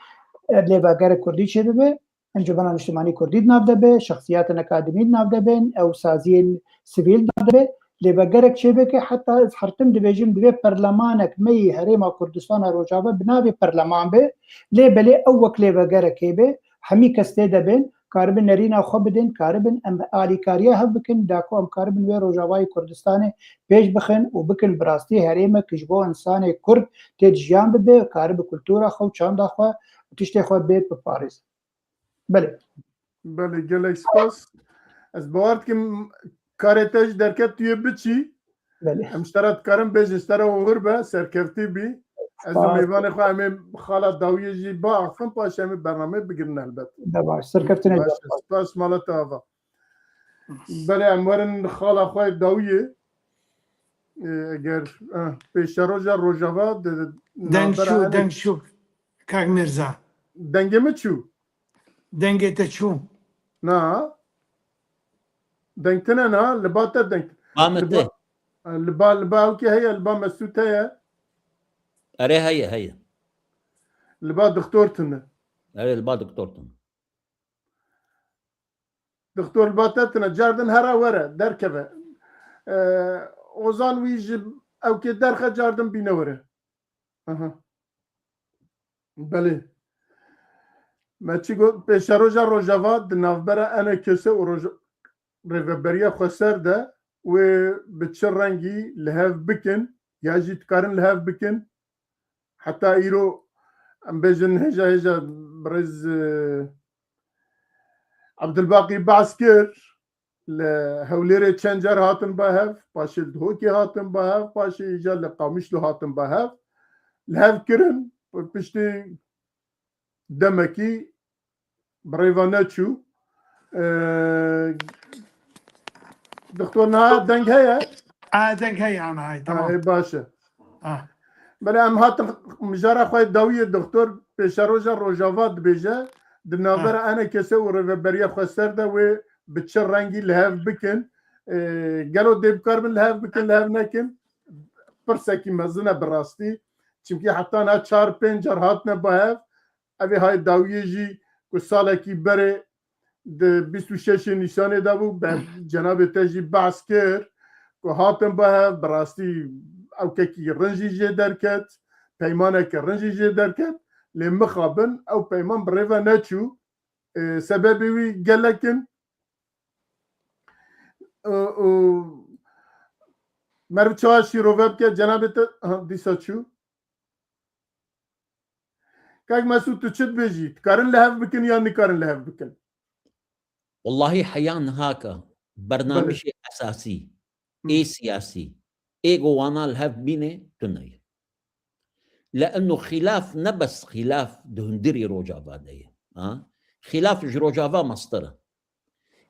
e, lêvegerek kurdî çêbibe, Encûmena Niştimanî Kurdî di nav de be, şexsiyatên akademî di nav de bin, ew saziyên sivîl di nav de be, lê vegerek çêbike, heta ez her tim dibêjim, divê perlemanek me yî Herêma Kurdistana Rojava bi navê perleman be, lê belê ew wek lêvegerekê be, hemî kes tê de bin, karibin nerîna xwe bidin, karibin em alîkariya hev bikin, da ku em karibin wê Rojavayê Kurdistanê pêş bixin û bikin bi rastî herêmek ji bo însanê Kurd tê de jiyan bibe, karibe kultura xwe û çanda xwe û tiştê xwe bê biparêzin. Belê. Belê, gelek spas. Ez bawer dikim karê te jî derket, tu yê biçî. Belê. Em ji te re dikarin bêjin, ji te re oxir be, serkevtî bî. Ez û Spas. mêvanê xwe em ê xala dawiyê jî biaxifin, paşê em ê bernameyê bigirin helbet. De baş, serkevtine. Baş, spas, mala te ava. Belê, em werin xala xwe dawiyê. Ê, eger, eh, pêşeroja Rojava di, di Deng navbera çû, Enê- deng çû. Kak Mirza. Dengê min çû? Dengê te çû? Na. Deng tine na, li ba te deng. Ba min Li ba, tê. Li ba, li ba ew kê heye, li ba Mesûd heye. Erê, heye, heye. Li ba doktor tune. Erê, li ba doktor tune. Doktor li ba te tune, cardin here were, derkeve. Ee, Ozan wî ji ew kê derxe cardin bîne were. Aha. Belê. Me çi got, pêşeroja Rojava di navbera Enê Kese û Roj-, Rêveberiya Xweser de wê bi çi rengî li hev bikin, ya jî dikarin li hev bikin? Heta îro, em bêjin, hêja hêja birêz, e, Abdulbaqî behs kir, li Hewlêrê çend car hatin ba hev, paşê li Dihokê hatin ba hev, paşê îcar li Qamişlo hatin ba hev. Li hev kirin, piştî demekî bi rêva neçû. Ee, Doktor, niha deng heye? A, deng heye, ana hay, Ha, tamam. Ê, baş e. Ha. Belê, em hatin mijara xwe dawiyê, doktor, pêşeroja Rojava dibêje, di navbera Ha. Enê Kese û Rêveberiya Xweser de wê bi çi rengî li hev bikin? Ee, gelo dê bikaribin li hev bikin, li hev nekin? Pirsekî mezin e bi rastî. Çimkî heta niha çar pênc car hatine ba hev. Ev ê hay dawiyê jî ku salekî berê di bîst û şeşê Nîsanê de bû, ber cenabê te jî behs kir ku hatin ba hev, bi rastî ew kekî rin jî jê derket, peymaneke rin jî jê derket, lê mixabin ew peyman bi rê ve neçû. Ê, sebebê wî gelek in. Û, û meriv çawa şîrove bike, cenabê te, ha, dîsa çû. Kak Mesûd, tu çi dibêjî? Dikarin li hev bikin ya nikarin li hev bikin? Wellahî heya niha ke Belê. bernamijê esasî, Hı. ê siyasî, ê ku wana li hev bîne tune ye. Le'enno xîlaf ne bes xîlaf di hundirî Rojava de ye. Ha? Xîlaf ji Rojava mestir e.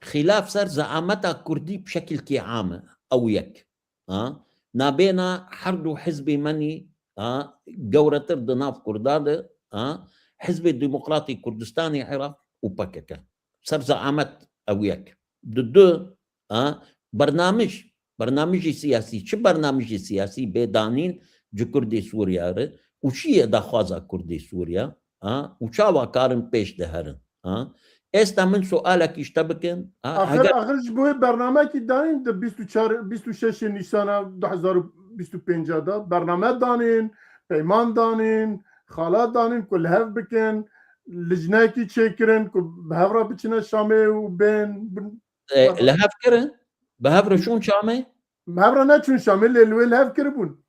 Xîlaf ser zeameta kurdî bi şekilkî am e. Ew yek. Ha? Nabêna her du hizbê menî, ha, gewretir di nav kurda de, ha, Hizbê Demokratî Kurdistanê Iraq û P K K. Ser zeamet ew yek. Di du, ha, bernamij, bernamijî siyasî, çi bernamijî siyasî bê danîn ji Kurdê Sûriya re û çi ye daxwaza Kurdê Sûriya, ha, û çawa karin pêş de herin, ha? Êsta min sualekî ji te bikin, ha, Axir, heger axir ji bo wê bernamekî danîn di bîst û çar, bîst û şeşê Nîsana du hezar û bîst û pênc de bername danîn, peyman danîn, xala danîn ku li hev bikin, lijnekî çêkirin ku bi hev re biçine Şamê û bên, bin-, E, li hev kirin? Bi hev re çûn Şamê? Bi hev re neçûn Şamê, lê li wê li hev kiribûn.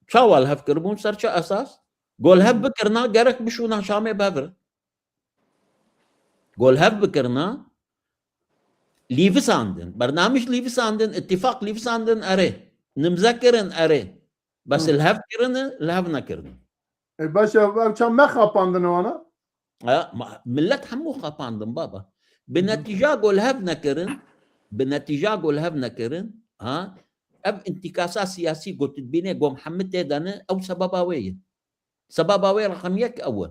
Çawa li hev kiribûn? Ser çi esas? Go li hev bikirina, gerek bişûna Şamê bi hev re. Go li hev bikirina, Lîvisandin. Bernamij lîvisandin, îtîfaq lîvisandin erê. Nimze kirin erê. Bes Hı. li hev kirine, li hev nekirine. E, baş e, ev çav me xapandin wana? Ha, ma, millet hemû xapandin baba. Bi Hı hı. netîja ku li hev nekirin, bi netîja ku li hev nekirin, ha, ev întikasa siyasî ku tu dibînê ku Mihemed tê de ne, ew sebeba wê ye. Sebeba wê reqem yek ew e.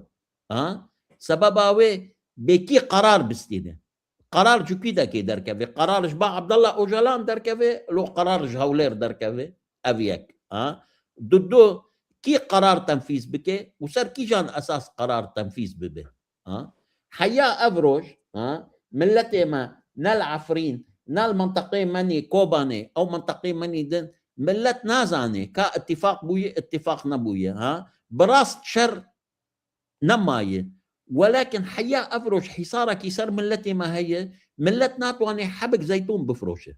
Ha? Sebeba wê bê kî qerar bistîne. Qerar ji kî dekê derkeve? Qerar ji ba Abdullah Ocalan derkeve, lo qerar ji Hewlêr derkeve. Ev yek. Ha? Dudu, kî qerar tenfîz bike û ser kîjan esas qerar tenfîz bibe? Ha? Heya ev roj, ha? Milletê me ne li Efrîn, ne li minteqê me nî Kobanê, ew minteqê me nî din, millet nazane ka îtîfaq bûye, îtîfaq nebûye. Ha? Bi rast şer nemaye. Welakin heya ev roj hîsarekî ser milletê me heye, millet natwanê hebik zeytûn bifroşe.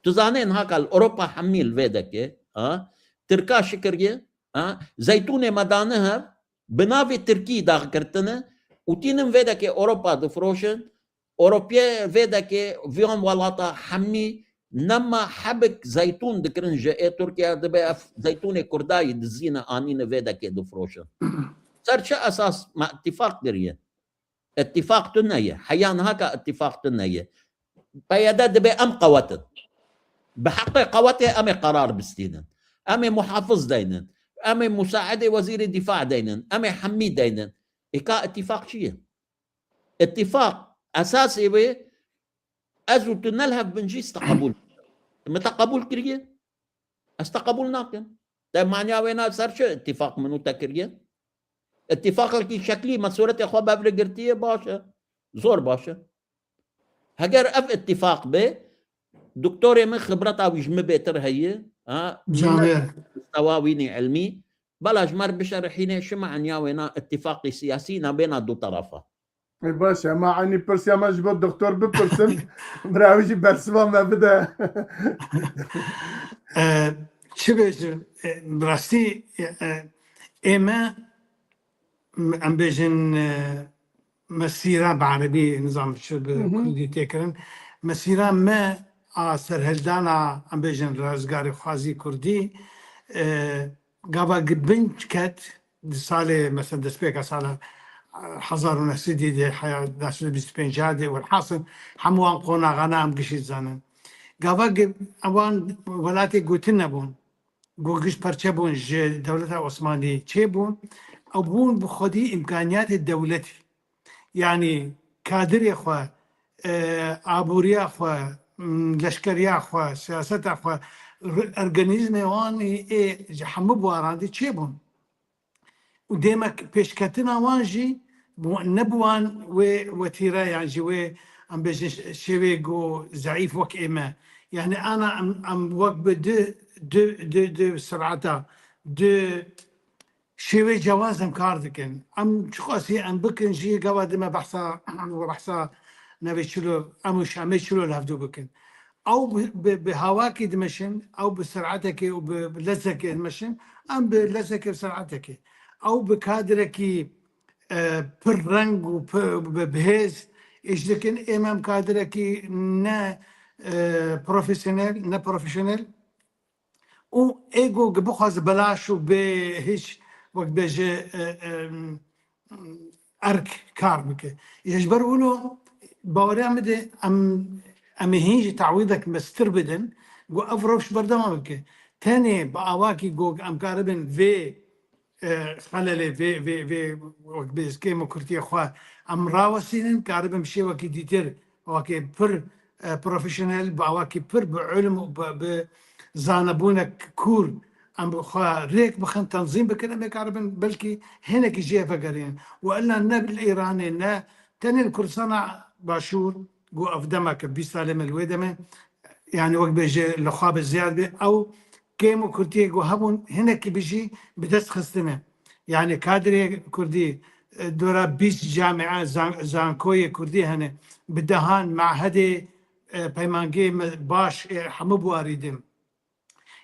Tu zanê niha ka li Ewropa hemî li vê dekê, ha? Tirka şikiriye, ha? Zeytûnê me dane hev, bi navê Tirkî daxikirtine û tînin vê dekê Ewropa difroşin, Ewropiyê vê dekê viyan welata hemî nema hebik zeytûn dikirin ji ê Tirkiye dibe ev zeytûnê Kurdayî dizîne anîne vê dekê difroşin. Ser çi esas me îtîfaq kiriye? Îtîfaq tune ye. Heya niha ka îtîfaq tune ye. P Y D dibe em qewet in. Bi heqê qewetê em ê qerar bistînin. Em ê muhafiz deynin. Em ê musaedê wezîrê dîfa deynin. Em ê hemî deynin. Ê ka îtîfaq çi ye? Îtîfaq esasê wê ez û tu ne li hev bin jî ez te qebûl. Min te qebûl kiriye? Ez te qebûl nakim. Te manya wê na ser çi îtîfaq min û te kiriye? Îtîfaqekî şeklî me sûretê xwe bev li girtiye baş e. Zor baş e. Heger ev îtîfaq be, doktorê min xibreta wî ji min bêtir heye. Ha, Camêr. Stewa wînî ilmî. Bela ji me re bişerihîne, şima enya wê na îtîfaqê siyasî, na bêna du tarafa. Ê, baş e, ma eynî pirsiya me ji bo doktor bipirsin. Bira wî jî bersiva me bide. E, çi bêjim? E, bi rastî, e, e, ê me, em bêjin, e, mesîra bi erebî, nizam çi bi Hı hı. kurdî tê kirin. Mesîra me a serhildana, em bêjin, rizgarîxwazî kurdî, e, gava gi bin ket di salê, mesela destpêka sala, e, hezar û neh sed de, heya neh sed û bîst û pênc de, welhasil hemû wan qonaxana em gişî dizanin. Gava gi wan welatê gotin nebûn, ku giş perçe bûn ji dewleta Osmanî çêbûn, ew bûn bi xwedî îmkaniyatê dewletî. Yanî kadirê xwe, e, aboriya xwe, m, leşkeriya xwe, siyaseta xwe, r-, organîzmê wan ê ji hemû buwaran de çêbûn. Û dêmek pêşketina wan jî bu-, ne bi wan wê wetîre yan jî wê em bêjin ş-, şêwê ku zeîf wek ê me. Yanî ana em, em wek bi du, du, du, du sirata, du şêwê cewaz em kar dikin. Em çiqasî em bikin jî gava dime behsa, we behsa navê çilo, em û şamê çilo li hevdû bikin. Ew bi, bi, bi hawakî dimeşin, ew bi siratekê û bi, bi lezekê dimeşin, em bi lezekê û siratekê. Ew bi kadrekî, e, pir reng û pir, bi, bihêz îş dikin, êm em kadrekî ne, e, profesyonel, ne profesyonel. Û ego bixwaze belaş û bê hiç wek bêje, e, e, erk kar bike. Ya ji ber wilo baweriya min de em, em ê hîn jî tawîdek mestir bidin, ku ev rewş berdewam bike. Tenê bi awakî ku em karibin vê, e, xelelê, vê, vê, vê, wek bê kêm û kurtiyê xwe em rawestînin, karibin bi şêwekî dîtir, wekî pir, e, profesyonel, bi awakî pir bi ilm û bi, bi zanebûnek kûr em bi xwe rêk bixin, tenzîm bikin, em ê karibin belkî hinekî jê vegerînin. Û illa ne li Îranê, ne tenê li Kurdistana Başûr, ku ev demeke bîst salê me li wê demê, yanî wek bêje li xwe bi ziyad bê, ew kêm û kurtiyê ku hebûn hinekî bi jî bi dest xistine. Yanî kadrê kurdî, e, dora bîst camia zan-, zankoyê kurdî hene, bi dehan mahedê, e, peymangê me baş, e, hemû buwarî din.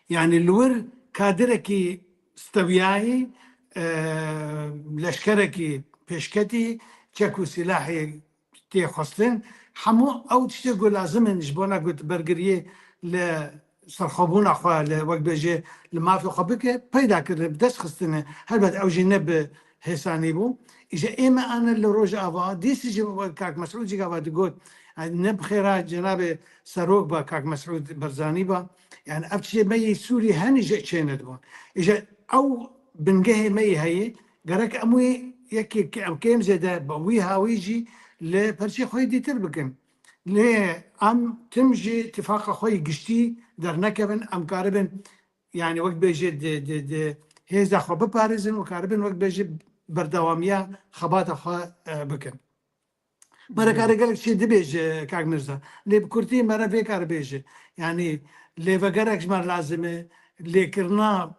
Yanî li wir kadrekî stewiyayî, e, leşkerekî pêşketî, çek û silahê tê xwestin, hemû ew tiştê ku lazim in ji bona ku tu bergiriyê li serxwebûna xwe, li, wek bêjê, li mafê xwe bike, peyda kirine, bi dest xistine. Helbet ew jî ne bi hêsanî bû. Îja ê me ane li Rojava, dîsî jî wek kak Mesûd jî gava digot, yani ne bi xêra cenabê serok ba, kak Mesûd Barzanî ba. Yani ev tiştê me yê Sûrî henî jî çênedibûn. Îja ew bingehê me yê heye, gerek em wî yekê ke-, em kêm zêde bi wî hawî jî li perçê xwe yê dîtir bikin. Lê em tim ji tifaqa xwe yê giştî dernekevin, em karibin, yani wek bêjê di, di, di hêza xwe biparêzin û karibin wek bêjê berdewamiya xebata xwe, e, bikin. Me re kare gelek şey dibêje, kak Mirza. Lê bi kurtî me re vê kare bêje. Yani lêvegerek ji me re lazim e, lêkirina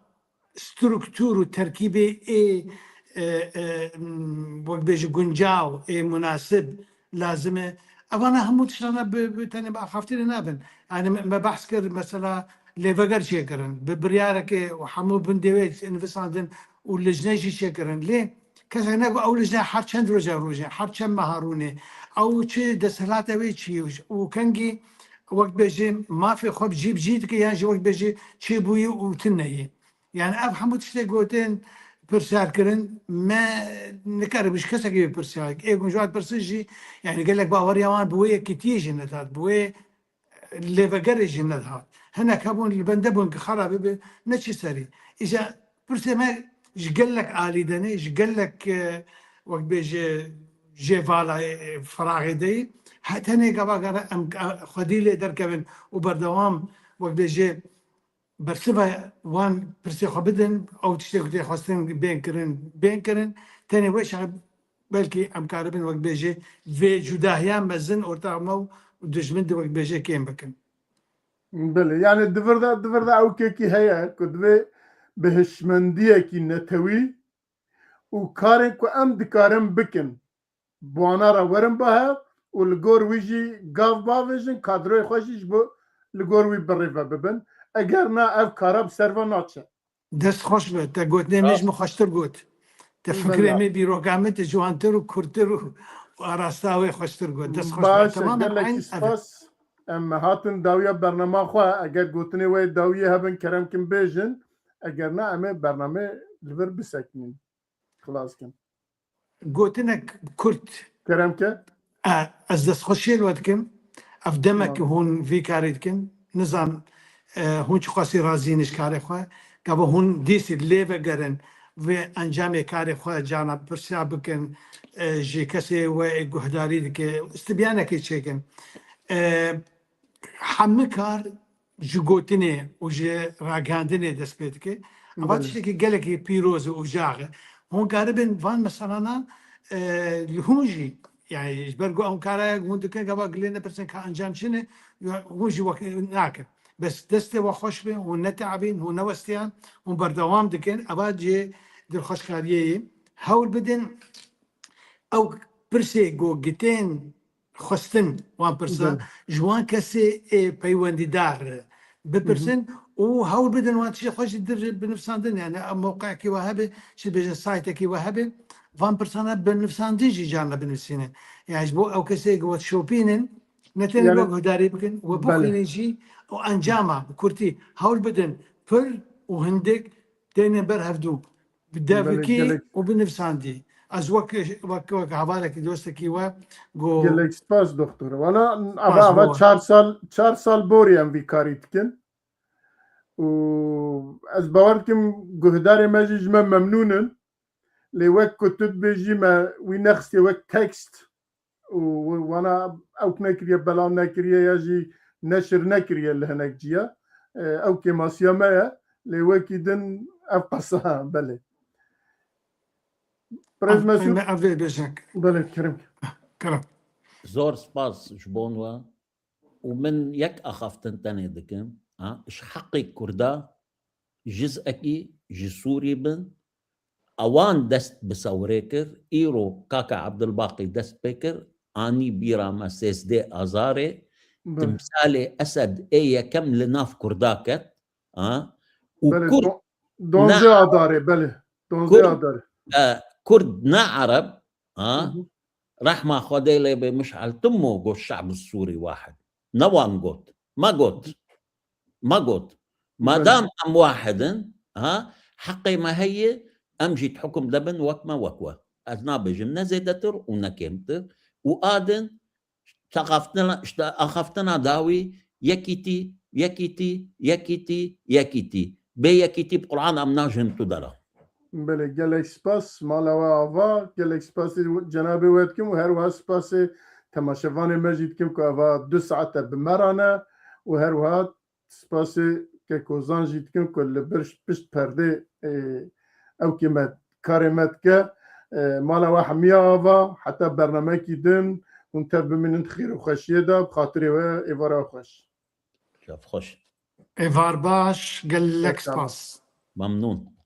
struktur û terkîbê ê, e, e, m, wek bêje guncaw, ê munasib lazim e. Evana hemû tiştana bi, bi tenê bi axaftinê nabin. Yani me, me behs kir, mesela lêveger çêkirin. Bi biryareke hemû bin dê wê nivîsandin û lijne jî çêkirin. Lê kesek ne ku ew lijne her çend roja rûnê, her çend meha rûnê. Ew çi desthilatê wê çi û kengî wek bêje mafê xwe bi cî bi cî dike yan jî wek bêje çêbûyî û tune ye. Yani ev hemû tiştê gotin, pirsiyar kirin, me nikaribû ji kesekî bê pirsiyar. Ê ku ji wan pirsin jî, yani gelek baweriya wan bi wê yekîtiyê jî nedihat, bi wê lêvegerê jî nedihat. Hinek hebûn li bende bûn ki xera bibe, ne çi serî. Îja pirsê me ji gelek alî de ne, ji gelek, e, wek bêje jê vala, e, firaxê de yî. He tenê gava gava em, e, xwedî lê derkevin û berdewam wek bêje bersiva wan pirsê xwe bidin, ew tiştê ku tê xwestin bên kirin, bên kirin. Tenê wê şex-, belkî em karibin wek bêje vê cudahiya mezin orta me û dijmin de wek bêje kêm bikin. Belê, yani di vir de, di vir de ew kekî heye ku divê bi hişmendiyekî netewî û karên ku em dikarin bikin, bi wana re werin ba hev û li gor wî jî gav bavêjin, kadroyê xwe jî ji bo li gor wî birêve bibin. Eger na, ev kara bi ser ve naçe. Dest xweş be, te gotinê me ji min xweştir got. Te fikrê me, bîroka me, te ciwantir û kurtir û, û arasta wê xweştir got. Dest xweş be. Baş e, temamen gelekî eyn ev e. Spas. Em hatin dawiya bernama xwe. Eger gotinê we dawiyê hebin, kerem kin bêjin. Eger na, em ê bernamê li vir bisekinin. Xilas kin. Gotinek kurt. Kerem ke. E, ez destxweşiyê li we dikim. Ev demek hûn vî karî dikin. Nizam, e, hûn çiqasî razî ne ji karê xwe. Gava hûn dîsî lê vegerin, vê encamê karê xwe cana pirsiya bikin, e, ji kesê we ê guhdarî dike, istibyanekê çêkin. E, hemî kar ji gotinê û ji ragihandinê dest pê dike. Eva tiştekî gelekî pîroz e û jax e. Hûn karibin van meselana, e, li hûn jî, yani ji ber ku ew kara hûn dikin, gava gilê nepirsin ka encam çi ne, hûn jî wek nakin. Bes destê we xweş be, hûn neteabîn, hûn newestiyan, hûn berdewam dikin. Eva cihê dilxweşkariyê ye. Hewl bidin ew pirsê ku gitên xwestin wan pirsa, ji wan kesê ê peywendîdar bipirsin û hewl bidin wan tiştê xwe jî dir binivsandin, yani ew mewqeyekî we hebe, çi dibêjin, saytekî we hebe, van pirsana binivsandin jî carna binivîsînin. Yani ji bo ew kesê ku we dişopînin, ne tenê we guhdarî bikin, we bixwînin jî û encama bi kurtî hewl bidin pir û hindik tênin ber hevdû. Bi devikî û bi nivsandî. Ez wek, wek, wek hevalekî, dostekî we got. Gelek spas, doktor. Wala, ava, ava çar sal, çar sal borî em vî karî dikin. Û ez bawer dikim guhdarê me jî ji me memnûn in. Lê wek ku tu dibêjî, me wî nexistî wek tekst û wana ewk nekiriye, belav nekiriye ya jî neşir nekiriye li hinek ciya. E, ew kêmasiya me ye. Lê wekî din ev qasa, belê. Birêz Mesûd. Em, em vê bêjin. Belê, kerem. Kerem. Zor spas ji bo we. Û min yek axaftin tenê dikim, ha, ji heqê Kurda, jizekî ji Sûrî bin, ewan dest bi sewrê kir, îro kaka Ebdilbaqî dest pê kir, anî bîra me sêzdeh Azarê, Belê. Timsalê Esed ê yekem li nav Kurda ket, ha, û Belê, Kurd do-, donzdeh ne Adarê, belê. Donzdeh Kurd, Adarê. E, Kurd ne Ereb, ha, Hı hı. Rehma Xwedê lê bê, miş'el timmo got şe'b Sûrî wahid. Ne wan got. Me got. Me got. Madam em wahid in, ha, heqê me heye, em jî di hukm de bin wek me, wek we. Ez nabêjim ne zêdetir û ne kêmtir. Û a din, seqaftina, işte, axaftina dawî, yekîtî, yekîtî, yekîtî, yekîtî. Bê yekîtî bi Quran em najin tu dera. Belê, gelek spas, mala we ava, gelek spasî cenabê we dikim û her wiha spasê temaşevanê me jî dikim ku eva du saete bi me re ne û her wiha spasê Kek Ozan jî dikim ku li bir pişt perdê, e, ew kê me karê me dike. E, mala we hemiya ava, heta bernamekî din hûn tev bimînin di xêr û xweşiyê de, bi xatirê we êvara we xweş. Çav xweş. Êvar baş, gelek spas. Memnûn.